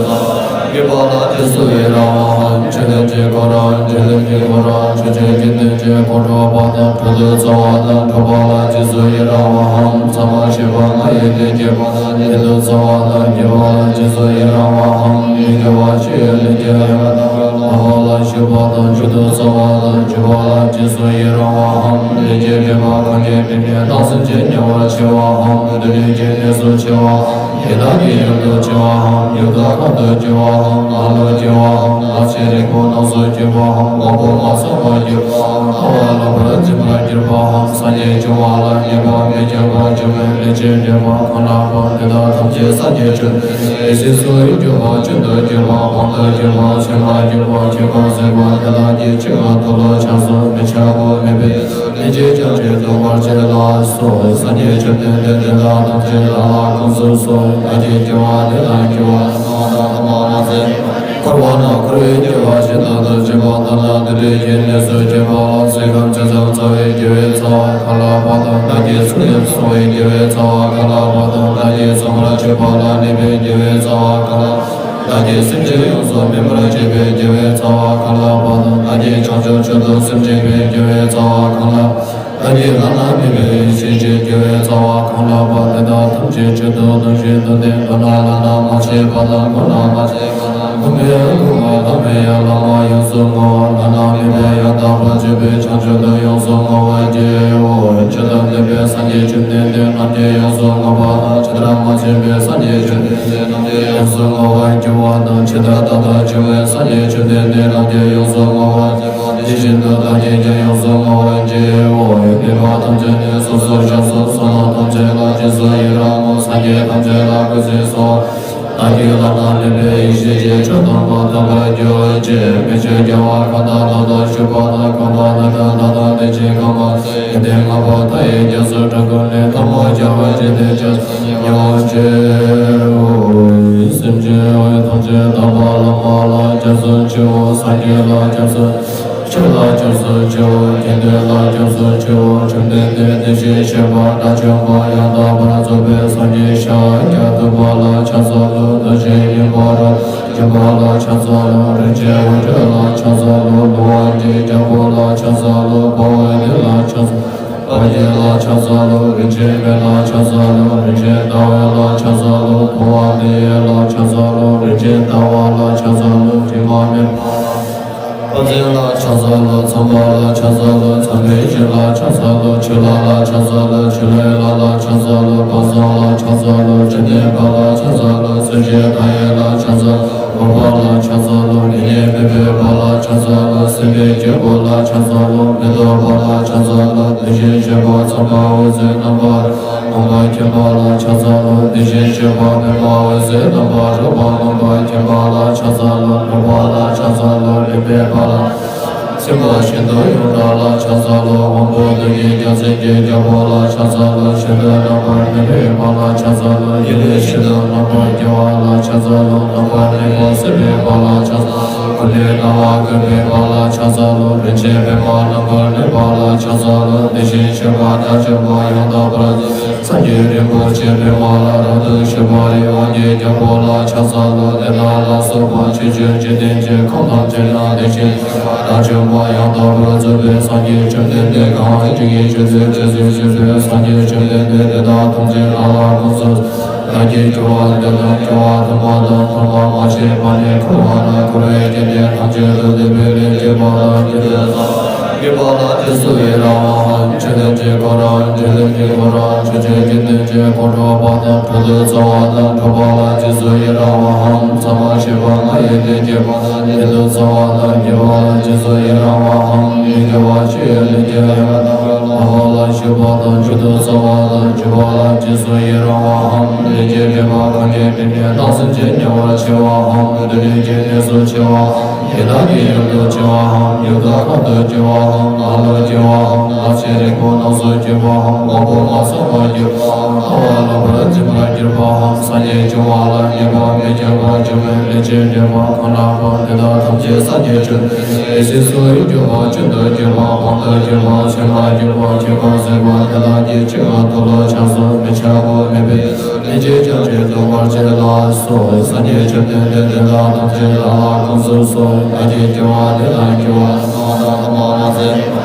བགྱིས་པ་ལ་རྗེས་སུ་ཡི་རང་བའམ། ཆོས་ལྡན་གྱི་འཁོར་རམ། ཆོས་ལྡན་གྱི་འཁོར་རམ། ཆོས་ཀྱི་དགེ་འདུན་གྱི་འཁོར་བསྒྲགས་པ་དང་། འཕྲོ་མཐུད་བརྩམ་པ་དང་། འཕྲོག་པ་ལ་རྗེས་སུ་ཡི་རང་བའམ། མཚམས་མ་མཆིས་པ་ལྔ་ཡི་ལས་བགྱིས་པ་དང་། ཉན་དུ་བརྩམ་པ་དང་། བགྱིས་པ་ལ་རྗེས་སུ་ཡི་རང་བའམ། མི་དགེ་བ་བཅུ་ཡི་ལས་བགྱིས་པ་དང་། ལག་པ་ལ་གཞུ་བ་དང་། གཞུ་དུ་བརྩམ་པ་དང་། གཞུ་བ་ལ་རྗེས་སུ་ཡི་རང་བའམ། ལས་ཀྱི་སྒྲིབ་པ་གང་གིས་བསྒྲིབས་ནས་བདག་སེམས་ཅན་དམྱལ་བར་མཆི་བའམ། སྡུག་བསྔལ་གྱི་གནས་སུ་མཆི་བའམ། ཡི་དྭགས་ཀྱི་ཡུལ་དུ་མཆི་བའམ། ཡུལ་དག་ཁམས་དུ་སྐྱེ་བའམ། ལ་ལུ་སྐྱེ་བའམ། ལ་ཕྱི་རིང་པོ་རྣམས་སུ་སྐྱེ་བའམ། དབང་པོ་མ་ཚང་བར་གྱུར་པའམ། ལྟ་བ་ལོག་པར་འཛིན་པར་གྱུར་པའམ། སངས་རྒྱས་འབྱུང་བ་ལ་ངེས་པ་མི་འཁྱོག་པར་འབྱུང་བའི་ལས་ཀྱི་སྒྲིབ་པ་གང་ལགས་པ་དེ་དག་ཐམས་ཅད་སངས་རྒྱས་བཅོམ་ལྡན་འདས་ཀྱི་རྗེས་སུ་འཇུག་པ་རྒྱུན་དུ་གྱུར་པ་དབང་དུ་གྱུར་པ་ཕྱིར་མ་གྱུར་པ་ཁྱད་པར་ཟད་པ་དེ་དག་གི་ཆོས་ལ་མཐོལ་ལོ་བཤགས་སོ། མི་ཆགས་པ་མེད་པའི་ལན་གཅིག་ཀྱང་ཅི་ཐོབ་པར་བྱེད་ལ་སོགས། སངས་རྒྱས་བཅོམ་ལྡན་འདས་དེ་དག་ཐམས་ཅད་ལ་ལ་དགོངས་སུ་གསོལ། བདག་གིས་སྐྱེ་བ་འདི་དང་སྐྱེ་བ་ཕྱི་མ་དང་ཐ་མ་མ་ཟད། འཁོར་བ་ན་འཁོར་བའི་སྐྱེ་བ་ཇི་ལྟར་དུ་བྱེད་པ་དེ་དང་དེ་འདྲའི་སྐྱེ་གནས་སུ་སྐྱེ་བ་ལ། ཚེ་སྐབས་ཇི་ཙམ་བཙའ་བའི་དགེ་བའི་རྩ་བ་གང་ལགས་པ་དང་། བདག་གིས་ཚུལ་ཁྲིམས་བསྲུང་བའི་དགེ་བའི་རྩ་བ་གང་ལགས་པ་དང་། བདག་གིས་བསམ་པར་བྱས་པ་ལ་གནས་པའི་དགེ་བའི་རྩ་བ་གང་ལགས། བདག་གིས་སེམས་ཅན་ཡོངས་སུ་སྨིན་པར་བྱེད་པའི་དགེ་བའི་རྩ་བ་གང་ལགས་པ་དང་། བདག་གིས་བྱང་ཆུབ་མཆོག་ཏུ་སེམས་བསྐྱེད་པའི་དགེ་བའི་རྩ་བ་གང་ལགས། བདག་གིས་བླ་ན་མེད་པའི་ཡེ་ཤེས་ཀྱི་དགེ་བའི་རྩ་བ་གང་ལགས་པ་དེ་དག་ཐམས་ཅད་ཆེད་དུ་གཏོང་ཞིང་དུ་ལྡན། མདོར་ན་བླ་ན་མ་མཆིས་པ་དང་། གོང་ན་མ་མཆིས་པ་དང་། གོང་མའི་གོང་མ་བླ་མའི་ཡང་བླ་མ་ཡོངས་སུ་བསྔོ་བ། བླ་ན་མེད་པའི་ཡང་དག་པར་རྫོགས་པའི་བྱང་ཆུབ་ཏུ་ཡོངས་སུ་བསྔོ་བར་བགྱིའོ། ཇི་ལྟར་འདས་པའི་ སངས་རྒྱས་བཅོམ་ལྡན་འདས་རྣམས་ཀྱིས་ཡོངས་སུ་བསྔོ་བ་དང་། ཇི་ལྟར་མ་བྱོན་པའི་སངས་རྒྱས་བཅོམ་ལྡན་འདས་རྣམས་ཀྱིས་ཡོངས་སུ་བསྔོ་བར་འགྱུར་བ་དང་། ཇི་ལྟར་ད་ལྟ་བྱོན་པའི་སངས་རྒྱས་བཅོམ་ལྡན་འདས་རྣམས་ཀྱིས་ཡོངས་སུ་བསྔོ་བར་འགྱུར་བ་དེ་བཞིན་དུ་བདག་གིས་ཀྱང་ཡོངས་སུ་བསྔོ་བར་འགྱུར་རོ། ཡོན་ཏན་པ་ཐམས་ཅད་ནི་སོ་སོར་བྱས་སོ། བསོད་ནམས་ཐམས་ཅད་ལ་རྗེས་སུ་ཡི་རང་ངོ་། སངས་རྒྱས་ཐམས་ཅད་ལ་གུས་ཕྱིར་གསོལ་བ། བདག་གིས་བླ་ན་མེད་པའི་ཡེ་ཤེས་ཀྱི་མཆོག་ཐོབ་པར་འགྱུར་ཅིག་མི་ཆོས་རྒྱལ་བ་གང་དག་ཐོབ་ཏུ་གཤེགས་པ་དང་། གོང་མ་རྣམས་དང་། མཐའ་དང་དེ་བཞིན་གོང་མ་ཡོན་ཏན་ལྔ་པོ་མཐའ་ཡས་རྒྱ་མཚོའི་སྒྲ་ཀུན་ལས། ཐལ་མོ་སྦྱར་བ་ཅི་བདེར་ཕྱག་འཚལ་ལོ། སེམས་ཅན་ཡོངས་ཐམས་ཅད་དག་པ་བླ་མ་ལ་སྐྱབས་སུ་མཆིའོ། སངས་རྒྱས་ལ་སྐྱབས་སུ། ཆོས་ལ་སྐྱབས་སུ་མཆིའོ། དགེ་འདུན་ལ་སྐྱབས་སུ་མཆིའོ། བཅོམ་ལྡན་འདས་དེ་བཞིན་གཤེགས་པ་དགྲ་བཅོམ་པ་ཡང་དག་པར་རྫོགས་པའི་སངས་རྒྱས་ཤཱཀྱ་ཐུབ་པ་ལ་ཕྱག་འཚལ་ལོ། རྡོ་རྗེ་སྙིང་པོ་རབ་འབྱམས་པ་ལ་ཕྱག་འཚལ་ལོ། རིན་ཆེན་འོད་འཕྲོ་ལ་ཕྱག་འཚལ་ལོ། ལུས་དབང་གི་རྒྱལ་པོ་ལ་ཕྱག་འཚལ་ལོ། དཔའ་བོའི་གདན་ལ་ཕྱག་འཚལ་ལོ། དཔལ་གྱི་ལ་ཕྱག་འཚལ་ལོ། རིན་ཆེན་མེ་ལ་ཕྱག་འཚལ་ལོ། རིན་ཆེན་ཟླ་བ་ལ་ཕྱག་འཚལ་ལོ། ཐུབ་དབང་དེ་ཡི་ལ་ཕྱག་འཚལ་ལོ། རིན་ཆེན་ཟླ་བ་ལ་ཕྱག་འཚལ་ལོ། དྲི་མ་མེད་པ་ལ་ཕྱག་འཚལ་ལོ། དཔལ་ཆེན་ལ་ཕྱག་འཚལ་ལོ། ཚངས་པ་ལ་ཕྱག་འཚལ་ལོ། ཚངས་པའི་བཞི་ལ་ཕྱག་འཚལ་ལོ། ཆུ་ལྷ་ལ་ཕྱག་འཚལ་ལོ། ཆུ་ལྷའི་ལྷ་ལ་ཕྱག་འཚལ་ལོ། བ་ཟང་ལ་ཕྱག་འཚལ་ལོ། བཅོམ་ལྡན་འདས་ལ་ཕྱག་འཚལ་ལོ། སེམས་ཅན་མཐའ་ཡས་ལ་ཕྱག་འཚལ་ལོ། འཕགས་པ་ལ་ཕྱག་འཚལ་ལོ། ནད་མེད་པའི་བུ་ལ་ཕྱག་འཚལ་ལོ། སྲིད་པའི་རྒྱལ་པོ་ལ་ཕྱག་འཚལ་ལོ། མི་ལྡོག་པ་ལ་ཕྱག་འཚལ་ལོ། དེ་བཞིན་གཤེགས་པ་ཚངས་པ་འོད་ཟེར་རྣམ་པར་རོ་མ་མཁྱེན་པ་ལ་ཕྱག་འཚལ་ལོ། དེ་བཞིན་གཤེགས་པ་པདྨ་འོད་ཟེར་རྣམ་པར་རོ་མ་མཁྱེན་པ་ལ་ཕྱག་འཚལ་ལོ། ནོར་བུ་ལ་ཕྱག་འཚལ་ལོ། རིག་པའི་དཔལ་ལ། སེམས་དཔའ་ཤིན་ཏུ་ཡོངས་གྲགས་ལ་ཕྱག་འཚལ་ལོ། དབང་པོ་བདུན་གྱི་རྒྱལ་མཚན་གྱི་རྒྱལ་པོ་ལ་ཕྱག་འཚལ་ལོ། ཤིན་ཏུ་རྣམ་པར་མི་འགྲོ་བ་ལ་ཕྱག་འཚལ་ལོ། ཡེ་ཤེས་ཤིན་ཏུ་རྣམ་པར་རྒྱལ་བ་ལ་ཕྱག་འཚལ་ལོ། རྣམ་པར་གནས་པ་སྲིད་པའི་དཔལ་ལ་ཕྱག་འཚལ་ལོ། ཀུན་ནས་སྣང་བ་ཀུན་པའི་དཔལ་ལ་ཕྱག་འཚལ་ལོ། རིན་ཆེན་པདྨ་རྣམ་པར་གནོན་པ་ལ་ཕྱག་འཚལ་ལོ། དེ་བཞིན་གཤེགས་པ་དགྲ་བཅོམ་པ་ཡང་དག་པར་རྫོགས་པའི་སངས་རྒྱས་རིན་པོ་ཆེ་པདྨ་ལ་རབ་ཏུ་ཞུགས་པ་རི་དབང་གི་རྒྱལ་པོ་ལ་ཕྱག་འཚལ་ལོ། དེ་དག་ལ་སོགས་པ་ཆོས་ཀྱི་འཇིག་རྟེན་གྱི་ཁམས་ཐམས་ཅད་ན་དེ་བཞིན་གཤེགས་པ་དགྲ་བཅོམ་པ་ཡང་དག་པར་རྫོགས་པའི་སངས་རྒྱས་བཅོམ་ལྡན་འདས་གང་ཇི་སྙེད་ཅི་སྙེད་ཅི་སྙེད་ཅི་སྙེད་སངས་རྒྱས་བཅོམ་ལྡན་འདས་དེ་དག་ཐམས་ཅད་ལ་ལ་དགོངས་སུ། བདག་གིས་སྐྱོབ་པ་འདི་དང་སྐྱོབ་པ་ཐོབ་པ་དང་ཐོབ་པ་མ་བྱས་པ་ནས་འཁོར་བ་ན་འཁོར་བའི་རྐྱེན་ལས་ཐམས་ཅད་དུ་བདེ་བའི་ལས་བྱེད་པ་དང་བྱེད་པའི་ས་བ་ལ་རྗེས་སུ་ཡི་རང་བའམ། ཆོས་ཐམས་ཅད་ཁོ་རང་ཆོས་ཐམས་ཅད་ཁོ་རང་ཆོས་ཅན་རྒྱུན་ཐམས་ཅད་ཁོང་ཁྲོ་བ་དང་འཕྲོ་དུ་སྩོལ་བ་དང་འཕྲོག་པ་ལ་རྗེས་སུ་ཡི་རང་བའམ། ཟ་མ་ཞེས་པ་ང་ཡི་ལས་བྱེད་པ་དང་བྱེད་དུ་སྩོལ་བ་དང་བྱེད་པ་ལ་རྗེས་སུ་ཡི་རང་བའམ། མི་དགེ་བ་བཅུ་ཡི་ལས་ཀྱི་ཡང་དག་པའི་ལམ་ལ་ཞུགས་པ་དང་འཇུག་ཏུ་སྩོལ་བ་དང་འཇུག་པ་ལ་རྗེས་སུ་ཡི་རང་བའམ། ལས་ཀྱི་སྒྲིབ་པ་གང་གིས་སྒྲིབ་པའི་རྟགས་ཚུན་ཆད་ཉེ་བར་འཆར་བའམ། སྡུག་བསྔལ་གྱི་གནས་སུ་འཆར་བའམ། ཡི་དྭགས་ཀྱི་ཡུལ་དུ་སྐྱེ་བའམ། ཡུལ་དུ་ཁམས་དུ་སྐྱེ་བའམ། ལ་ལུ་སྐྱེ་བའམ། ལག་ཆས་རིང་པོ་རྣམས་སུ་སྐྱེ་བའམ། དབང་པོ་མ་ཚང་བར་གྱུར་པའམ། ལྟ་བ་ལོག་པར་འཛིན་པར་གྱུར་པའམ། སངས་རྒྱས་འབྱུང་བ་ལ་ཉེས་པ་མི་སྐྱོན་པར་འབྱུང་བའི་ལས་ཀྱི་སྒྲིབ་པ་གང་ལགས་པ་དེ་དག་ཐམས་ཅད་སངས་རྒྱས་བཅོམ་ལྡན་འདས་ཡེ་ཤེས་སུ་གྱུར་པ་སྤྱན་དུ་གྱུར་པ་དབང་དུ་གྱུར་པ་སེམས་ལ་གྱུར་པ་ཁྱད་པར་ཟད་པ་དེ་དག་གི་ཆོས་ཀྱི་མཐོལ་ལོ་བཤགས་སོ། མི་འཆབ་བོ་མེད་པའི་ལས་ཀྱི་སྐྱོན་ཅན་ཟློག་པར་བྱེད་ལ་སོགས། སངས་རྒྱས་བཅོམ་ལྡན་འདས་དེ་དག་ཐམས་ཅད་ལ་ལ་དགོངས་སུ་གསོལ། བདག་གིས་སྐྱོབ་པ་འདི་དང་སྐྱོབ་པ་ཐོབ་པ་དང་ཐོབ་པ་མ་ཟད་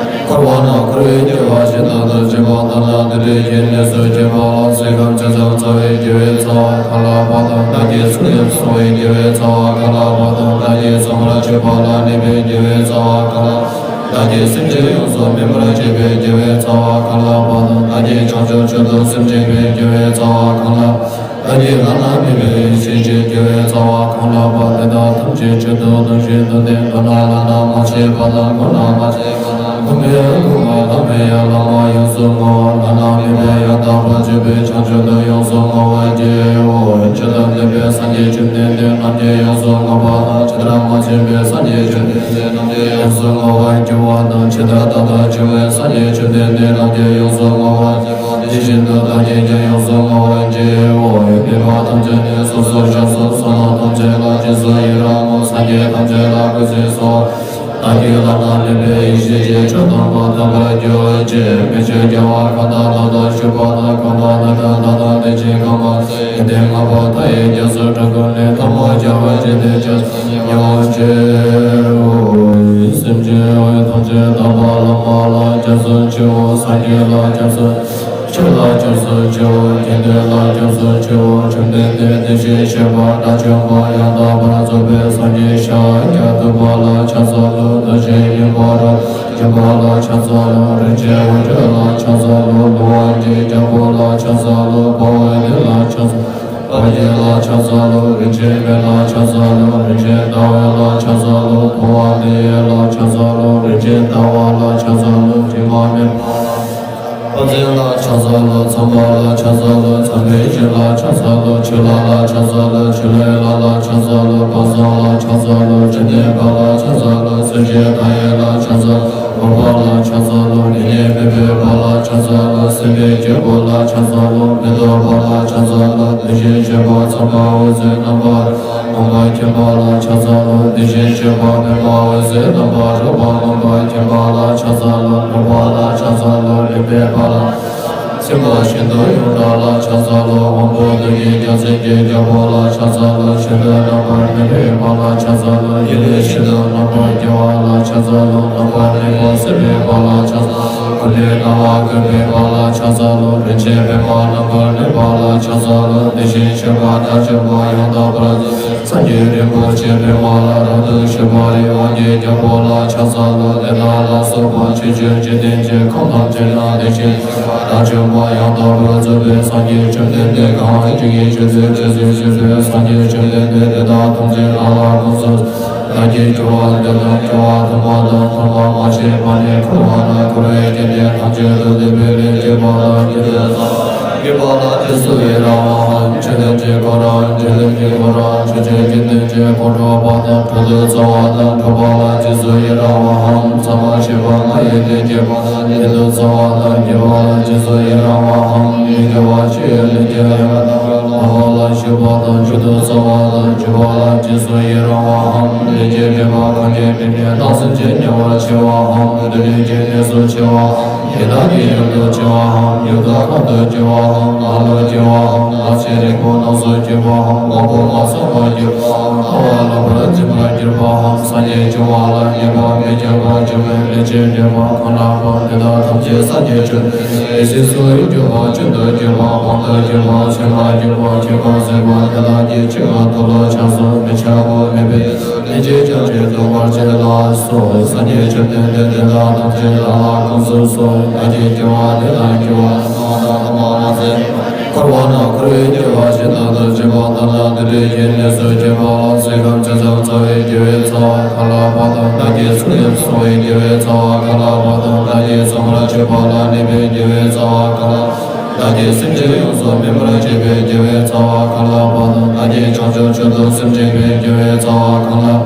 འཁོར་བ་ན་འཁོར་བའི་སྐྱེ་བ་ཇི་ལྟར་དུ་བྱེད་པ་དག་ལ་དེ་འདྲའི་གནས་སུ་སྐྱེ་བ་ལ་ཚེ་སྐབས་ཇི་ཙམ་བཙའ་བའི་དགེ་བའི་རྩ་བ་གང་ལགས་པ་དང་། བདག་གིས་ཚུལ་ཁྲིམས་བསྲུང་བའི་དགེ་བའི་རྩ་བ་གང་ལགས་པ་དང་། བདག་གིས་ཚངས་པར་སྤྱོད་པ་ལ་གནས་པའི་དགེ་བའི་རྩ་བ་གང་ལགས། བདག་གིས་སེམས་ཅན་ཡོངས་སུ་སྨིན་པར་བྱེད་པའི་དགེ་བའི་རྩ་བ་གང་ལགས་པ་དང་། བདག་གིས་བྱང་ཆུབ་མཆོག་ཏུ་སེམས་བསྐྱེད་པའི་དགེ་བའི་རྩ་བ་གང་ལགས། བདག་གིས་བླ་ན་མེད་པའི་ཡེ་ཤེས་ཀྱི་དགེ་བའི་རྩ་བ་གང་ལགས་པ་དེ་དག་ཐམས་ཅད་ཆེད་དུ་གཏོང་ཞིང་དོན་དེ་མདོར་ན་བླ་ན་མ་མཆིས་པ་དང་གོང་ན་མ་མཆིས་པ་དང་གོང་མའི་གོང་མ་བླ་མའི་བླ་མ་ཡོངས་སུ་བསྔོ་བ། བླ་ན་མེད་པའི་ཡང་དག་པར་རྫོགས་པའི་བྱང་ཆུབ་ཏུ་ཡོངས་སུ་བསྔོ་བར་བགྱིའོ། ཇི་ལྟར་འདས་པའི་སངས་རྒྱས་བཅོམ་ལྡན་འདས་རྣམས་ཀྱིས་ཡོངས་སུ་བསྔོ་བ་དང་། ཇི་ལྟར་མ་བྱོན་པའི་སངས་རྒྱས་བཅོམ་ལྡན་འདས་རྣམས་ཀྱིས་ཡོངས་སུ་བསྔོ་བར་འགྱུར་བ་དང་། ཇི་ལྟར་ད་ལྟ་བྱོན་པའི་སངས་རྒྱས་བཅོམ་ལྡན་འདས་རྣམས་ཀྱིས་ཡོངས་སུ་བསྔོ་བར་འགྱུར་བ་དེ་བཞིན་དུ་བདག་གིས་ཀྱང་ཡོངས་སུ་བསྔོ་བར་བགྱིའོ། ཡོན་ཏན་པ་ཐམས་ཅད་ནི་སོ་སོར་བཤགས་སོ། བསོད་ནམས་ཐམས་ཅད་ལ་རྗེས་སུ་ཡི་རང་ངོ་། སངས་རྒྱས་ཐམས་ཅད་ལ་གུས་ཕྱིར་གསོལ་བ། བདག་གིས་བླ་ན་མེད་པའི་ཡེ་ཤེས་ཀྱི་མཆོག་ཐོབ་པར་འགྱུར་ཅིག་མི་ཆོས་རྒྱལ་བ་གང་དག་ཐོབ་ཏུ་གཤེགས་པ་དང་། གོང་མ་རྣམས་དང་། མཐའ་དང་དེ་བཞིན་གོང་མ་ཡོན་ཏན་ལྔ་པོ་མཐའ་ཡས་རྒྱ་མཚོའི་སྒྲ་ཀུན་ལས། ཐལ་མོ་སྦྱར་བ་ཅི་བདེར་ཕྱག་འཚལ་ལོ། སེམས་ཅན་ཐམས་ཅད་དག་པ་བླ་མ་ལ་སྐྱབས་སུ་མཆིའོ། སངས་རྒྱས་ལ་སྐྱབས་སུ། ཆོས་ལ་སྐྱབས་སུ་མཆིའོ། དགེ་འདུན་ལ་སྐྱབས་སུ་མཆིའོ། བཅོམ་ལྡན་འདས་དེ་བཞིན་གཤེགས་པ་དགྲ་བཅོམ་པ་ཡང་དག་པར་རྫོགས་པའི་སངས་རྒྱས་ཤཱཀྱ་ཐུབ་པ་ལ་ཕྱག་འཚལ་ལོ། རྡོ་རྗེ་སྙིང་པོ་རབ་ མཁྱེན་པ་ལ་ཕྱག་འཚལ་ལོ། རིན་ཆེན་དབང་ཕྱུག་ལ་ཕྱག་འཚལ་ལོ། ལུས་དབང་གི་རྒྱལ་པོ་ལ་ཕྱག་འཚལ་ལོ། དཔའ་བོ་དེ་ལ་ཕྱག་འཚལ་ལོ། དཔའ་རྒྱལ་ལ་ཕྱག་འཚལ་ལོ། རིན་ཆེན་མེ་ལ་ཕྱག་འཚལ་ལོ། རིན་ཆེན་ཟླ་འོད་ལ་ཕྱག་འཚལ་ལོ། འཕོ་བ་དེ་ཡི་ལ་ཕྱག་འཚལ་ལོ། རིན་ཆེན་ཟླ་བ་ལ་ཕྱག་འཚལ་ལོ། དྲི་མ་མེད་པ་ལ་ཕྱག་འཚལ་ལོ། དཔའ་རྩལ་ལ་ཕྱག་འཚལ་ལོ། ཚངས་པ་ལ་ཕྱག་འཚལ་ལོ། ཚངས་པའི་བྱིན་ལ་ཕྱག་འཚལ་ལོ། ཆུ་ལྷ་ལ་ཕྱག་འཚལ་ལོ། ཆུ་ལྷའི་ལྷ་ལ་ཕྱག་འཚལ་ལོ། དཔལ་བཟང་ལ་ཕྱག་འཚལ་ལོ། བཅོམ་ལྡན་འདས་ལ་ཕྱག་འཚལ་ལོ། སེམས་ཅན་མཐའ་ཡས་ལ་ཕྱག་འཚལ་ལོ། འོད་དཔལ་ལ་ཕྱག་འཚལ་ལོ། ནད་མེད་པའི་དཔལ་ལ་ཕྱག་འཚལ་ལོ། སྲིད་པའི་སྐྱེ་བོ་ལ་ཕྱག་འཚལ་ལོ། མེ་ཏོག་དཔལ་ལ་ཕྱག་འཚལ་ལོ། དེ་བཞིན་གཤེགས་པ་ཚངས་པ་འོད་ཟེར་རྣམ་པར་རྣམ་པར་མཁྱེན་པ་ལ་ཕྱག་འཚལ་ལོ། དེ་བཞིན་གཤེགས་པ་སྤེན་པ་འོད་ཟེར་རྣམ་པར་རོལ་པ་མངོན་པར་མཁྱེན་པ་ལ་ཕྱག་འཚལ་ལོ། ནོར་དཔལ་ལ་ཕྱག་འཚལ་ལོ། རིག་པའི་དཔལ་ལ་སེམས་དཔའ་ཤིན་ཏུ་ཡོངས་གྲགས་ལ་ཕྱག་འཚལ་ལོ། དབང་པོ་མཐུ་ཡིས་རྒྱལ་མཚན་གྱི་རྒྱལ་པོ་ལ་ཕྱག་འཚལ་ལོ། ཤིན་ཏུ་རྣམ་པར་མི་འཕྲོག་པ་ལ་ཕྱག་འཚལ་ལོ། ཡེ་ཤེས་ཤིན་ཏུ་རྣམ་པར་རྒྱལ་བ་ལ་ཕྱག་འཚལ་ལོ། རྣམ་པར་གནོན་པ་སྲིད་པའི་དཔལ་ལ་ཕྱག་འཚལ་ལོ། ཀུན་ནས་སྣང་བ་བཀོད་པའི་དཔལ་ལ་ཕྱག་འཚལ་ལོ། རིན་ཆེན་པདྨ་རྣམ་པར་གནོན་པ་ལ་ཕྱག་འཚལ་ལོ། དེ་བཞིན་གཤེགས་པ་དགྲ་བཅོམ་པ་ཡང་དག་པར་རྫོགས་པའི་སངས་རྒྱས་རིན་པོ་ཆེ་པདྨ་ལ་རབ་ཏུ་ཕྱུག་པ་རི་དབང་གི་རྒྱལ་པོ་ལ་ཕྱག་འཚལ་ལོ། དེ་དག་ལ་སོགས་པ་ཆོས་ཀྱི་འཇིག་རྟེན་གྱི་ཁམས་ཐམས་ཅད་ན་དེ་བཞིན་གཤེགས་པ་དགྲ་བཅོམ་པ་ཡང་དག་པར་རྫོགས་པའི་སངས་རྒྱས་བཅོམ་ལྡན་འདས་གང་། ཇི་སྙེད་ཆོས་ཀྱི་རྗེ་བཙུན་ཞེས་བྱ་བའི་སངས་རྒྱས་བཅོམ་ལྡན་འདས་དེ་དག་ཐམས་ཅད་བདག་ལ་དགོངས་སུ་གསོལ། བདག་གིས་སྐྱོབ་པ་འདི་དང་སྐྱོབ་པ་ཐོབ་པ་དང་ཐོབ་པ་མ་བྱས་པ་ནས་འཁོར་བ་ན་འཁོར་བའི་སྐྱེ་གནས་ཐམས་ཅད་དུ་བདེ་བའི་ལས་བྱེད་པ་དང་། བདེ་བའི་ལས་བྱེད་པ་ལ་རྗེས་སུ་ཡི་རང་བའམ། ཆོས་ཐམས་ཅད་ཁོ་རང་ཆོས་ལས་ཀྱི་ཁོ་རང་ཆོས་ཀྱི་སྐྱེ་གནས་ཀྱི་ཁོང་ཁྲོ་བ་དང་འཕྲོ་དུ་སྩོལ་བ་དང་འཁྲུག་པ་ལ་རྗེས་སུ་ཡི་རང་བའམ། ཟ་མ་ཞེས་པ་ང་ཡི་ལས་བྱེད་པ་དང་ཉེ་དུ་སྩོལ་བ་དང་སྐྱེ་བ་ལ་རྗེས་སུ་ཡི་རང་བའམ། མི་དགེ་བ་བཅུ་ཡི་ལས་ཀྱི་ཡང་དག་པར་སྤང་བ་ལ་ཞུགས་པ་དང་མཇུག་ཏུ་སྩོལ་བ་དང་འཇུག་པ་ལ་རྗེས་སུ་ཡི་རང་བའམ། ལས་ཀྱི་སྒྲིབ་པ་གང་གིས་མི་ནུས་རྟག་འཛིན་གྱིས་ཉེ་བར་འཆི་བའམ། སྡུག་བསྔལ་གྱི་གནས་སུ་འཆི་བའམ། ཡི་དྭགས་ཀྱི་ཡུལ་དུ་འཆི་བའམ། ཡུལ་དུ་ཁམས་དུ་སྐྱེ་བའམ། ལྷ་ལུས་སྐྱེ་བའམ། ལྷ་ཚེ་རིང་པོ་རྣམས་སུ་སྐྱེ་བའམ། དབང་པོ་མ་ཚང་བར་སྐྱེ་བའམ། ལྟ་བ་ལོག་པར་འཛིན་པར་གྱུར་པའམ། སངས་རྒྱས་འབྱུང་བ་ལ་ཉེས་པ་མི་སྐྱེ་བར་འགྱུར་བའི་ལས་ཀྱི་སྒྲིབ་པ་གང་ལགས་པ་དེ་དག་ཐམས་ཅད་སངས་རྒྱས་བཅོམ་ལྡན་འདས་ཀྱི་རྗེས་སུ་སྐྱོབ་པ་ཀུན་ཏུ་སྐྱོབ་པ་དབང་དུ་སྐྱོབ་པ་ཆོས་ལ་སྐྱོབ་པ་ཆོས་པ་ཟེར་བ་དེ་དག་གི་ཆོས་ཀྱི་མཐུ་ལ་ཕྱག་འཚལ་ལོ། མི་འཆབ་བོ་མེད་པའི་ལས་ཀྱི་སྐྱབས་ཀྱིས་ཐོབ་པར་བྱེད་ལ་སོགས། སངས་རྒྱས་བཅོམ་ལྡན་འདས་དེ་དག་ཐམས་ཅད་བདག་ལ་དགོངས་སུ་གསོལ། བདག་གིས་སྐྱོབ་པ་འདི་དང་སྐྱོབ་པ་ཐོབ་པ་དང་ཐོབ་པ་མ་ཟད། འཁོར་བ་ན་འཁོར་བའི་སྐྱེ་བ་ཇི་ལྟར་དུ་བྱེད་པ་དང་། དེ་འདྲའི་སྐྱེ་གནས་སུ་སྐྱེས་པ་ལ་ཚེ་སྐབས་ཇི་ཙམ་བསགས་པའི་དགེ་བའི་རྩ་བ་གང་ལགས་པ་དང་། བདག་གིས་ཚུར་ཡང་བསགས་པའི་དགེ་བའི་རྩ་བ་གང་ལགས་པ་དང་། བདག་གིས་ཚངས་པར་སྤྱོད་པ་ལ་གནས་པའི་དགེ་བའི་རྩ་བ་གང་ལགས། བདག་གིས་སེམས་ཅན་ཡོངས་སུ་སྨིན་པར་བྱེད་པའི་དགེ་བའི་རྩ་བ་གང་ལགས་པ་དང་། བདག་གིས་བྱང་ཆུབ་མཆོག་ཏུ་སེམས་བསྐྱེད་པའི་དགེ་བའི་རྩ་བ་གང་ལགས།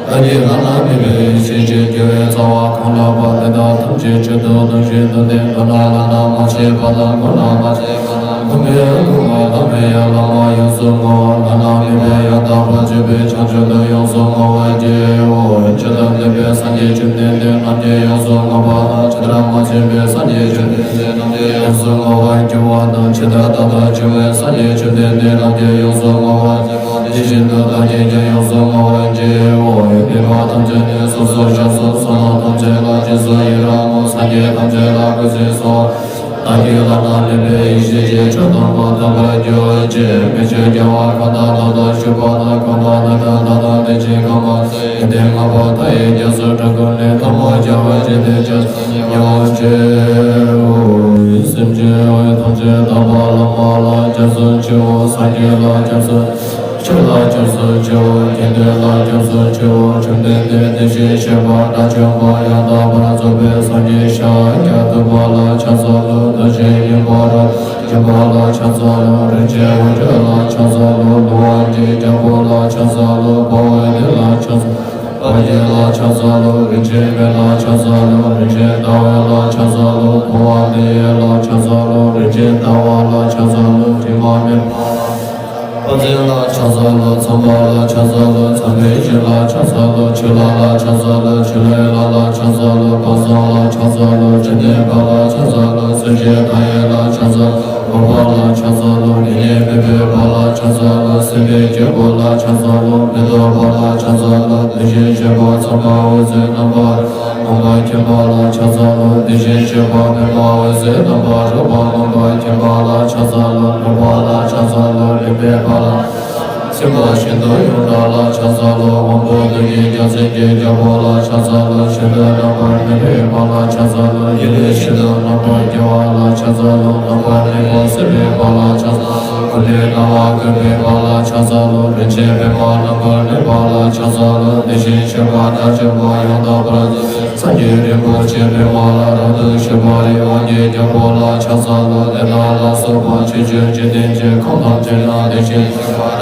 བདག་གིས་བླ་ན་མེད་པའི་ཡེ་ཤེས་ཀྱི་དགེ་བའི་རྩ་བ་གང་ལགས་པ་དེ་དག་ཐམས་ཅད་ཆེད་དུ་བདག་གཞན་དོན་དུ་མདོར་ན་བླ་ན་མ་མཆིས་པ་དང་། ཁོ་ན་མ་མཆིས་པ་དང་། གོང་མའི་གོང་མ་ཐ་མའི་ཡང་བླ་མ་ཡོངས་སུ་བསྔོ་བ། བླ་ན་མེད་པའི་ཡང་དག་པར་གྱུར་པའི་བྱང་ཆུབ་ཏུ་ཡོངས་སུ་བསྔོ་བར་བགྱིའོ། ཇི་ལྟར་འདས་པའི་སངས་རྒྱས་བཅོམ་ལྡན་འདས་རྣམས་ཀྱིས་ཡོངས་སུ་བསྔོས་པ་དང་། ཇི་ལྟར་མ་བྱོན་པའི་སངས་རྒྱས་བཅོམ་ལྡན་འདས་རྣམས་ཀྱིས་ཡོངས་སུ་བསྔོ་བར་བགྱིའོ་དང་། ཇི་ལྟར་ད་ལྟར་བྱོན་པའི་སངས་རྒྱས་བཅོམ་ལྡན་འདས་རྣམས་ཀྱིས་ཡོངས་སུ་བསྔོ་བར་བགྱིའོ། དེ་བཞིན་དུ་བདག་གིས་ཀྱང་ཡོངས་སུ་བསྔོ་བར་བགྱིའོ། ཡོན་ཏན་པ་ཐམས་ཅད་ནི་སོ་སོར་བཤགས་སོ། བསོད་ནམས་ཐམས་ཅད་ལ་རྗེས་སུ་ཡི་རང་ངོ་། སངས་རྒྱས་ཐམས་ཅད་ལ་གུས་ཕྱག་འཚལ་ལོ། བདག་གིས་བླ་ན་མེད་པའི་ཡེ་ཤེས་ཀྱི་མཆོག་སྟོན་པ་ཐོབ་པར་གྱུར་ཅིག། མི་ཆོས་རྒྱལ་བ་གང་དག་བདག་ཏུ་ཞུགས་པ་དང་། གང་དག་ནི་དོན་དག་དང་ལྡན་ཞིང་གང་མ་ཚད་ཡོན་ཏན་ལྔ་པོ་མཐའ་ཡས་རྒྱ་མཚོའི་སྤྲིན་ཀུན་ལས། ཐལ་མོ་སྦྱར་བ་ཅན་དེ་སྐྱབས་སུ་མྱུར་མཆིའོ། སེམས་ཅན་ཐམས་ཅད་དག་པ་བླ་མ་ལ་སྐྱབས་སུ་མཆིའོ། སངས་རྒྱས་ལ་སྐྱབས་སུ། ཆོས་ལ་སྐྱབས་སུ་མཆིའོ། དགེ་འདུན་ལ་སྐྱབས་སུ་མཆིའོ། བཅོམ་ལྡན་འདས་དེ་བཞིན་གཤེགས་པ་དགྲ་བཅོམ་པ་ཡང་དག་པར་རྫོགས་པའི་སངས་རྒྱས་ཤཱཀྱ་ཐུབ་པ་ལ་ཕྱག་འཚལ་ལོ། རྡོ་རྗེ་སྙིང་པོ་རབ་ཏུ་འཇོམས་པ་ལ་ཕྱག་འཚལ་ལོ། རིན་ཆེན་དབང་ཕྱུག་ལ་ཕྱག་འཚལ་ལོ། ལུས་དབང་གི་རྒྱལ་པོ་ལ་ཕྱག་འཚལ་ལོ། དཔའ་བོ་དེ་ལ་ཕྱག་འཚལ་ལོ། དཔའ་རྒྱལ་ལ་ཕྱག་འཚལ་ལོ། རིན་ཆེན་མེ་ལ་ཕྱག་འཚལ་ལོ། རིན་ཆེན་ཟླ་འོད་ལ་ཕྱག་འཚལ་ལོ། འཕོ་བ་དེ་ཡི་ལ་ཕྱག་འཚལ་ལོ། རིན་ཆེན་ཟླ་བ་ལ་ཕྱག་འཚལ་ལོ། དྲི་མ་མེད་པ་ལ་ཕྱག་འཚལ་ལོ། དཔའ་རྩལ་ལ་ཕྱག་འཚལ་ལོ། ཚངས་པ་ལ་ཕྱག་འཚལ་ལོ། ཚངས་པའི་བྱིན་ལ་ཕྱག་འཚལ་ལོ། ཆུ་ལྷ་ལ་ཕྱག་འཚལ་ལོ། ཆུ་ལྷའི་ལྷ་ལ་ཕྱག་འཚལ་ལོ། དཔལ་བཟང་ལ་ཕྱག་འཚལ་ལོ། བཅོམ་ལྡན་འདས་ལ་ཕྱག་འཚལ་ལོ། སེམས་ཅན་མཐའ་ཡས་ལ་ཕྱག་འཚལ་ལོ། འོད་དཔལ་ལ་ཕྱག་འཚལ་ལོ། ནད་མེད་པའི་དཔལ་ལ་ཕྱག་འཚལ་ལོ། སྲིད་པའི་སྐྱེ་བོ་ལ་ཕྱག་འཚལ་ལོ། མེ་ཏོག་དཔལ་ལ་ཕྱག་འཚལ་ལོ། དེ་བཞིན་གཤེགས་པ་ཚངས་པ་འོད་ཟེར་རྣམ་པར་མངོན་པར་མཁྱེན་པ་ལ་ཕྱག་འཚལ་ལོ། དེ་བཞིན་གཤེགས་པ་པདྨ་འོད་ཟེར་རྣམ་པར་རོལ་པ་མངོན་པར་མཁྱེན་པ་ལ་ཕྱག་འཚལ་ལོ། ནོར་དཔལ་ལ་ཕྱག་འཚལ་ལོ། རིག་པའི་དཔལ་ལ་ཕྱག་འཚལ་ལོ། ཆེན་པོ་ཤིན་ཏུ་ཡོངས་གྲགས་ལ་ཕྱག་འཚལ་ལོ། དབང་པོ་ཐུགས་ཀྱི་རྒྱལ་མཚན་གྱི་རྒྱལ་པོ་ལ་ཕྱག་འཚལ་ལོ། ཤིན་ཏུ་རྣམ་པར་གནོན་པའི་དཔལ་ལ་ཕྱག་འཚལ་ལོ། ཡེ་ཤེས་ཤིན་ཏུ་རྣམ་པར་རྒྱལ་བ་ལ་ཕྱག་འཚལ་ལོ། རྣམ་པར་གནོན་པ་སེལ་བའི་དཔལ་ལ་ཕྱག་འཚལ་ལོ། ཀུན་ནས་སྣང་བ་ཀུན་པའི་དཔལ་ལ་ཕྱག་འཚལ་ལོ། རིན་ཆེན་པདྨ་རྣམ་པར་གནོན་པ་ལ་ཕྱག་འཚལ་ལོ། དེ་བཞིན་གཤེགས་པ་དགྲ་བཅོམ་པ་ཡང་དག་པར་རྫོགས་པའི་སངས་རྒྱས་རིན་པོ་ཆེ་པདྨ་ལ་རབ་ཏུ་ཞུགས་པ་རི་དབང་གི་རྒྱལ་པོ་ལ་ཕྱག་འཚལ་ལོ། དེ་དག་ལ་སོགས་པ་ཆོས་བརྒྱད་འཇིག་རྟེན་གྱི་ཁམས་ཐམས་ཅད་ན་དེ་བཞིན་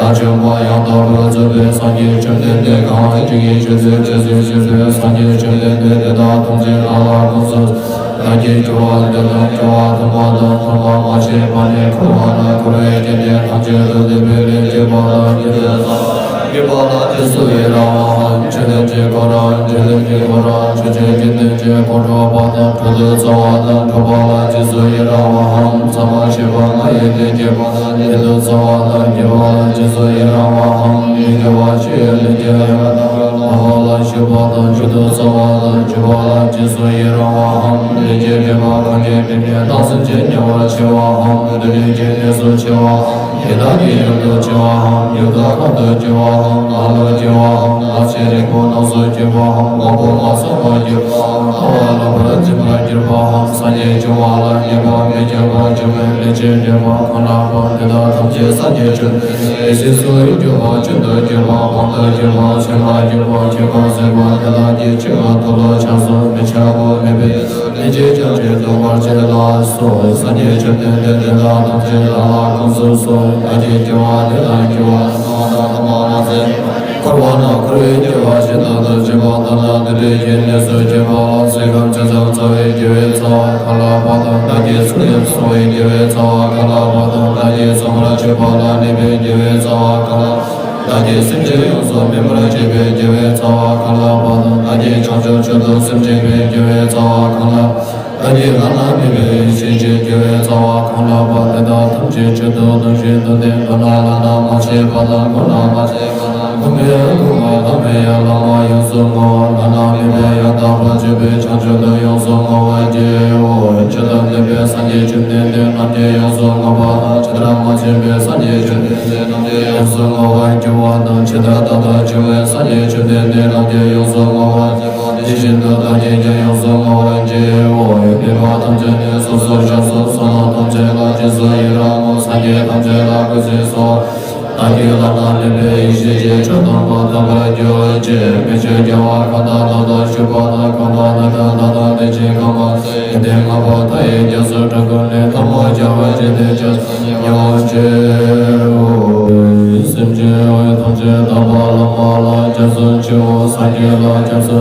དགྲ་བཅོམ་པ་ཡང་དག་པར་རྫོགས་པའི་སངས་རྒྱས་བཅོམ་ལྡན་འདས་གང་ཇི་སྙེད་ཅི་སླད་ཅི་སྲིད་ཞིག་པའི་སངས་རྒྱས་བཅོམ་ལྡན་འདས་དེ་དག་ཐམས་ཅད་བདག་ལ་དགོངས་སུ་གསོལ། བདག་གིས་སྐྱོབ་པ་འདི་དང་སྐྱོབ་པ་ཐོག་མ་དང་ཐོག་མ་མ་མཆིས་པ་ནས་འཁོར་བ་ན་འཁོར་བའི་སྐྱེ་གནས་ཐམས་ཅད་དུ་བདེ་བའི་ལས་བྱེད་པ་དང་། དགེ་དང་རྩ་བ་དགེ་བ་ལ་རྗེས་སུ་ཡི་རང་བའམ། ཆོས་ལས་ཀྱི་འཁོར་བའམ། ཆོས་ལས་ཀྱི་འཁོར་བའམ། ཆོས་ཅན་གྱི་རྟེན་ཅན་འཁོར་གྲོལ་བ་དང་། གྲོལ་དུ་སྩོལ་བ་དང་། གྲོལ་བ་ལ་རྗེས་སུ་ཡི་རང་བའམ། ཟབ་མ་ཞི་བ་ལྔ་ཡི་ལས་བྱེད་པ་དང་། རྒྱས་དུ་སྩོལ་བ་དང་། རྒྱས་པ་ལ་རྗེས་སུ་ཡི་རང་བའམ། མི་དགེ་བ་བཅུ་ཡི་ལས་ཀྱི་ཡང་དག་པར་ལམ་ལ་ཞུགས་པ་དང་། ཞུགས་དུ་སྩོལ་བ་དང་། ཞུགས་པ་ལ་རྗེས་སུ་ཡི་རང་བའམ། ལས་ཀྱི་སྒྲིབ་པ་གང་གིས་སྒྲིབ་པ་དག་སེམས་ཅན་ཉེ་བར་འཆི་བའམ། སྡུག་བསྔལ་གྱི་གནས་སུ་འཆི་བའམ། ཡི་དྭགས་ཀྱི་ཡུལ་དུ་འཆི་བའམ། ཡུལ་དུ་ཁམས་དུ་སྐྱེ་བའམ། ལྷ་ལུས་སྐྱེ་བའམ། ལྷ་ཚེ་རིང་པོ་རྣམས་སུ་སྐྱེ་བའམ། དབང་པོ་མ་ཚང་བར་གྱུར་པའམ། ལྟ་བ་ལྷག་པར་འཛིན་པར་གྱུར་པའམ། སངས་རྒྱས་འབྱུང་བ་ལ་ངེས་པར་མི་སྐྱེ་བར་འབྱུང་བའི་ལས་ཀྱི་སྒྲིབ་པ་གང་ལགས་པ་དེ་དག་ཐམས་ཅད་སངས་རྒྱས་བཅོམ་ལྡན་འདས་ཡེ་ཤེས་སུ་གྱུར་པ་རྒྱུན་དུ་གྱུར་པ་དབང་དུ་གྱུར་པ་མཚན་མར་གྱུར་པ་ཁྱད་པར་ཟད་པ་དེ་དག་གི་ཆོས་ཀྱི་མཐུ་ལ་ཕྱག་འཚལ་ལོ། མི་འཆབ་བོ་མེད་པའི་ལས་ཀྱི་སྐྱབས་ཀྱི་སྡོམ་པར་བྱེད་ལ་སོགས། སངས་རྒྱས་བཅོམ་ལྡན་འདས་དེ་དག་ཐམས་ཅད་བདག་ལ་དགོངས་སུ་གསོལ། བདག་གིས་སྐྱོབ་པ་འདི་དང་སྐྱོབ་པ་ཐོག་མ་དང་ཐོག་མ་མ་མཆིས། འཁོར་བ་ན་འཁོར་བའི་སྐྱེ་བ་བཞི་དང་དུ་བྱེད་པ་དང་། ལྟ་བ་དེ་དག་གི་གནས་སུ་སྐྱེས་པ་ལ་ཚེ་གང་ཇི་ཙམ་བསགས་པའི་དགེ་བའི་རྩ་བ་གང་ལགས་པ་དང་། བདག་གིས་ཚུལ་ཁྲིམས་བསྲུང་བའི་དགེ་བའི་རྩ་བ་གང་ལགས་པ་དང་། བདག་གིས་ཚངས་པར་སྤྱོད་པ་ལ་གནས་པའི་དགེ་བའི་རྩ་བ་གང་ལགས། བདག་གིས་སེམས་ཅན་ཡོངས་སུ་སྨིན་པར་བྱེད་པའི་དགེ་བའི་རྩ་བ་གང་ལགས་པ་དང་། བདག་གིས་བྱང་ཆུབ་མཆོག་ཏུ་སེམས་བསྐྱེད་པའི་དགེ་བའི་རྩ་བ་གང་ལགས། བདག་གིས་བླ་ན་མེད་པའི་ཡེ་ཤེས་ཀྱི་དགེ་བའི་རྩ་བ་གང་ལགས་པ་དེ་དག་ཐམས་ཅད་བརྗོད་དུ་གདུང་ཞིང་འདོན་ཏེ། མདོར་ན་བླ་ན་མ་མཆིས་པ་དང་། མདོར་ན་མ་མཆིས་པ་དང་། མདོ་མེད་དབུ་མ་ལྷ་མོའི་ཡང་བླ་མ་ཡོངས་སུ་བསྔོ་བ། བླ་ན་མེད་པའི་ཡང་དག་པར་རྫོགས་པའི་བྱང་ཆུབ་ཏུ་ཡོངས་སུ་བསྔོ་བར་བགྱིའོ། བཅུ་དང་ལྡན་པའི་སངས་རྒྱས་བཅོམ་ལྡན་འདས་རྣམས་ཀྱང་ཡོངས་སུ་བསྔོ་བ་དང་། བཅུ་དགྲ་མ་ཆགས་པའི་སངས་རྒྱས་བཅོམ་ལྡན་འདས་རྣམས་ཀྱང་ཡོངས་སུ་བསྔོ་བར་བགྱི་བ་དང་། ཇི་ལྟར་བདག་དང་འཇུག་པའི་སངས་རྒྱས་བཅོམ་ལྡན་འདས་རྣམས་ཀྱང་ཡོངས་སུ་བསྔོ་བར་བགྱི་བ་དེ་བཞིན་དུ་བདག་གིས་ཀྱང་ཡོངས་སུ་བསྔོ་བར་བགྱིའོ། ཡུལ་ཕལ་པ་ཐམས་ཅད་ནས་སོ་སོར་བཤགས་སོ། བསོད་ནམས་ཐམས་ཅད་ལ་རྗེས་སུ་ཡི་རང་ངོ་། སངས་རྒྱས་ཐམས་ཅད་ལ་གུས་ཕྱག་འཚལ་ལོ། བདག་གིས་བླ་ན་མེད་པའི་ཡེ་ཤེས་ཀྱི་མཆོག་སྟོན་པ་ཐོབ་པར་གྱུར་ཅིག་མི་ཕྱེད་རྒྱལ་བ་གང་དག་བདག་ལྟར་བཞུགས་པ་དང་། གང་དག་ནི་དང་བདག་དང་དེ་བཞིན་གང་མ་ཚད་ཡོན་ཏན་མངའ་བ་མཐའ་ཡས་རྒྱ་མཚོའི་སྤྲིན་ཀུན་ལས། ཐལ་མོ་སྦྱར་བ་ཅི་སྟེ་ཇི་སྲིད་མྱུར་བར་མཆིའོ། སེམས་ཅན་ཡོངས་ཐམས་ཅད་དག་པ་བླ་མ་ལ་སྐྱབས་སུ་མཆིའོ། སངས་རྒྱས་ལ་སྐྱབས་སུ།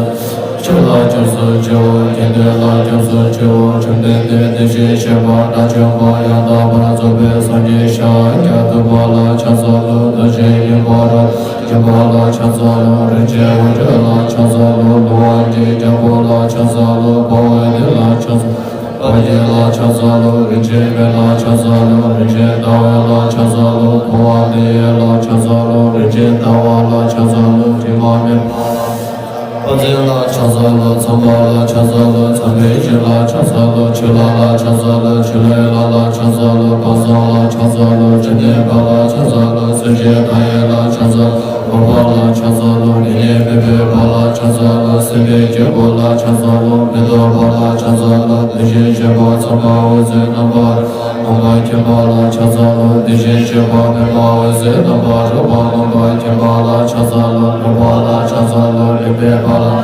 ཆོས་ལ་སྐྱབས་སུ་མཆིའོ། དགེ་འདུན་ལ་སྐྱབས་སུ་མཆིའོ། བཅོམ་ལྡན་འདས་དེ་བཞིན་གཤེགས་པ་དགྲ་བཅོམ་པ་ཡང་དག་པར་རྫོགས་པའི་སངས་རྒྱས་ཤཱཀྱ་ཐུབ་པ་ལ་ཕྱག་འཚལ་ལོ། རྡོ་རྗེ་སྙིང་པོ་རབ་ཏུ་འཇོམས་པ་ལ་ཕྱག་འཚལ་ལོ། རིན་ཆེན་འོད་འཕྲོ་ལ་ཕྱག་འཚལ་ལོ། ཀླུ་དབང་གི་རྒྱལ་པོ་ལ་ཕྱག་འཚལ་ལོ། དཔའ་བོ་འདི་ལ་ཕྱག་འཚལ་ལོ། དཔའ་བརྒྱད་ལ་ཕྱག་འཚལ་ལོ། རིན་ཆེན་མེ་ལ་ཕྱག་འཚལ་ལོ། རིན་ཆེན་ཟླ་འོད་ལ་ཕྱག་འཚལ་ལོ། འཕོ་བ་མི་ཡི་ལ་ཕྱག་འཚལ་ལོ། རིན་ཆེན་ཟླ་བ་ལ་ཕྱག་འཚལ་ལོ། དྲི་མ་མེད་པ་ལ། དཔལ་ལྡན་ལ་ཕྱག་འཚལ་ལོ། ཚངས་པ་ལ་ཕྱག་འཚལ་ལོ། ཚངས་པའི་བྱིན་ལ་ཕྱག་འཚལ་ལོ། ཆོས་ལྷ་ལ་ཕྱག་འཚལ་ལོ། ཆོས་ལྷའི་ལྷ་ལ་ཕྱག་འཚལ་ལོ། དཔལ་བཟང་ལ་ཕྱག་འཚལ་ལོ། ཇི་སྙེད་པ་ལ་ཕྱག་འཚལ་ལོ། སྲས་བཅས་མཐའ་ཡས་ལ་ཕྱག་འཚལ་ལོ། འཕགས་པ་ལ་ཕྱག་འཚལ་ལོ། དེ་ཉིད་མེད་པའི་དཔལ་ལ་ཕྱག་འཚལ་ལོ། སྲིད་པའི་སྐྱེ་དགུ་ལ་ཕྱག་འཚལ་ལོ། མི་ལྡོག་པ་ལ་ཕྱག་འཚལ་ལོ། དེ་བཞིན་གཤེགས་པ་ཚངས་པ་འོད་ཟེར་རྣམ་པར་རོ་མངོན་པར་མཁྱེན་པ་ལ་ཕྱག་འཚལ་ལོ། དེ་བཞིན་གཤེགས་པ་པདྨ་འོད་ཟེར་རྣམ་པར་རོ་མངོན་པར་མཁྱེན་པ་ལ་ཕྱག་འཚལ་ལོ། ནུབ་པ་ལ་ཕྱག་འཚལ་ལོ། རིག་པའི་དཔལ་ལ།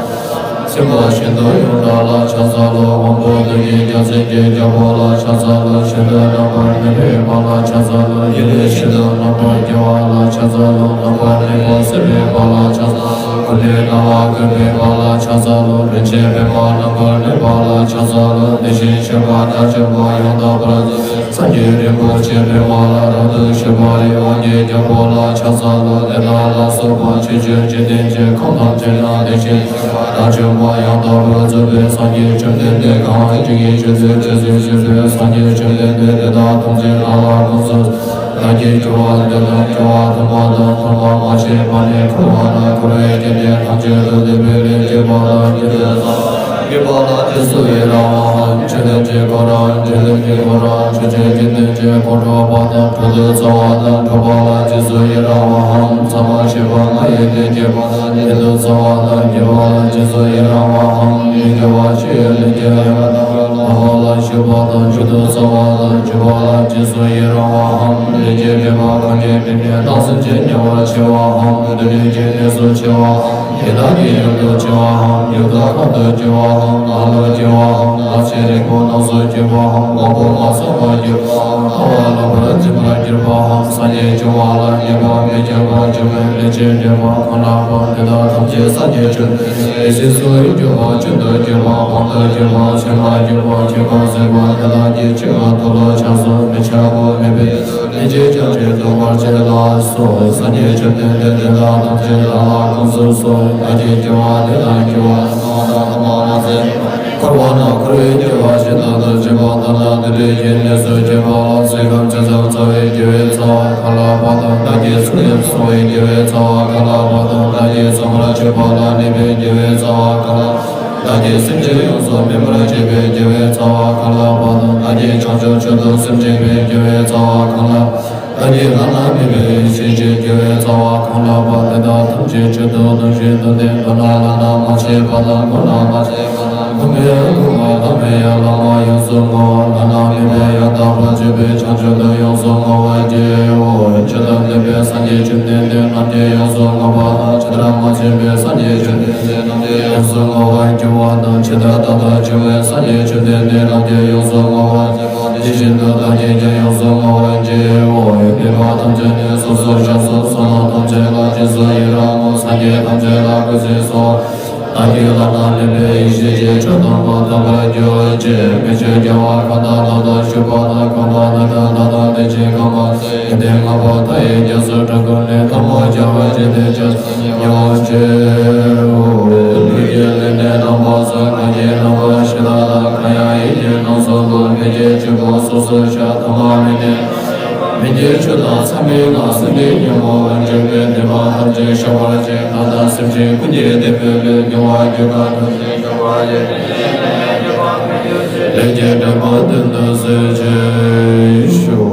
ཆེན་པོ་ཤིན་ཏུ་ཡོངས་གྲགས་ལ་ཕྱག་འཚལ་ལོ། དབང་པོ་ཐུགས་ཀྱི་རྒྱལ་མཚན་གྱི་རྒྱལ་པོ་ལ་ཕྱག་འཚལ་ལོ། ཤིན་ཏུ་རྣམ་པར་གནོན་པའི་དཔལ་ལ་ཕྱག་འཚལ་ལོ། ཡེ་ཤེས་ཤིན་ཏུ་རྣམ་པར་རྒྱལ་བ་ལ་ཕྱག་འཚལ་ལོ། རྣམ་པར་གནོན་པ་སེལ་བའི་དཔལ་ལ་ཕྱག་འཚལ་ལོ། ཀུན་ནས་སྣང་བ་ཀུན་པའི་དཔལ་ལ་ཕྱག་འཚལ་ལོ། རིན་ཆེན་པདྨ་རྣམ་པར་གནོན་པ་ལ་ཕྱག་འཚལ་ལོ། དེ་བཞིན་གཤེགས་པ་དགྲ་བཅོམ་པ་ཡང་དག་པར་རྫོགས་པའི་སངས་རྒྱས་རིན་པོ་ཆེ་པདྨ་ལ་རབ་ཏུ་ཞུགས་པ་རི་དབང་གི་རྒྱལ་པོ་ལ་ཕྱག་འཚལ་ལོ། དེ་དག་ལ་སོགས་པ་ཆོས་བརྒྱད་འཇིག་རྟེན་གྱི་ཁམས་ཐམས་ཅད་ན་དེ་བཞིན་གཤེགས་པ་དགྲ་བཅོམ་པ་ཡང་དག་པར་རྫོགས་པའི་སངས་རྒྱས་བཅོམ་ལྡན་འདས་གང་ཇི་སྙེད་ཅི་སླད་ཅི་སྲིད་ཞིག་པའི་སངས་རྒྱས་བཅོམ་ལྡན་འདས་དེ་དག་ཐམས་ཅད་བདག་ལ་དགོངས་སུ་གསོལ། བདག་གིས་སྐྱོབ་པ་འདི་དང་སྐྱོབ་པ་ཐོག་མ་དང་ཐོག་མ་མ་མཆིས་པ་ནས་འཁོར་བ་ན་འཁོར་བའི་སྐྱེ་གནས་ཐམས་ཅད་དུ་བདེ་བའི་ལས་བྱེད་པ་དང་། དགེ་དང་རྩ་བ་དགེ་ ཆོས་པ་ལ་རྗེས་སུ་ཡི་རང་བའམ། ཆོས་ལྡན་གྱི་འཁོར་རང་། ཆོས་ལྡན་གྱི་འཁོར་རང་། ཆོས་ཅན་ཀུན་ལྡན་གྱི་འཁོར་གྲོལ་བ་དང་། འཕྲོ་མཐུད་རྩ་བ་དང་འཕྲོད་པ་ལ་རྗེས་སུ་ཡི་རང་བའམ། ཚད་མ་ཞེས་པ་ལྔ་ཡི་ལྷན་སྐྱེས་པ་དང་། སྐྱེ་འདོད་རྩ་བ་དང་སྐྱེ་བ་ལ་རྗེས་སུ་ཡི་རང་བའམ། མི་སྐྱེ་བ་ཆོས་ཡོད་ལྷན་སྐྱེས་ཡོད་པ་དང་། ལྷག་པ་ལ་ཞུགས་པ་དང་། འཇུག་ལྡོག་རྩ་བ་དང་འཇུག་པ་ལ་རྗེས་སུ་ཡི་རང་བའམ། ལྷན་སྐྱེས་སྒྲིབ་པ་གང་སྐྱེས་པའི་གནས་དང་། སེམས་ཅན་དམྱལ་བར་མཆི་བའམ། སྡུག་བསྔལ་གྱི་གནས་སུ་མཆི་བའམ། ཡི་དྭགས་ཀྱི་ཡུལ་དུ་མཆི་བའམ། ཡུལ་དག་ཁམས་སུ་མཆི་བའམ། ལྷ་ལུས་སྐྱེ་བའམ། ལྷ་ཆེན་རིང་པོ་རྣམས་སུ་སྐྱེ་བའམ། དབང་པོ་མ་སོས་པར་གྱུར་པའམ། ལྟ་བ་ལོག་པར་འཛིན་པར་གྱུར་པའམ། སངས་རྒྱས་འབྱུང་བ་ལ་ངེས་པ་མི་སྐྱོ་བར་འབྱུང་བའི་ལྷན་སྐྱེས་སྒྲིབ་པ་གང་ལགས་པ། དེ་དག་ཐམས་ཅད་སངས་རྒྱས་བཅོམ་ལྡན་འདས་ཡེ་ཤེས་སུ་གྱུར་པ། སྤྱོད་དུ་གྱུར་པ། སྤང་དུ་གྱུར་པ། ཆོས་ལ་གྱུར་པ། ཆོས་ཀུན་ཟད་པ། དེ་དག་གི་ཆོས་ཀྱི་མཐོལ་ལོ་བྱང་སོགས་མི་འཆབ་བོ། མེད་པའི་ལྷན་སྐྱེས་ཐམས་ཅད་སྟོང་པར་བྱེད་ལ་སོགས། སངས་རྒྱས་བཅོམ་ལྡན་འདས་དེ་དག་ཐམས་ཅད་བདག་ལ་དགོངས་སུ་གསོལ། བདག་གིས་སྐྱེ་བ་འདི་ལ་སྐྱེ་བ་ལ་མ་ལ་མ་ལ་ཟད། འཁོར་བ་ན་འཁོར་བའི་སྐྱེ་བ་ཇི་ལྟར་དུ་བྱེད་པ་དེ་དག་དེ་འདྲའི་སྐྱེ་གནས་སུ་སྐྱེ་བ་ལ། ཚེ་ཁམས་ཇི་ཙམ་བཙའ་བའི་དགེ་བའི་རྩ་བ་གང་ལགས་པ་དང་། བདག་གིས་ཚུལ་ཁྲིམས་བསྲུང་བའི་དགེ་བའི་རྩ་བ་གང་ལགས་པ་དང་། བདག་གིས་བསམ་པར་སྤྱོད་པ་ལ་གནས་པའི་དགེ་བའི་རྩ་བ་གང་ལགས། བདག་གིས་སེམས་ཅན་ཡོངས་སུ་སྨིན་པར་བྱེད་པའི་དགེ་བའི་རྩ་བ་གང་ལགས་པ་དང་། བདག་གིས་བྱང་ཆུབ་མཆོག་ཏུ་སེམས་བསྐྱེད་པའི་དགེ་བའི་རྩ་བ་གང་ལགས། བདག་གིས་བླ་ན་མེད་པའི་ཡེ་ཤེས་ཀྱི་དགེ་བའི་རྩ་བ་གང་ལགས་པ། དེ་དག་ཐམས་ཅད་སྤྱོད་དུ་གཏོང་ཞིང་། དོན་དེ་མདོར་ན་བླ་ན་མ་མཆིས་པ་དང་། སྒོ་ན་མ་ཕྱེ་བ་དང་། སྒོམ་པའི་སྒོམ་པ། ལྷག་པའི་ཡང་ལྷག་མ། ཡོངས་སུ་བསྔོ་བ། བླ་ན་མེད་པའི་ཡང་དག་པར་སྤྱོད་པའི་བྱང་ཆུབ་ཏུ་ཡོངས་སུ་བསྔོ་བར་བགྱིའོ། ཆོས་དང་ལྡན་པའི་སངས་རྒྱས་བཅོམ་ལྡན་འདས་རྣམས་ཀྱང་ཡོངས་སུ་བསྔོ་བ་དང་། ཇི་ལྟར་མ་མཆིས་པའི་སངས་རྒྱས་བཅོམ་ལྡན་འདས་རྣམས་ཀྱང་ཡོངས་སུ་བསྔོ་བར་བགྱིའོ་དང་། ཇི་ལྟར་བདག་ལྟར་བྱུང་བའི་སངས་རྒྱས་བཅོམ་ལྡན་འདས་རྣམས་ཀྱང་ཡོངས་སུ་བསྔོ་བར་བགྱིའོ། དེ་བཞིན་དུ་བདག་གིས་ཀྱང་ཡོངས་སུ་བསྔོ་བར་བགྱིའོ། ཡོན་ཏན་པ་ཐམས་ཅད་ནི་སོ་སོར་བཤགས་སོ། བསོད་ནམས་ཐམས་ཅད་ལ་རྗེས་སུ་ཡི་རང་ངོ་། སངས་རྒྱས་ཐམས་ཅད་ལ་གུས་ཕྱག་འཚལ་ལོ། བདག་གིས་བླ་ན་མེད་པའི་ཡེ་ཤེས་ཀྱི་མཆོག་སྟོན་པ་ཐོབ་པར་གྱུར་ཅིག། མི་ཆོས་རྒྱལ་བ་གང་དང་ལོག་ལྟར་ཞུགས་པ་དང་། གང་དག་ནི་དང་བདག་དང་དེ་བཞིན་གང་མ་ཡོན་ཏན་ལྔ་པོ་མཐའ་ཡས་རྒྱ་མཚོའི་གྲལ་ཀུན་ནས། ཐལ་མོ་སྦྱར་བ་ཇི་ལྟར་བྱ་སྙམ་པའི་ལུས་ཀྱི་ལུས་གནད་རྣམ་པ་གསུམ། ངག་གི་རྣམ་པ་བཞི་དག་དང་། ཁ་ཡང་ཡིད་ཀྱི་རྣམ་གསུམ་པོ། མི་སྐྱེ་བཅུ་པོ་སོ་སོར་བཤགས། ཐ་མ་མི་གནས་མི་སྐྱེ་བཅུ་དང་། མཚམས་མེད་ལྔ། སེམས་ཀྱི་ཉོན་མོངས་པ་འཇོམས་པའི་ནུས་པ་ཐམས་ཅད་ཤར་བར་བྱེད། ང་དང་སེམས་ཅན་ཀུན་གྱི་བདེ་བའི་ལུས། མྱོང་བ་རྒྱུད་པ་ཐམས་ཅད་ཤར་བར་བྱེད། ལས་ཀྱི་དྲེགས་པ་གདོན་དུ་གསོད་བྱེད། ཞུ།